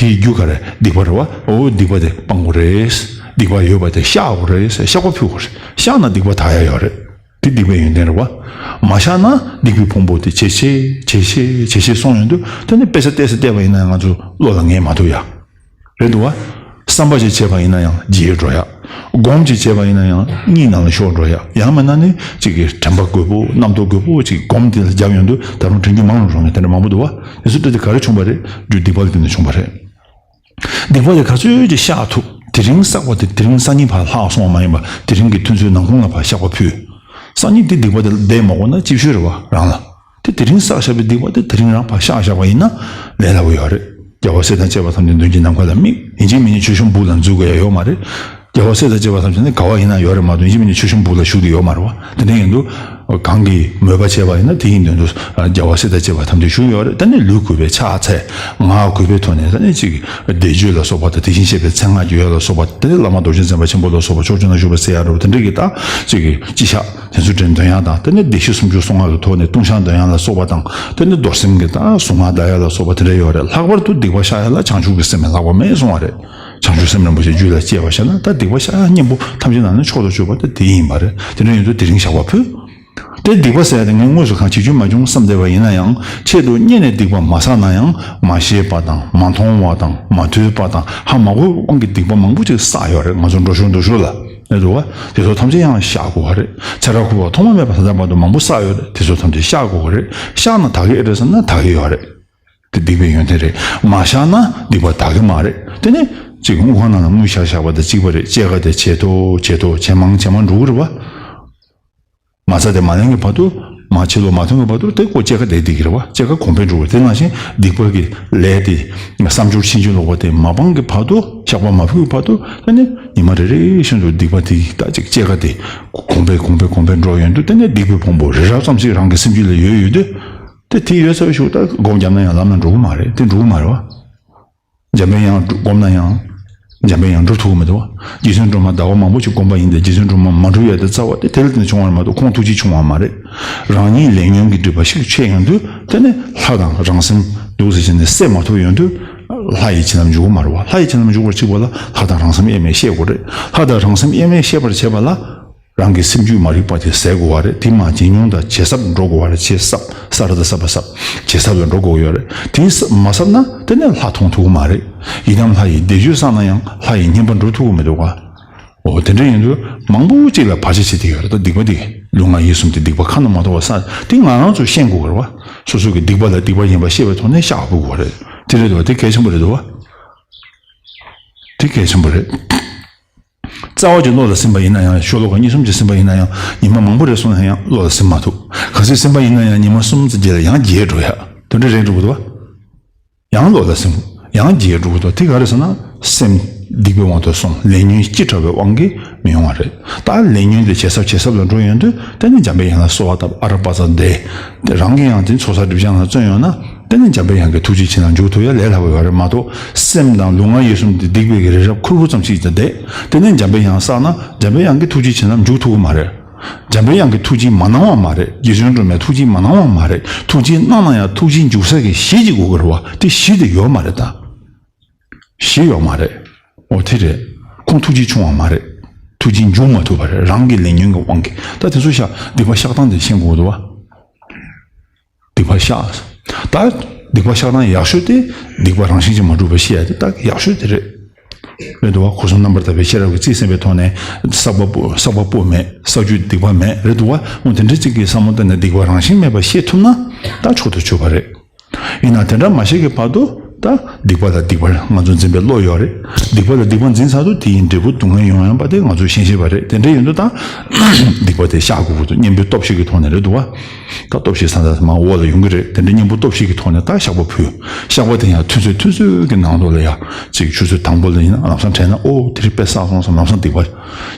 དེའི་རྒྱུ་ག་རེ། སྡིག་པ་རེད་བ། འོ་སྡིག་པ་དེ་སྤང་དགོས་རེད། སྡིག་པ་ཡོད་པ་དེ་བཤགས་དགོས་རེད། བཤགས་པ་ཕུལ་དགོས་རེད། བཤགས་ན་སྡིག་པ་དག་ཡ་ཡོད་རེད། དེ་སྡིག་པའི་ཡོན་ཏན་རེད་བ། མ་བཤགས་ན་སྡིག་པའི་ཕུང་པོ་དེ་ཇེ་ཆེ་ཇེ་ཆེ་ཇེ་ཆེ་སོང་ཡོང་དུས་དེ་ནི་དཔེ་ཆ་བལྟས་ས་བལྟས་པ་ཡིན་ན་ང་ཚོ་བློ་ལ་ངེས་མ་ཐུབ་ཡ། རེད་འདུག་བ། བསམ་པ་ཅིག་བྱས་པ་ཡིན་ན་ཡང་བརྗེད་འགྲོ་ཡ། སྒོམ་ཅིག་བྱས་པ་ཡིན་ན་ཡང་གཉིད་ནང་ལ་ཤོར་འགྲོ་ཡ། ཡང་མིན་ན་ནི་ཅིག་གི་དྲན་པ་རྒོད་པོ་རྣམ་རྟོག་རྒོད་པོ་ཅིག་སྒོམ་དེ་ལ་རྒྱབ་ཡོང་དུས་ད་རུང་དྲན་རྒྱུ་མང་རུ་འགྲོ་མཁན་དེ་འདྲ་མང་པོ་འདུག་བ། དེ་ཚོ་དེ་ག་རེ་བྱུང་བ་རེད། རྒྱུ་སྡིག་པ་ལ་བརྟེན་ནས་བྱུང་བ་རེད། སྡིག་པ་དེ་ག་ཚོད་ཅིག་བཤགས་ཐུབ། དེ་རིང་བསགས་པ་དེ་དེ་རིང་སང་ཉིན་ཕར་ལྷག་སོང་བ་མ་ཡིན་པ་དེ་རིང་གི་ཐུན་ཚོད་ནམ་གུང་ལ་ཕར་བཤགས་པ་ཕུལ། སང་ཉིན་དེ་སྡིག་པ་དེ་བསྡད་མ་དགོས་ན་ཅིག་ཤོས་རེད་བ་རང་ལ། དེ་དེ་རིང་བསགས་བཞག་པའི་སྡིག་པ་དེ་དེ་རིང་རང་ཕར་བཤགས་བཞག་པ་ཡིན་ན་ལས་སླ་པོ་ཡོད་རེད། རྒྱལ་བ་སྲས་དང་བཅས་པ་ཐམས་ཅད་མདུན་གྱི་ནམ་མཁའ་ལ་དམིགས། ཡིན་གཅིག་མིན་གཅིག་མཆོད་གཤོམ་སྦུག་ལ་འཛུལ་དགོས་ཡ་ཡོད་མ་རེད། རྒྱལ་བ་སྲས་དང་བཅས་པ་ཐམས་ཅད་ནི་ག་བ་ཡིན་ན་ཡོད་རེད་མ་གཏོགས་ཡིན་གཅིག་མིན་གཅིག་མཆོད་གཤོམ་སྦུག་ལ་བཞུགས་ཀྱི་ཡོད་མ་རེད་བ། དེ་འདྲ་ཡིན་དུས། གང་གིས་མོས་པ་བྱས་པ་ཡིན་ན་དེ་ཡི་མདུན་དུ་རྒྱལ་བ་སྲས་དང་བཅས་པ་ཐམས་ཅད་བཞུགས་ཡོད་རེད། དེ་ནི་ལུས་གུས་པས་ཕྱག་འཚལ། ངག་གུས་པའི་ཐོག་ནས་དེ་ནི་ཅིག་བཟླས་བརྗོད་ལ་སོགས་པ་དང་དེ་བཞིན་གཤེགས་པའི་མཚན་སྔགས་ཀྱི་ཡོན་ལ་སོགས་པ་དེ་ནི་བླ་མ་རྡོ་རྗེ་འཛིན་པ་ཆེན་པོ་ལ་སོགས་པ་ཕྱོགས་བཅུ་ན་བཞུགས་པ་ཟེར་ཡ་རེད་བ། དེ་འདྲ་གི་ད་ཅིག་གི་སྤྱི་བཤགས། དེ་ཚོ་དྲན་འདོན་ཡག་དང་། དེ་ནས་བདེ་གཤེགས་སུམ་ཅུ་སོ་ལྔ་གི་ཐོག་ནས་ལྟུང་བཤགས་འདོན་ཡག་ལ་སོགས་པ་དང་། དེ་ནས་རྡོར་སེམས་ཀྱི་དང་གཟུངས་སྔགས་བཟླ་ཡག་ལ་སོགས་པ་དེ་འདྲ་ཡོད་རེད། ལྷག་པར་དུ་སྡིག་པ་བཤགས་ཡག་ལ་བྱང་ཆུབ་ཀྱི་སེམས་ལས་ལྷག་པ་མེད་གསུང་བ་རེད། བྱང་ཆུབ་སེམས་རིན་པོ་ཆེ་རྒྱུད་ལ་སྐྱེས་པ་ཤེས་ན་ད་སྡིག་པ་བཤགས་ཡག་གཉེན་པོ་ཐམས་ཅད་ནང་ནས་མཆོག་ཏུ་གྱུར་པ་དེ་དེ་ཡིན་པ་རེད། དེ་འདྲ་ཡིན་དུས་དེ་རིང་བཤགས་པ་ཕུལ། དེ་སྡིག་པ་ཟེར་ཡག་དེ་ངས་དངོས་སུ་གང་བྱེད་རྒྱུ་མ་བྱུང་བསམ་བསྡད་པ་ཡིན་ན་ཡང་། ཆེད་དུ་གཉེར་ནས་སྡིག་པ་མ་བསགས་ན་ཡང་། མ་ཤེས་པ་དང་མ་མཐོང་བ་དང་མ་ཐོས་པ་དང་ཧ་མ་གོ་བའི་དབང་གིས་སྡིག་པ་མང་པོ་ཅིག་བསགས་ཡོད་རེད། ང་ཚོ་འགྲོ་ཞོར་འདུག་ཞོར་ལ། ཨེ་འདུག་བ། དེ་ཚོ་ཐམས་ཅད་ཡང་བཤགས་དགོས་པ་རེད། ཚེ་རབས་འཁོར་བ་ཐོག་མ་མེད་པ་ད་ལྟ་བར་དུ་མང་པོ་བསགས་ཡོད་རེད། དེ་ཚོ་ཐམས་ཅད་བཤགས་དགོས་པ་རེད། བཤགས་ན་དག་གི་ཨེ་རེད་ཟེར་ན་དག་གི་ཡོད་རེད། དེ་སྡིག་པའི་ཡོན་ཏན་རེད། མ་བཤགས་ན་སྡིག་པ་དག་གི་མ་རེད། དེ་ནས་ཅིག་དངུལ་ཁང་ནང་ལ་དངུལ་བཞག་བཞག་པ་དང་གཅིག་པ་རེད། སྐྱེད་ཀ་དེ་ཇེ་མཐོ་ཇེ་མཐོ་ཇེ་མང་ཇེ་མང་འགྲོ་གི་རེད་བ། མ་རྩ་དེ་མ་ལེན་གི་བར་དུ། མ་ཕྱི་ལོགས་མ་ཐོན་གི་བར་དུ་དེ་ཀོ་སྐྱེད་ཀ་དེ་སྡིག་གི་རེད་བ། སྐྱེད་ཀ་གོང་འཕེལ་འགྲོ་གི་རེད། དེ་ནང་བཞིན་སྡིག་པ་གི་ལས་དེ་བསམ་སྦྱོར་ཕྱིན་ཅི་ལོག་པ་དེ་མ་སྤངས་གི་བར་དུ། བཤགས་པ་མ་ཕུལ་གི་བར་དུ། དེ་ནས་ཉི་མ་རེ་རེ་བཞིན་དུ་སྡིག་པ་དེ་ད་ཅིག་སྐྱེད་ཀ་དེ་གོང་འཕེལ་གོང་འཕེལ་གོང་འཕེལ་འགྲོ་ཡོང་དུས། དེ་ནས་སྡིག་པའི་ཕུང་པོ་རི་རབ་ཙམ་ཞིག་རང་གི་སེམས་རྒྱུད་ལ་ཡོད་ཡོད་དུས། དེ་དེ་ཡོད་ཚར་བའི་གཞུག་ད་སྒོམ་བརྒྱབ་ན་ཡང་ལམ་ལ་འགྲོ་གི་མ་རེད། དེ་འགྲོ་གི་མ་རེད་བ། འཇམ་པའི་དབྱངས་སྒོམ་ན་ཡང་། འཇམ་པའི་དབྱངས་འགྲུབ་ཐུབ་ཀྱི་མི་འདུག་བ། རྗེ་བཙུན་སྒྲོལ་མ་ཟླ་བ་མང་པོ་ཞིག་བསྒོམས་པ་ཡིན་ཏེ། རྗེ་བཙུན་སྒྲོལ་མ་མ་འགྲུབ་ཡ་དེ་རྩ་བ་དེ་དེ་ལ་བརྟེན་ནས་བྱུང་བ་རེད་མ་གཏོགས་ཁོང་ཐུགས་རྗེས་བྱུང་བ་མ་རེད། རང་ཉིད་ལས་ཉོན་གྱི་སྒྲིབ་པ་ཤུགས་ཆེ་ཡོང་དུས། དེ་ནས་ལྷ་དང་རང་སེམས་འདུག་ཟེར་བྱས་ནས་བསྲེ་མ་ཐུབ་ཡོང་དུས། ལྷ་ཡི་བྱིན་རླབས་འཇུག་གི་མ་རེད་བ། ལྷ་ཡི་བྱིན་རླབས་འཇུག་པར་བྱེད་པ་ལ་ལྷ་དང་རང་སེམས་དབྱེར་མེད་ཤེས་དགོས་རེད། ལྷ་དང་རང་སེམས་དབྱེར་མེད་ཤེས་པར་བྱེད་པ་ལ། རང་གི་སེམས་རྒྱུད་མ་རིག་པ་དེ་ཟད་དགོས་པ་རེད། དེ་མར་ཇེ་ཉུང་དང་ཇེ་ཟབ་འགྲོ་དགོས་པ་རེད། ཇེ་ཟབ། ས་ར་ད་ས་བ་ཟབ། ཇེ་ཟབ་ལ་འགྲོ་དགོས་ཡོད་རེད། དེ་ཟབ་མ་ཟབ་ན་དེ་ནས་ལྷ་མཐོང་ཐུབ་ཀྱི་མ་རེད། ཡི་དམ་ལྷ་ཡི་བཟླས་བརྗོད་བསགས་ན་ཡང་ལྷ་ཡི་བསྙེན་པ་འགྲུབ་ཐུབ་ཀྱི་མི་འདུག་ག་འོ་དེ་འདྲ་ཡིན་དུས་མང་པོ་ཅིག་ལ་བར་ཆད་བྱེད་ཀྱི་ཡོད་རེད། ད་སྡིག་པ་དེ་ལུས་ངག་ཡིད་གསུམ་དེ་སྡིག་པ་ཁ་ན་མ་ཐོ་བ་བསགས། དེ་ང་རང་ཚོ་ཤེས་དགོས་ཀྱི་རེད་བ། སོ་སོ་གི་སྡིག་པ་ལ་སྡིག་པ་ཡིན་པ་ཤེས་པའི་ཐོག་ནས་བཤགས་དགོས་ཀྱི་རེད། དེ་རེད་དོ། དེ་གལ་ཆེན་པོ་རེད་དོ། དེ་གལ་ཆེན་པོ་རེད། རྩ་བ་ཅིག་བློ་ལ་ཟིན་པ་ཡིན་ན་ཡང་། ཤོ་ལོ་ཀ་གཉིས་གསུམ་ཅིག་ཟིན་པ་ཡིན་ན་ཡང་། ཉི་མ་མང་པོ་རེ་སོང་ན་ཡང་བློ་ལ་ཟིན་མ་ཐུབ། ག་ཚོད་ཟིན་པ་ཡིན་ན་ཡང་ཉི་མ་གསུམ་ཙམ་རྗེས་ལ་ཡང་བརྗེད་འགྲོ་ཡ། དེ་འདྲ་རེད་འགྲོ་གི་འདུག་བ། ཡང་བློ་ལ་སེམས་ཡང་རྒྱས་འགྲོ་གི་འདུག་དེ་ག་རེ་ཟེར་ན། སེམས་སྡིག་པའི་དབང་དུ་སོང་། ལས་ཉོན་ལྕི་དྲགས་པའི་དབང་གིས་མི་ཡོང་བ་རེད། ད་ལས་ཉོན་དེ་ཇེ་ཟབ་ཇེ་ཟབ་ལ་འགྲོ་ཡོང་དུས། དེ་ནི་འཇམ་པའི་དབྱངས་ལ་གསོལ་བ་བཏབ། ཨ་ར་པ་ཙ་བཟླས། དེ་རང་གིས་ཡང་དེ་ཚོགས་བསགས་སྒྲིབ་སྦྱང་ལ་བརྩོན་ཡོང་ན། དེ་ནི་འཇམ་པའི་དབྱངས་ཀྱི་ཐུགས་རྗེ་བྱིན་རླབས་འཇུག་ཐུབ་ཡ་ལས་སླ་པོ་ཡོད་རེད་མ་གཏོགས། སེམས་དང་ལུས་ངག་ཡིད་གསུམ་དེ་སྡིག་པའི་གི་རི་རབ་ཁུར་བོ་ཙམ་ཞིག་ཏུ་བསྡད། དེ་ནི་འཇམ་པའི་དབྱངས་བསགས་ན། འཇམ་པའི་དབྱངས་ཀྱི་ཐུགས་རྗེ་བྱིན་རླབས་འཇུག་ཐུབ་ཀྱི་མ་རེད། འཇམ་པའི་དབྱངས་ཀྱི་ཐུགས་རྗེ་མ་གནང་བ་མ་རེད། རྗེ་བཙུན་སྒྲོལ་མའི་ཐུགས་རྗེ་མ་གནང་བ་མ་རེད། ཐུགས་རྗེ་གནང་ན་ཡང་ཐུགས་རྗེ་འཇུག་ས་གི་གཞི་ཅིག་དགོས་ཀྱི་རེད་བ། དེ་གཞི་དེ་ཡོད་མ་རེད་ད། གཞི་ཡོད་མ་རེད། འོ་དེ་རེད། ཁོང་ཐུགས་རྗེ་ཆུང་བ་མ་རེད། ཐུགས་རྗེ་འཇུག་མ་ཐུབ་པ་རེད། རང་གི་ལས་ཉོན་གྱི་དབང་གིས། ད་དེ་ཚོ་བཤགས། སྡིག་པ་བཤགས་སྟངས་དེ་ཤེས་དགོས་འདུག་བ། སྡིག་པ་བཤགས། ད་སྡིག་པ་བཤགས་སྟངས་ཡག་ཤོས་དེ། སྡིག་པ་རང་བཞིན་གྱིས་མ་གྲུབ་པ་ཤེས་ཡ་དེ་ད་ཡག་ཤོས་དེ་རེད། རེད་འདུག་བ། སྒོ་གསུམ་རྣམ་པར་དག་པའི་ཤེས་རབ་ཀྱིས་རྩིས་ཟིན་པའི་ཐོག་ནས། བསགས་པ་པོ་བསགས་པ་པོ་མེད། བསགས་རྒྱུ་སྡིག་པ་མེད། རེད་འདུག་བ། འོ་དེ་འདྲ་ཅིག་གི་བསམ་བློ་བཏང་ནས་སྡིག་པ་རང་བཞིན་མེད་པ་ཤེས་ཐུབ་ན། ད་མཆོག་ཏུ་གྱུར་པ་རེད། ཡིན་ན་དེ་འདྲ་མ་ཤེས་ཀྱི་བར་དུ། ད་སྡིག་པ་ལ་སྡིག་པ་ང་ཚོ་འཛིན་པའི་བློ་ཡོད་རེད། སྡིག་པ་ལ་སྡིག་པ་འཛིན་ཚར་དུས། དེ་ཡི་འབྲས་བུ་སྡུག་བསྔལ་ཡོང་ཡོང་པ་དེ་ང་ཚོས་ཤེས་ཤེས་པ་རེད། དེ་འདྲ་ཡིན་དུས་ད་སྡིག་པ་དེ་བཤགས་དགོས་ཀྱི་འདུག་གཉེན་པོའི་སྟོབས་ཤིག་གི་ཐོག་ནས་རེད་འདུག་བ། ད་སྟོབས་ཤིག་ས་མཐའ་མར་འོག་ལ་ཡོང་གི་རེད། དེ་འདྲ་གཉེན་པོ་སྟོབས་ཤིག་གི་ཐོག་ནས་ད་བཤགས་པ་ཕུལ། བཤགས་པ་དེ་ཡང་ཐུན་ཚོད་ཐུན་ཚོད་ཀྱི་ནང་དུ་ལ་ཡ། ཅིག་ཆུ་ཚོད་དང་པོ་ལ་ཡིན་ན་ལམ་སང་དྲན་ན། ཨོ་དེ་རིང་དཔེ་བསགས་སོང་བསམ། ལམ་སང་སྡིག་པ།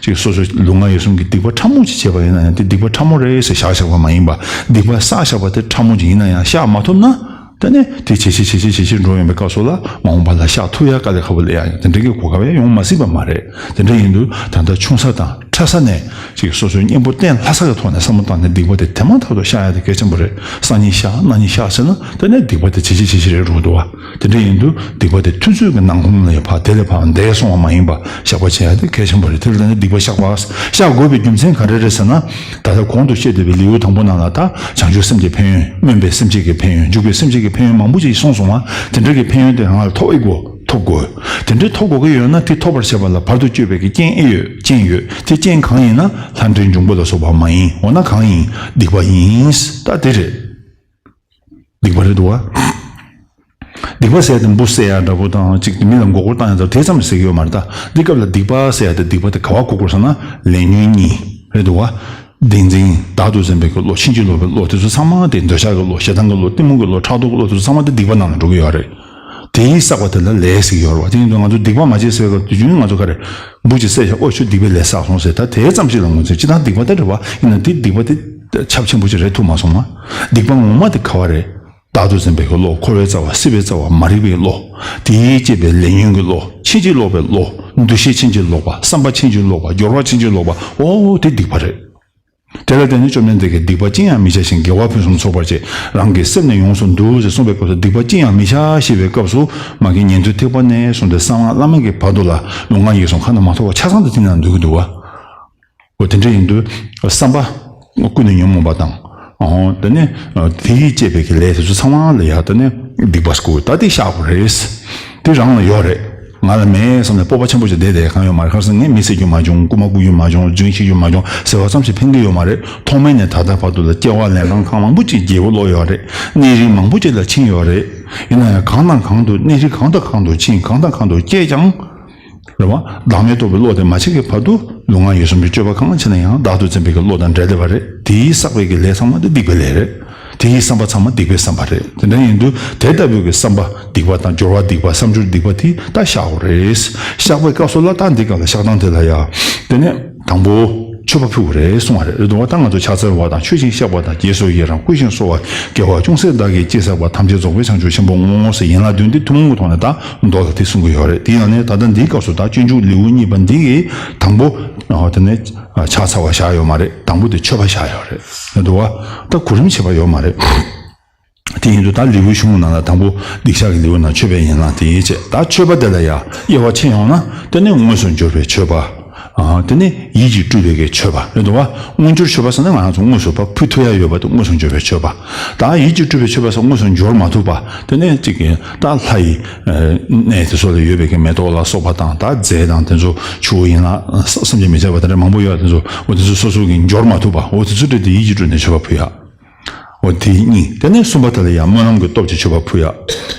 ཅིག་སོ་སོའི་ལུས་ངག་ཡིད་གསུམ་གྱི་སྡིག་པ་ཕྲ་མོ་ཅིག་བྱས་པ་ཡིན་ན་ཡང་། དེ་སྡིག་པ་ཕྲ་མོ་རེད་ཟེར་བཞག་བཞག་པ་མ་ཡིན་པ། སྡིག་པ་བསགས་བཞག་པ་དེ་ཕྲ་མོ་ཅིག་ཡིན་ན་ཡང་བཤགས་མ་ཐུབ་ན། དེ་ནས་དེ་ཇེ་ཆེ་ཇེ་ཆེ་ཇེ་ཆེ་འགྲོ་ཡོང་པའི་སྐབས་སུ་ལ། མ་འོངས་པ་ལ་བཤགས་ཐུབ་ཡ་དཀའ་ལས་ཁག་པོ་སླེབས་ཡ་ཡོད། དེ་འདྲ་གི་གོ་སྐབས་ཡང་ཡོང་མ་སྲིད་པ་མ་རེད། དེ་འདྲ་ཡིན་དུས་ད་ལྟ་ཆུང་ས་དང་ཕྲ་ས་ནས། ཅིག་སོ་སོའི་གཉེན་པོ་བསྟེན་སླ་ས་གི་ཐོག་ནས་བསམ་བློ་བཏང་ནས། སྡིག་པ་དེ་དེ་མ་ཐག་ཏུ་བཤགས་ཡ་དེ་གལ་ཆེན་པོ་རེད། སང་ཉིན་བཤགས། གནངས་ཉིན་བཤགས་ཟེར་ན། དེ་ནས་སྡིག་པ་དེ་ཇེ་ཆེ་ཇེ་ཆེ་རེད་འགྲོ་གི་འདུག་བ། དེ་འདྲ་ཡིན་དུས་སྡིག་པ་དེ་ཐུན་ཚོད་ཀྱི་ནང་ཁོངས་ལ་ཡ་ཕར་དེ་ལས་ཕར་འདས་སོང་བ་མ་ཡིན་པ། བཤགས་པ་བྱེད་ཡ་དེ་གལ་ཆེན་པོ་རེད། དེ་ལ་བརྟེན་ནས་སྡིག་པ་བཤགས་པ། བཤགས་དགོས་པའི་རྒྱུ་མཚན་ག་རེ་རེད་ཟེར་ན། ད་ལྟ་གོང་དུ་བཤད་བསྡད་པའི་ལེའུ་དང་པོ་ནང་ལ། ད་བྱང་ཆུབ་སེམས་ཀྱི་ཕན་ཡོན། སྨོན་པའི་སེམས་བསྐྱེད་ཀྱི་ཕན་ཡོན། འཇུག་པའི་སེམས་བསྐྱེད་ཀྱི་ཕན་ཡོན་མང་པོ་ཅིག་གསུངས་སོང་བ། དེ་འདྲ་གི་ཕན་ཡོན་དེ་རང་ལ་ཐོབ་ཨེ་དགོས། ཐོབ་དགོས། དེ་འདྲའི་ཐོབ་དགོས་ཀྱི་ཡོད་ན། དེ་ཐོབ་པར་བྱེད་པ་ལ་བར་དུ་གཅོད་པའི་གི་རྐྱེན་ཨེ་ཡོད། རྐྱེན་ཡོད། དེ་རྐྱེན་གང་ཡིན་ན། ལྷ་འདྲེའི་འབྱུང་པོ་ལ་སོགས་པ་མ་ཡིན། འོ་ན་གང་ཡིན། སྡིག་པ་ཡིན། ད་དེ་རེད། སྡིག་པ་རེད་འདུག་བ། སྡིག་པ་ཟེར་ཡ་དེ་འབུ་བསད་ཡ་འདྲ་པོ་དང་། ཅིག་མི་ལ་མགོ་སྐོར་བཏང་ཡ་འདྲ་པོ་དེ་ཙམ་ཟེར་གྱི་ཡོད་མ་རེད་ད། འདི་སྐབས་ལ་སྡིག་པ་ཟེར་ཡ་དེ། སྡིག་པ་དེ་ག་བ་གོ་དགོས་ཟེར་ན། ལས་ཉོན་གཉིས་རེད་འདུག་བ། བདེན་འཛིན། བདག་ཏུ་འཛིན་པའི་གི་བློ། ཕྱིན་ཅི་ལོག་པའི་བློ། དེ་ཚོ་ཚང་མ་དེ། འདོད་ཆགས་ཀྱི་བློ། ཞེ་སྡང་གི་བློ། གཏི་མུག་གི་བློ། ཕྲག་དོག་གི་བློ། དེ་ཚོ་ཚང་མ་དེ་སྡིག་པ་ནང་ལ་འགྲོ་གི་ཡོད་རེད། དེའི་བསགས་པ་དེ་ལ་ལས་ཟེར་གྱི་ཡོད་རེད་བ། དེ་ཡིན་དུས་ང་ཚོ་སྡིག་པ་མ་བྱས་ཟེར་བའི་སྐབས་དུས་རྒྱུན་ང་ཚོ་ག་རེ། འབུ་ཅིག་བསད་བཞག་ཨོ་ཁྱོད་སྡིག་པའི་ལས་བསགས་སོང་ཟེར། ད་དེ་ཙམ་ཞིག་ལ་ངོས་འཛིན། སྤྱིར་བཏང་སྡིག་པ་དེ་རེད་བ། ཡིན་ན་དེ་སྡིག་པ་དེ་ཚབས་ཆེན་པོ་ཅིག་རེད་ཐུབ་མ་སོང་ང་། སྡིག་པ་ངོ་མ་དེ་ག་བ་རེད། བདག་ཏུ་འཛིན་པའི་གི་བློ། འཁོར་བའི་རྩ་བ། སྲིད་པའི་རྩ་བ། མ་རིག་པའི་བློ། དེས་བསྐྱེད་པའི་ལས་ཉོན་གྱི་བློ། ཕྱིན་ཅི་ལོག་པའི་བློ། འདུ་ཤེས་ཕྱིན་ཅི་ལོག་པ། བསམ་པ་ཕྱིན་ཅི་ལོག་པ། སྦྱོར་བ་ཕྱིན་ཅི་ལོག་པ། ཨོ་དེ་སྡིག་པ་རེད། དེ་ལ་བརྟེན་ནས་བཅོམ་ལྡན་འདས་ཀྱིས། སྡིག་པ་ཅི་ཡང་མི་བྱ་ཞིང་། དགེ་བ་ཕུན་སུམ་ཚོགས་པར་བྱེད། རང་གི་སེམས་ནི་ཡོངས་སུ་འདུལ་ཟེར་གསུངས་པའི་སྐབས་སུ། སྡིག་པ་ཅི་ཡང་མི་བྱ་ཞེས་པའི་སྐབས་སུ། མ་གི་ཉན་ཐོས་ཐེག་པ་ནས་བཟུང་སྟེ་གསང་སྔགས་བླ་མེད་ཀྱི་བར་དུ་ལ། ལུས་ངག་ཡིད་གསུམ་ཁ་ན་མ་ཐོ་བ་ཆ་ཚང་དུ་དེ་ནང་འདུས་ཀྱི་འདུག་བ། འོ་དེ་འདྲ་ཡིན་དུས་བསམ་པ་ཀུན་ནས་ཉོན་མོངས་པ་དང་། འོ་དེ་ནས་དེས་བསྐྱེད་པའི་གི་ལས་དེ་ཚོ་ཚང་མ་ལ་ཡ། དེ་ནས་སྡིག་པ་ཟེར་གོ། ད་དེ་བཤགས་དགོས་རེད། དེ་རང་ལ་ཡོད་རེད། ང་ལ་མེད་བསམ་ནས་སྤོབས་པ་ཆེན་པོ་ཅིག་བསྡད་བསྡད་གང་ཡོད་མ་རེད། ཁ་སང་ངས་མི་བསད་རྒྱུ་མ་བྱུང་། རྐུ་མ་རྐུ་རྒྱུ་མ་བྱུང་། རྫུན་བཤད་རྒྱུ་མ་བྱུང་ཟེར་བ་ཙམ་ཞིག་ཕན་གྱི་ཡོད་མ་རེད། ཐོག་མེད་ནས་ད་ལྟ་བར་དུ་ལ་སྐྱེ་བ་ལེན་སྟངས་གང་མང་པོ་ཅིག་བརྗེ་པོ་ལོག་ཡོད་རེད། གནས་རིས་མང་པོ་ཅིག་ལ་ཕྱིན་ཡོད་རེད། ཡིན་ན་ཡང་གང་དང་གང་དུ། གནས་རིས་གང་དང་གང་དུ་ཕྱིན། གང་དང་གང་དུ་སྐྱེས་ཀྱང་། རེད་བ། བདག་མེད་རྟོགས་པའི་བློ་དེ་མ་སྐྱེས་ཀྱི་བར་དུ། ལུས་ངག་ཡིད་གསུམ་གྱི་སྤྱོད་པ་གང་བྱས་ན་ཡང་བདག་ཏུ་འཛིན་པའི་གི་བློ་དང་འབྲེལ་བསྡད་པ་རེད། དེས་བསགས་པའི་གི་ལས་ཚང་མ་དེ་སྡིག་པའི་ལས་རེད། དེའི་བསམ་པ་ཚང་མ་སྡིག་པའི་བསམ་པ་རེད། དེ་འདྲ་ཡིན་དུས་དེ་ལྟ་བུའི་གི་བསམ་པ་སྡིག་པ་དང་། སྦྱོར་བ་སྡིག་པ། བསམ་སྦྱོར་སྡིག་པ་དེ་ད་བཤགས་དགོས་རེད། བཤགས་པའི་སྐབས་སུ་ལ་ད་འདི་ག་ལ་བཤགས་སྟངས་དེ་ལ་ཡ། དེ་ནས་དང་པོ་མཆོད་པ་ཕུལ་དགོས་རེད་གསུངས་པ་རེད། རེད་འདུག་བ། ད་ང་ཚོ་ཕྱག་འཚལ་བ་དང་། མཆོད་ཅིང་བཤགས་པ་དང་། རྗེས་སུ་ཡི་རང་བསྐུལ་ཞིང་གསོལ་བ། དགེ་བ་ཅུང་ཟད་བདག་གིས་ཅི་བསགས་པ། ཐམས་ཅད་རྫོགས་པའི་བྱང་ཆུབ་ཆེན་པོར་བསྔོ་ཟེར་ཡན་ལག་བདུན་འདི་ཐུན་མོང་གི་ཐོག་ནས་ད་མདོ་ལ་དེ་གསུང་གི་ཡོད་རེད། དེ་ཡང་ནས་ད་ལྟ་འདིའི་སྐབས་སུ་ད་སྤྱོད་འཇུག་ལེའུ་གཉིས་པ་འདི་གི་དང་པོ། ཨ། དེ་ནས་ཕྱག་འཚལ་བ་བཞག་ཡོད་མ་རེད། དང་པོ་དེ་མཆོད་པ་བཞག་ཡོད་རེད། རེད་འདུག་བ། ད་གོ་རིམ་བྱས་པ་ཡོད་མ་རེད། དེ་ཡིན་དུས་ད་ལེའུ་གཞུང་ནང་ལ་དང་པོ་སྡིག་བཤགས་ཀྱི་ལེའུ་ནང་མཆོད་པའི་ཡན་ལག་དེ་བྱས། ད་མཆོད་པ་དེ་ལ་ཡང་དབྱེ་བ་ཕྱེ་ཡོང་ན། དེ་ནི་དངོས་སུ་འབྱོར་བའི་མཆོད་པ། ཨ། དེ་ནི་ཡིད་ཀྱིས་སྤྲུལ་པའི་གི་མཆོད་པ། རེད་འདུག་བ། དངོས་འབྱོར་མཆོད་པ་ཟེར་ན་ང་རང་ཚོ་དངོས་སུ་ཕར་ཕུལ་ཐུབ་ཡ་ཡོད་པ་དེ་དངོས་སུ་འབྱོར་བའི་མཆོད་པ། ད་ཡིད་ཀྱིས་སྤྲུལ་པའི་མཆོད་པ་ཟེར་དངོས་སུ་འབྱོར་མ་ཐུབ་པ། དེ་ནི་གཅིག་གི་ད་ལྷ་ཡི་གནས་དེ་ཚོ་ལ་ཡོད་པའི་གི་མེ་ཏོག་ལ་སོགས་པ་དང་། ད་རྫས་དང་དེ་ཚོ་ཆུ་བོ་ཡན་ལག་བསམ་གྱིས་མི་ཁྱབ་པ་དེ་འདྲ་མང་པོ་ཡོད་པ་དེ་ཚོ། འོ་དེ་ཚོ་སོ་སོ་གིས་འབྱོར་མ་ཐུབ་པ། འོ་དེ་ཚོ་སྤྲད་དེ་ཡིད་ཀྱིས་སྤྲུལ་ནས་མཆོད་པ་ཕུལ་ཡ། འོ་དེ་གཉིས། དེ་ནས་གསུམ་པ་དེ་ལ་ཡང་སྨོན་ལམ་གྱི་སྟོབས་ཀྱིས་མཆོད་པ་ཕུལ་ཡ།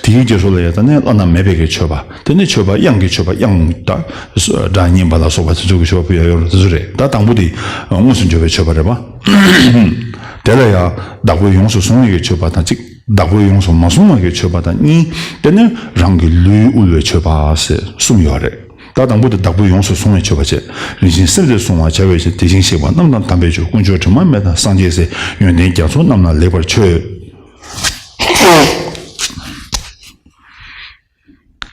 དེའི་རྗེས་སུ་ལ་ཡང་ད་ནི་བླ་ན་མེད་པའི་གི་མཆོད་པ། དེ་ནས་མཆོད་པ་དབྱངས་ཀྱི་མཆོད་པ། དབྱངས་དང་སྒྲ་སྙན་པ་ལ་སོགས་པ་དེ་ཚོ་གི་མཆོད་པ་ཕུལ་ཡ་ཡོད་རེད། དེ་ཚོ་རེད། ད་དང་པོ་དེ་དངོས་སུ་འབྱོར་བའི་མཆོད་པ་རེད་པ། དེ་ལ་ཡང་བདག་པོས་ཡོངས་སུ་བཟུང་བའི་གི་མཆོད་པ་དང་གཅིག་བདག་པོས་ཡོངས་སུ་མ་བཟུང་བ་གི་མཆོད་པ་དང་གཉིས། དེ་ནས་རང་གི་ལུས་དབུལ་བའི་མཆོད་པ་ཟེར་གསུམ་ཡོད་རེད། ད་དང་པོ་དེ་བདག་པོས་ཡོངས་སུ་བཟུང་བའི་མཆོད་པ་བྱས། རིན་ཆེན་གསེར་དེ་བཟུང་བར་བྱ་བའི་ཕྱིར། དེ་བཞིན་གཤེགས་པ་རྣམས་དང་དམ་པའི་ཆོས། དཀོན་མཆོག་དྲི་མ་མེད་དང་སངས་རྒྱས་སྲས། ཡོན་ཏན་རྒྱ་མཚོ་རྣམས་ལ་ལེགས་པར་མཆོད།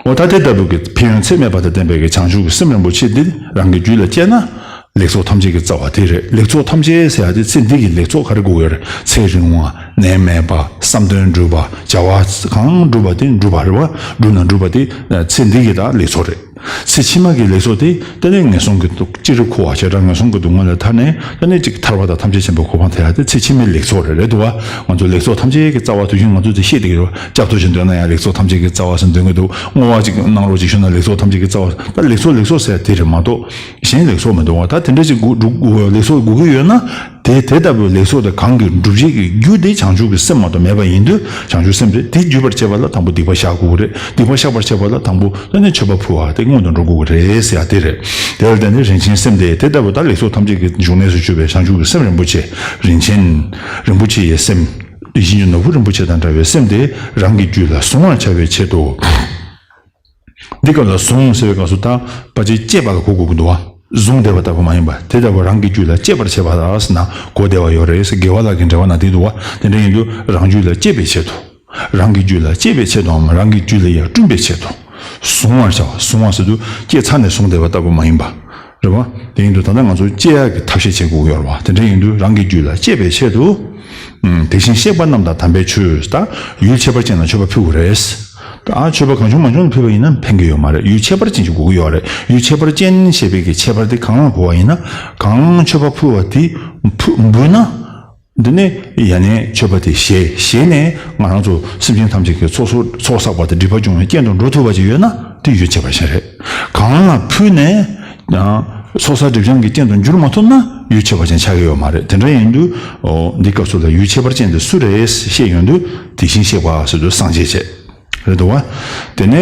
འོ་ད་དེ་ལྟ་བུ་གི་ཕན་ཡོན་ཚད་མེད་པ་དང་ལྡན་པའི་གི་བྱང་ཆུབ་ཀྱི་སེམས་རིན་པོ་ཆེ་འདི་རང་གི་རྒྱུད་ལ་སྐྱེས་ན། ལེགས་ཚོགས་ཐམས་ཅད་ཀྱི་རྩ་བ་དེ་རེད། ལེགས་ཚོགས་ཐམས་ཅད་ཟེར་ཡ་དེ་ཚེ་འདི་གི་ལེགས་ཚོགས་ག་རེ་དགོས་ཡོད་རེད། ཚེ་རིང་བ། ནད་མེད་པ། བསམ་དོན་འགྲུབ་པ། བྱ་བ་གང་སྒྲུབ་པ་དེ་འགྲུབ་པ་རེད་བ། འགྲུབ་ན་འགྲུབ་པ་དེ་ཚེ་འདི་གི་ད་ལེགས་ཚོགས་རེད། ཚེ་ཕྱི་མ་གི་ལེགས་ཚོགས་དེ་ད་ནི་ངན་སོང་གི་སྡུག་ཅི་རིགས་འཁོར་བ་བྱེ་བྲག་ངན་སོང་གི་སྡུག་བསྔལ་ལས་ཐར་ནས་ད་ནི་ཅིག་ཐར་པ་དང་ཐམས་ཅད་མཁྱེན་པའི་གོ་འཕང་ཐོབ་ཡ་དེ་ཚེ་ཕྱི་མའི་ལེགས་ཚོགས་རེད། རེད་འདུག་བ། ང་ཚོ་ལེགས་ཚོགས་ཐམས་ཅད་ཀྱི་རྩ་བ་དུས་རྒྱུན་ང་ཚོ་དེ་ཤེས་བསྡད་ཀྱི་རེད་བ། སྐྱབས་ཐོབ་ཅིག་འདོན་ན་ཡང་ལེགས་ཚོགས་ཐམས་ཅད་ཀྱི་རྩ་བ་ཟེར་འདོན་གྱི་འདུག་བསྔོ་བ་ཅིག་གནང་རོགས་ཅིག་ཞུ་ན་ལེགས་ཚོགས་ཐམས་ཅད་ཀྱི་རྩ་བ། ད་ལེགས་ཚོགས་ལེགས་ཚོགས་ཟེར་དེ་རེད་མ་གཏོགས་གཞན་ལེགས་ཚོགས་མི་འདུག་བ། ད་དེ་འདྲ་ཅིག་དགོས་འདུག་ལེགས་ཚོགས་དགོས་ཀྱི་ཡོད་ན། དེ་དེ་ལྟ་བུའི་ལེགས་ཚོགས་དེ་གང་གིས་སྒྲུབ་བྱེད་ཀྱི་རྒྱུ་དེ་བྱང་ཆུབ་ཀྱི་སེམས་མ་གཏོགས་མེད་པ་ཡིན་དུས། བྱང་ཆུབ་སེམས་དེ་དེ་བསྒྲུབ་པར་བྱེད་པ་ལ་དང་པོ་སྡིག་པ་བཤགས་དགོས་ཀྱི་རེད། སྡིག་པ་བཤགས་པར་བྱེད་པ་ལ་དང་པོ་ད་ནི་མཆོད་པ་ཕུལ་བ་དེ་སྔོན་དུ་འགྲོ་དགོས་ཀྱི་རེད་ཟེར་ཡ་དེ་རེད། དེ་ལ་བརྟེན་ནས་རིན་ཆེན་སེམས་དེ་དེ་ལྟ་བུ་ད་ལེགས་ཚོགས་ཐམས་ཅད་ཀྱི་འབྱུང་གནས་སུ་གྱུར་པའི་བྱང་ཆུབ་ཀྱི་སེམས་རིན་པོ་ཆེ། རིན་ཆེན་རིན་པོ་ཆེ་ཡི་སེམས། ཡིད་བཞིན་གྱི་ནོར་བུ་རིན་པོ་ཆེ་དང་འདྲ་བའི་སེམས་དེ་རང་གི་རྒྱུད་ལ་གཟུང་བར་བྱ་བའི་ཆེད་དུ། འདི་སྐབས་ལ་གཟུང་ཟེར་བའི་སྐབས་སུ་ད་ཕལ་ཆེར་སྐྱེས་པ་ལ་གོ་དགོས་ཀྱི་འདུག་བ། གཟུང་བསྡད་པ་ལྟ་བུ་མ་ཡིན་པ་དེ་ལྟ་བུ་རང་གི་རྒྱུད་ལ་སྐྱེས་པར་བྱེད་པ་ལ་ཟེར་ན་གོ་བདེ་བ་ཡོད་རེད་ཟེར། དགེ་བ་ལ་གི་འབྲེལ་བ་ན་དེ་འདུག་བ། དེ་འདྲ་ཡིན་དུས་རང་རྒྱུད་ལ་སྐྱེས་པའི་ཆེད་དུ། རང་གི་རྒྱུད་ལ་སྐྱེས་པའི་ཆེད་དུའམ་རང་གི་རྒྱུད་ལ་ཡང་བསྐྲུན་པའི་ཆེད་དུ། གཟུང་བར་བྱ་བ། གཟུང་བ་ཟེར་དུས་སྐྱེས་ཚར་ནས་གཟུང་བསྡད་པ་ལྟ་བུ་མ་ཡིན་པ། རེད་བ། དེ་ཡིན་དུས་ད་ལྟ་ང་ཚོ་སྐྱེ་ཡག་གི་ཐབས་ཤེས་བྱེད་དགོས་ཀྱི་ཡོད་རེད་བ། དེ་འདྲ་ཡིན་དུས་རང་གི་རྒྱུད་ལ་སྐྱེས་པའི་ཆེད་དུ། ཨུམ། དེ་བཞིན་གཤེགས་པ་རྣམས་དང་དམ་པའི་ཆོས། ད་ཡུལ་ཁྱད་པར་ཅན་ལ་མཆོད་པ་ཕུལ་དགོས་རེད། ད་མཆོད་པ་གང་བྱུང་མང་བྱུང་ལ་ཕུལ་བ་ཡིན་ན་ཕན་གྱི་ཡོད་མ་རེད། ཡུལ་ཁྱད་པར་ཅན་ཞིག་དགོས་ཀྱི་ཡོད་རེད། ཡུལ་ཁྱད་པར་ཅན་ཞེས་པའི་གི་ཁྱད་པར་དེ་གང་ལ་གོ་བ་ཡིན་ན། གང་མཆོད་པ་ཕུལ་བ་དེ་ཕུ་འབུལ་ན། འདི་ནས་ཡ་ནས་མཆོད་པ་དེ་བཞེས་བཞེས་ནས་ང་རང་ཚོ་སེམས་ཅན་ཐམས་ཅད་ཀྱི་ཚོགས་གསོག་ཚོགས་བསགས་པ་དང་སྒྲིབ་པ་སྦྱོང་བའི་རྐྱེན་དུ་འགྲོ་ཐུབ་པ་ཅིག་ཡོད་ན་དེ་ཡུལ་ཁྱད་པར་ཅན་རེད། གང་ལ་ཕུལ་ནས་ཡང་ཚོགས་བསགས་སྒྲིབ་སྦྱང་གི་རྐྱེན་དུ་འགྱུར་མ་ཐུབ་ན་ཡུལ་ཁྱད་པར་ཅན་ཆགས་ཀྱི་ཡོད་མ་རེད། དེ་འདྲ་ཡིན་དུས་འོ་འདི་སྐབས་སུ་ལ་ཡུལ་ཁྱད་པར་ཅན་དེ་སུ་རེད་བཤད་ཡོང་དུས་དེ་བཞིན་གཤེགས་པ་ཟེར་དུས་སངས་རྒྱས་བྱས། རེད་འདུག་བ། དེ་ནས་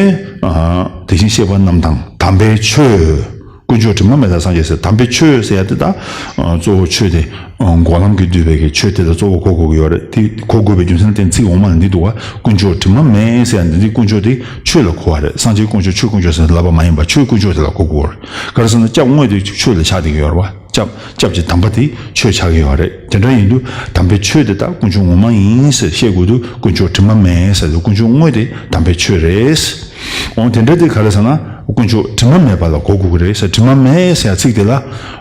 ཨ། དེ་བཞིན་གཤེགས་པ་རྣམས་དང་དམ་པའི་ཆོས། དཀོན་མཆོག་དྲི་མ་མེད་དང་སངས་རྒྱས་ཟེར། དམ་པའི་ཆོས་ཟེར་ཡ་དེ་ད་ཨ། གཙོ་བོ་ཆོས་དེ་ཨ། འགོག་ལམ་གྱིས་བསྡུས་པའི་གི་ཆོས་དེ་ལ་གཙོ་བོ་གོ་དགོས་ཀྱི་ཡོད་རེད། དེ་གོ་དགོས་པའི་རྒྱུ་མཚན་དེ་ཚིག་འོག་མ་ལ་འདི་འདུག་བ། དཀོན་མཆོག་དྲི་མ་མེད་ཟེར་ཡ་འདི་འདི་དཀོན་མཆོག་དེ་ཆོས་ལ་གོ་བ་རེད། སངས་རྒྱས་དཀོན་མཆོག་ཆོས་དཀོན་མཆོག་ཟེར་ལབ་པ་མ་ཡིན་པ་ཆོས་དཀོན་མཆོག་དེ་ལ་གོ་དགོས་རེད། ག་རེ་ཟེར་ན་སྐྱབས་དངོས་དེ་ཆོས་ལ་ཆགས་བསྡད་ཀྱི་ཡོད་རེད་བ། སྐྱབས་སྐྱབས་ཀྱི་དམ་པ་དེ་ཆོས་ཆགས་ཀྱི་ཡོད་རེད། དེ་འདྲ་ཡིན་དུས་དམ་པའི་ཆོས་དེ་དག་དཀོན་མཆོག་ངོ་མ་ཡིན་ཟེར་བཤད་དགོས་དུས་དཀོན་མཆོག་དྲི་མ་མེད་ཟེར་དུས་དཀོན་མཆོག་དངོས་དེ་དམ་པའི་ཆོས་རེད། འོ་དེ་འདྲ་དེ་ག་རེ་ཟེར་ན་དཀོན་མཆོག་དྲི་མ་མེད་པ་ལ་གོ་དགོས་ཀྱི་རེད་ཟེར། དྲི་མ་མེད་ཟེར་ཡ་ཚིག་དེ་ལ་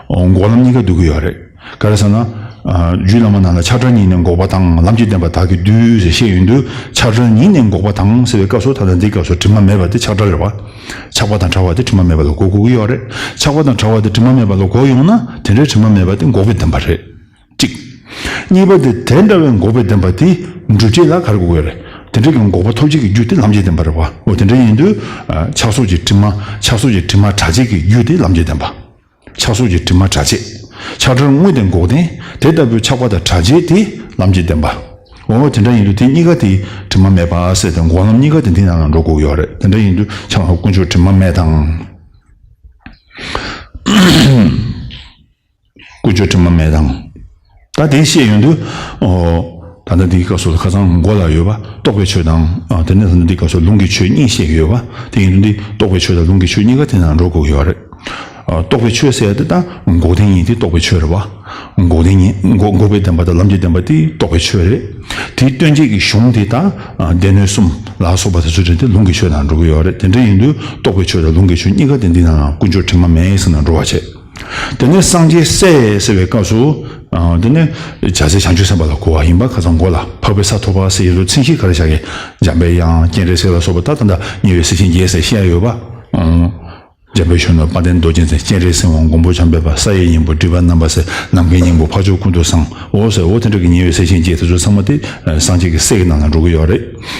འོ་འགོག་ལམ་གཉིས་ཀ་འདུ་གི་ཡོད་རེད། ག་རེ་ཟེར་ན། ཨ། རྒྱུད་བླ་མ་རྣམས་ལ་ཆགས་བྲལ་གཉིས་ནས་འགོག་པ་དང་ལམ་གྱི་བདེན་པ་དག་གིས་བསྡུས་ཟེར་བཤད་ཡོང་དུས་ཆགས་བྲལ་གཉིས་ནས་འགོག་པ་དང་ཟེར་བའི་སྐབས་སུ་ད་ལྟ་འདིའི་སྐབས་སུ་དྲི་མ་མེད་པ་དེ་ཆགས་བྲལ་རེད་བ། ཆགས་པ་དང་བྲལ་བ་དེ་དྲི་མ་མེད་པ་ལ་གོ་དགོས་ཀྱི་ཡོད་རེད། ཆགས་པ་དང་བྲལ་བ་དེ་དྲི་མ་མེད་པ་ལ་གོ་ཡོང་ན་དེ་འདྲའི་དྲི་མ་མེད་པ་དེ་འགོག་པའི་བདེན་པ་རེད། གཅིག་གཉིས་པ་དེ་དེ་འདྲ་བའི་འགོག་པའི་བདེན་པ་དེ་སྒྲུབ་བྱེད་ལ་ག་རེ་དགོས་ཀྱི་རེད། དེ་འདྲ་གི་འགོག་པ་ཐོབ་བྱེད་ཀྱི་རྒྱུ་དེ་ལམ་གྱི་བདེན་པ་རེད་བ། འོ་དེ་འདྲ་ཡིན་དུས་ཆགས་སོགས་ཀྱི་དྲི་མ་ཆགས་སོགས་ཀྱི་དྲི་མ་བྲལ་བྱེད་ཀྱི་རྒྱུ་དེ་ལམ་གྱི་བདེན་པ། ཆགས་སོགས་ཀྱི་དྲི་མ་བྲལ་བྱེད། ཆགས་བྲལ་དངོས་དེ་འགོག་བདེན། དེ་ལྟ་བུའི་ཆགས་པ་དང་བྲལ་བྱེད་དེ་ལམ་གྱི་བདེན་པ། འོ་དེ་འདྲ་ཡིན་དུས་དེ་གཉིས་ཀ་དེ་དྲི་མ་མེད་པ་ཟེར་ཏེ་འགོག་ལམ་གཉིས་ཀ་དེ་འདི་ནང་ལ་འགྲོ་དགོས་ཡོད་རེད། དེ་འདྲ་ཡིན་དུས་ཆགས་དཀོན་མཆོག་དྲི་མ་མེད་དང་། དཀོན་མཆོག་དྲི་མ་མེད་དང་། ད་དེ་བཤད་ཡོང་དུས། ཨོ། ད་ལྟ་འདིའི་སྐབས་སུ་ཁ་སང་མགོ་ལ་ཡོད་པ་རྟོགས་པའི་ཆོས་དང་། ཨ། དེ་ནས་ད་ལྟ་འདིའི་སྐབས་སུ་ལུང་གི་ཆོས་གཉིས་བཤད་ཀྱི་ཡོད་པ། དེ་ཡིན་དུས་འདི་རྟོགས་པའི་ཆོས་དང་ལུང་གི་ཆོས་གཉིས་ཀ་དེ་ནང་འགྲོ་དགོས་ཀྱི་ཡོད་རེད། ཨ། རྟོགས་པའི་ཆོས་ཟེར་ཡ་དེ་ད་འགོག་བདེན་ཡིན་དེ་རྟོགས་པའི་ཆོས་རེད་བ། འགོག་བདེན་ཡིན། འགོག་འགོག་པའི་བདེན་པ་དང་ལམ་གྱི་བདེན་པ་དེ་རྟོགས་པའི་ཆོས་རེད། དེའི་སྟོན་བྱེད་ཀྱི་གཞུང་དེ་ད། ཨ། སྡེ་སྣོད་གསུམ་ལ་སོགས་པ་དེ་ཚོ་དྲན་ཏེ་ལུང་གི་ཆོས་ནང་འགྲོ་གི་ཡོད་རེད། དེ་འདྲ་ཡིན་དུས་རྟོགས་པའི་ཆོས་དང་ལུང་གི་ཆོས་གཉིས་ཀ་དེ་འདི་ནང་ལ་དཀོན་མཆོག་དྲི་མ་མེད་ཟེར་ནང་འགྲོ་བ་བྱེད། དེ་ནས་སངས་རྒྱས་སྲས་ཟེར་བའི་སྐབས་སུ། ཨ། དེ་ནས་བྱ་བྱེད་བྱང་ཆུབ་སེམས་དཔའ་ལ་གོ་བ་ཡིན་པ། ཁ་སང་མགོ་ལ་འཕགས་པའི་ས་ཐོབ་པ་ཟེར་ཡོད་དུས་མཚན་གཞི་ག་རེ་བཞག་གི། འཇམ་པའི་དབྱངས། སྤྱན་རས་གཟིགས་ལ་སོགས་པ་ད་ད་ལྟ་ཉེ་བའི་སྲས་ཆེན་བརྒྱད་ཟེར་བཤད་ཡོད་པ། ཨང་། འཇམ་དཔལ་གཞོན་ནུ་དཔལ་ལྡན་རྡོ་རྗེ་འཛིན། སྤྱན་རས་གཟིགས་དབང་། མགོན་པོ་བྱམས་པའི་དཔལ། ས་ཡི་སྙིང་པོ་སྒྲིབ་པ་རྣམ་པར་སེལ། ནམ་མཁའི་སྙིང་པོ་འཕགས་མཆོག་ཀུན་ཏུ་བཟང་། འོ་ཟེར། འོ་དེ་འདྲ་གི་ཉེ་བའི་སྲས་ཆེན་བརྒྱད་དེ་ཚོ་ཚང་མ་དེ་སངས་རྒྱས་ཀྱི་སྲས་ཀྱི་ནང་ལ་འགྲོ་གི་ཡོད་རེད།